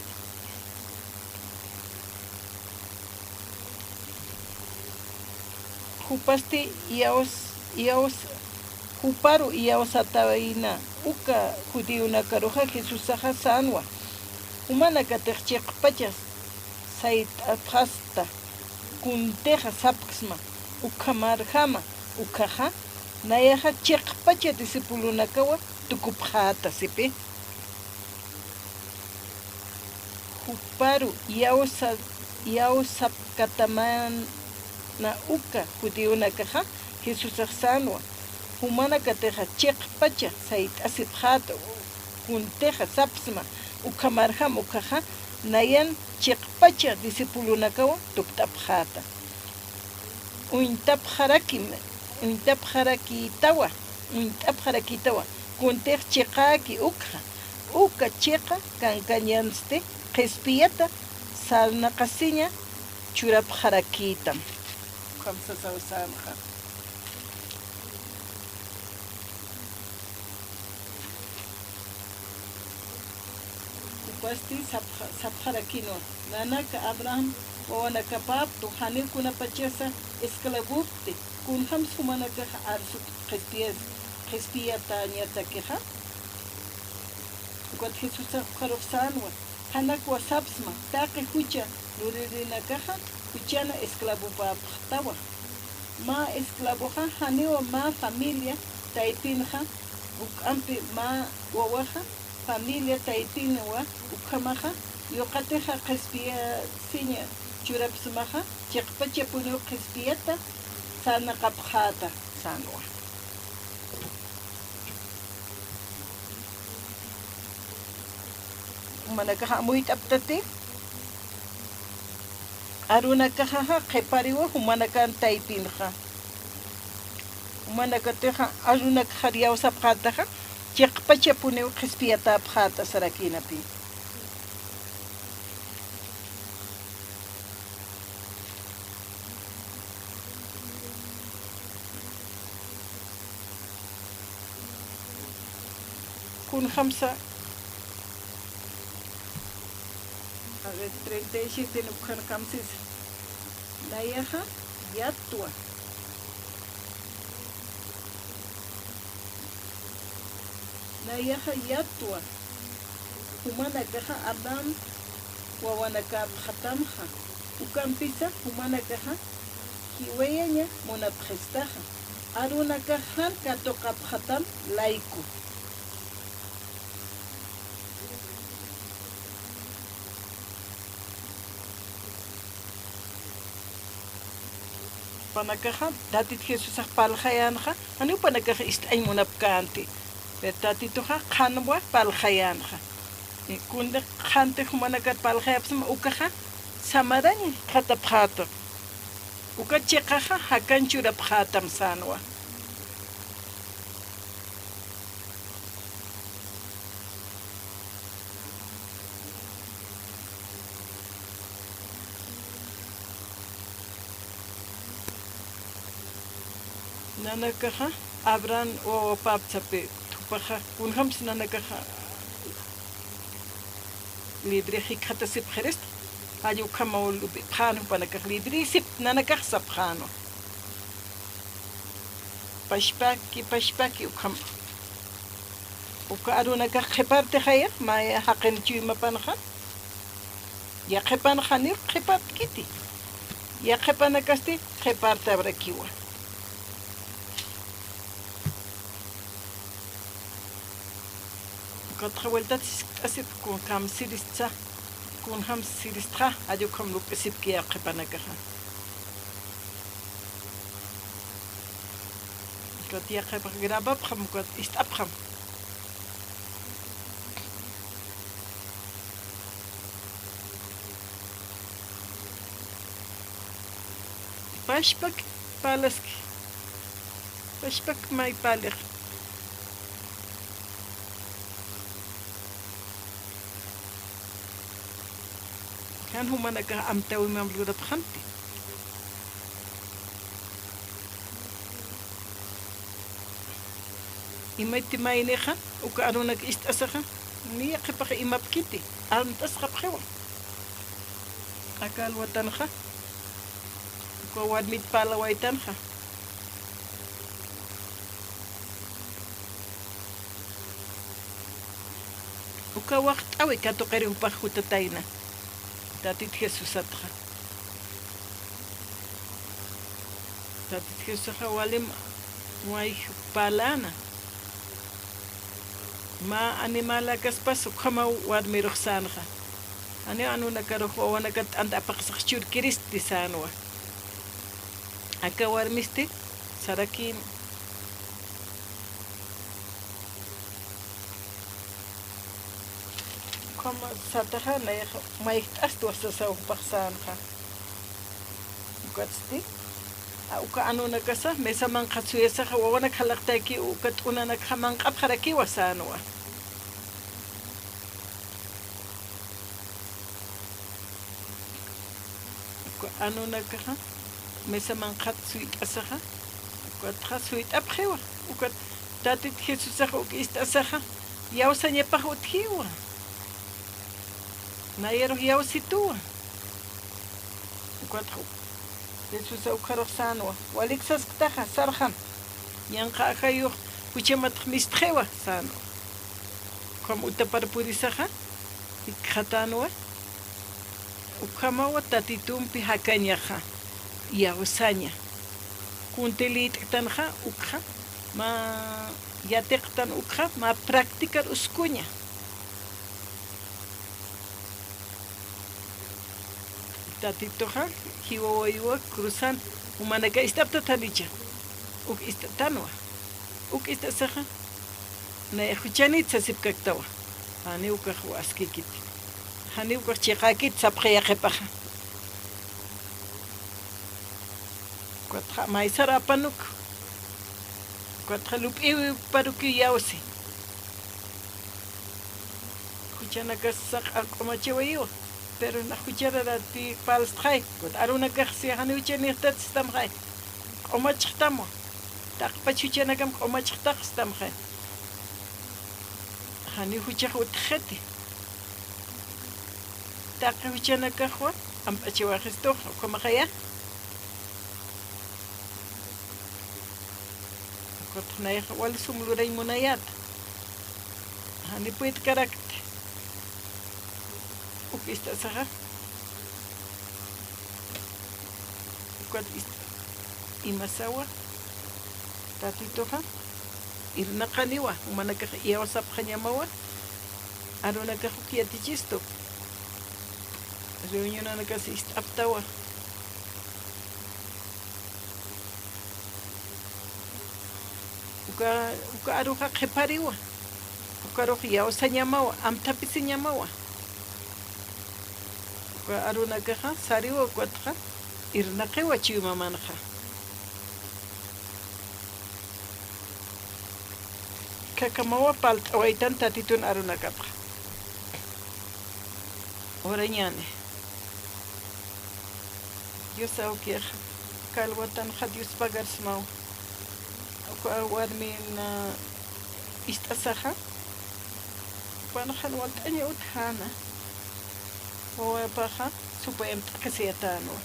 Jupasti iyaws-, iyaws-, juparu iyawsatayna uka judionakaruxa Jesusaxa sänwa. Jumanakatix chiqpacha sayt'apxasta, kuntixa sapksma, ukhamarjama, ukkhaxa, nayaxa chiqpacha discipulonakawa tukupxäta, sipï. Juparu iyawsa-, iyawsapkatamana uka judionakaxa Jesusax sänwa, jumanakatixa chiqpacha sayt'asipxäta, kuntixa sapsma, ukhamarjam ukkhaxa, nayan chiqpacha discipulonakawa tukt'apxäta. Uñtapxarakim, uñtapxarakïtawa, uñtapxarakïtawa, kuntix chiqäki ukkha, uka chiqa kankañansti qhispiyata sarnaqasiña churapxarakïtam. Ukham sasaw sänxa. Jupasti sapxa-, sapxarakinwa, nanaka Abraham wawanakapäptu, janiw kunapachasa esclavopti, kunjams jumanakax arsut qhispiyas-, qhispiyatäñatakixa. Ukat Jesusax ukxarux sänwa, janakwa sapsma, taqi jucha luririnakaxa juchana esclavopäpxtawa. Mä esclavoxa janiwa mä familia taypinxa, juk'ampi mä wawaxa familia taypinwa, ukhamaxa, yuqatixa qhispiyasiña churapsmaxa, chiqpachapuniw qhispiyata sarnaqapxäta, sänwa. Jumanakaxa amuyt'aptati, arunakaxaxa qhipariwa jumanakan taypinxa. Jumanakatixa arunakxar iyawsapxätaxa, chiqpachapuniw qhispiyatäpxäta sarakïnapï. Kunjamsa, a ver, treinta y siete, ukham kamsisa. Nayaxa yatwa. Nayaxa yatwa. Jumanakaxa Abraham wawanakapxatamxa. Ukampisa jumanakaxa jiwayaña munapxistaxa. Arunakax jan katuqapxatam layku. Jupanakaxa Tatit Jesusax parlxayänxa, janiw jupanakax ist'añ munapkänti. Pero Tatituxa qhanwa parlxayänxa. Kuntix qhanti jumanakat parlxayapxsma ukaxa, Samarañ jikxatapxäta. Uka chiqaxa jakañ churapxätam sänwa. Nanakaxa Abraham wawapäptsa, pï thupaxa kunjams nanakaxa libre jikxatasipxirista, jall ukhamaw lup'ipxän jupanakax librisip nanakax sapxänwa. Pachpaki, pachpaki ukham. Uka arunakax qhipartixaya, maya jaqin chuymapanxa. Yaqhipanxa janiw qhipartkiti. Yaqhipanakasti qhipartawrakiwa. Ukatxa vueltat jiskt'asip, kunjam siristsa, kunjam siristxa, jall ukham lup'isipki yaqhipanakaxa. Ukat yaqhipax grabapxam, ukat ist'apxam. Pachpak parlaski, pachpak may parlix. Jan jumanakax amtawimam lurapxamti. Imayti maynixa, uka arunak ist'asaxa, niya qhipax imapkiti, amt'asxapxiwa. Aka alwatanxa, uka warmit parlawaytanxa. Uka waxt'awi katuqiri jupax jutatayna, Tatit Jesusatxa. Tatit Jesusaxa walim wayjik parlana. Mä animalakaspas ukhamaw warmirux sänxa. Janiw anunakarux wawanakat t'ant apaqsax churkiristi sänwa. Aka warmisti sarakïn. Ukham sataxa, nayax mayjt'astwa sasaw jupax sänxa. Ukatsti, a, uka anunakasa mesa manqhat suyasaxa, wawanak jalaqtayki uka t'unanakxa manq'apxarakiwa sänwa. Uka anunakaxa mesa manqhat suyt'asaxa, ukatxa suyt'apxiwa. Ukat Tatit Jesusax uk ist'asaxa, iyawsañapax utjiwa. Nayarux iyawsituwa. Ukatxa Jesusa ukxarux sänwa, walik sasktaxa, sarxam. Yanqa ajayux juchamatx mistxiwa sänwa. Ukham utapar purisaxa, jikxatänwa. Ukhamawa Tatitumpi jakañaxa, iyawsaña. Kunti lït'ktanxa ukxa, mä yatiqtan ukxa, mä practicar uskuña. Tatituxa jiwawaywa cruzan, jumanaka ist'aptat janicha. Uk ist'atanwa. Uk ist'asaxa, nayax juchanït sasipkaktawa. Janiw ukax waskïkit. Janiw ukax chiqäkit sapxi yaqhipaxa. Ukatxa maysar apanuk. Ukatxa lup'iw parukiw iyawsi. Juchanakas saq'a q'umachawayiwa. Pero nax juchararati parlstxay. Ukat arunakax si janiw juchanïxtat sistamxay. Q'umachxtamwa. Taqpach juchanakam q'umachxtaq sistamxay. Janiw juchax utjxiti. Taqi juchanakaxwa, amp'achawaxistux, ukhamaxaya. Ukatxa nayax wali sum lurañ munayäta. Jani puytkarakti. Uk ist'asaxa. Ukat ist'a. Imasawa. Tatituxa. Irnaqaniwa. Jumanakax iyawsapxañamawa. Arunakax uk yatichistu. Reunionanakas ist'aptawa. Uka, uka aruxa qhipariwa. Ukarux iyawsañamawa, amthapisiñamawa. Uka Arunakaxa sariwa, ukatxa irnaqiwa chuymamanaxa. Khakamawa palt'awaytan Tatitun arunakapxa. Urañäni. Dios awkixa, kalwatanxa Dios pagarsmaw. Uka warmin, ah, ist'asaxa, jupanxa jan walt'aña utjäna. Wawapaxa supayamp t'aqhisiyatänwa.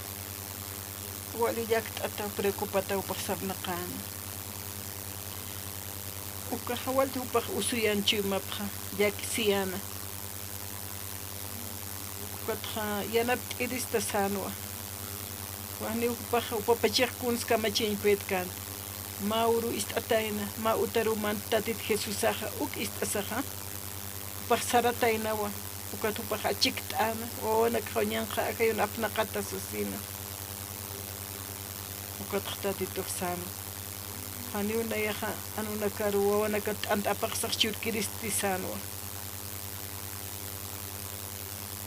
Wali llakt'ata, preocupata jupax sarnaqäna. Ukaxa wal jupax usuyän chuymapxa, llakisiyäna. Ukatxa yanapt'irista sänwa. Janiw jupaxa, jupapachix kuns kamachiñ puytkänti. Mä uru ist'atayna, mä utaruw mant Tatit Jesusaxa, uk ist'asaxa, jupax sarataynawa. Ukat jupax achikt'äna, wawanakxa ñanqha ajayun apnaqata sasina. Ukatxa Tatitux sänwa. Janiw nayaxa anunakaru wawanakat t'ant apaqsax churkiristi sänwa.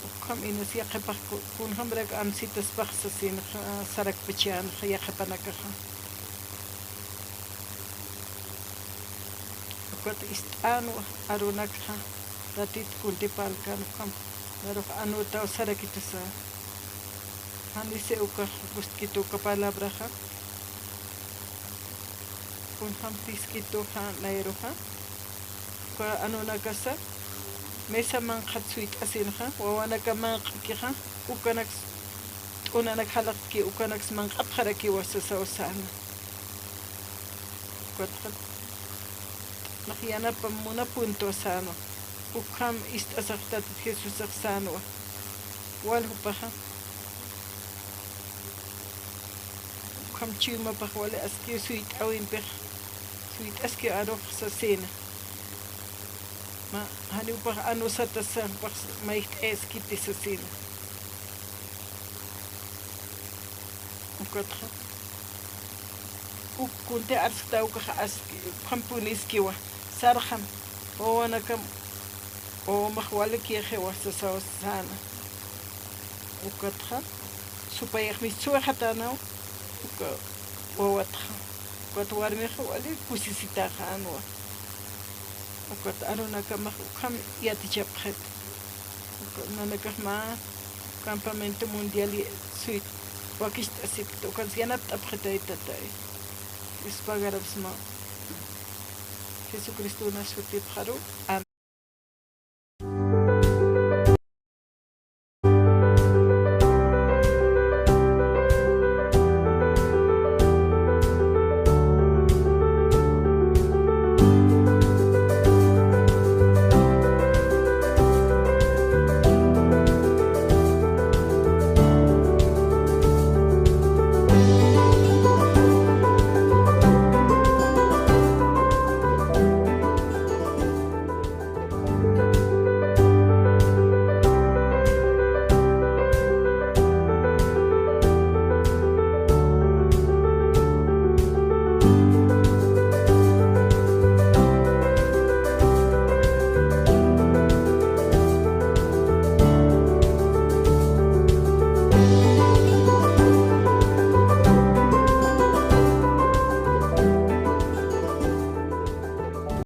Ukham inas yaqhipax ku-, kunjamarak ansitaspax sasinxa, sarakpachänxa yaqhipanakaxa. Ukat ist'änwa arunakxa, Tatit kuntipalkän ukham, narux anutaw sarakitusa. Janisi ukax gustkituw uka palabraxa. Kunjam tiskituxa nayruxa. Uka anunakasa mesa manqhat suyt'asinxa, wawanaka manq'kixa, ukanaks t'unanak jalaqtki, ukanaks manq'apxarakiwa sasaw säna. Ukatxa nax yanapam munapuntu sänwa. Ukham ist'asax Tatit Jesusax sänwa. Wal jupaxa. Ukham chuymapax wali aski suyt'awimpix, suyt'aski arux sasina. Mä, janiw jupax anusatasa, jupax mayjt'ayaskiti sasina. Ukatxa. Uk kunti arskta ukax aski, ukhampuniskiwa, sarxam, wawanakam, wawamax wali kixiwa sasaw säna. Ukatxa, supayax mistsuwixatänaw, uka wawatxa. Ukat warmixa wali kusisitäxänwa. Ukat arunakamax ukham yatichapxit. Ukat nanakax mä campamento mundial suyt wakicht'asipkta, ukans yanapt'apxitay tatay. Dios pagarapxsma. Jesucristona sutipxaru. Amén.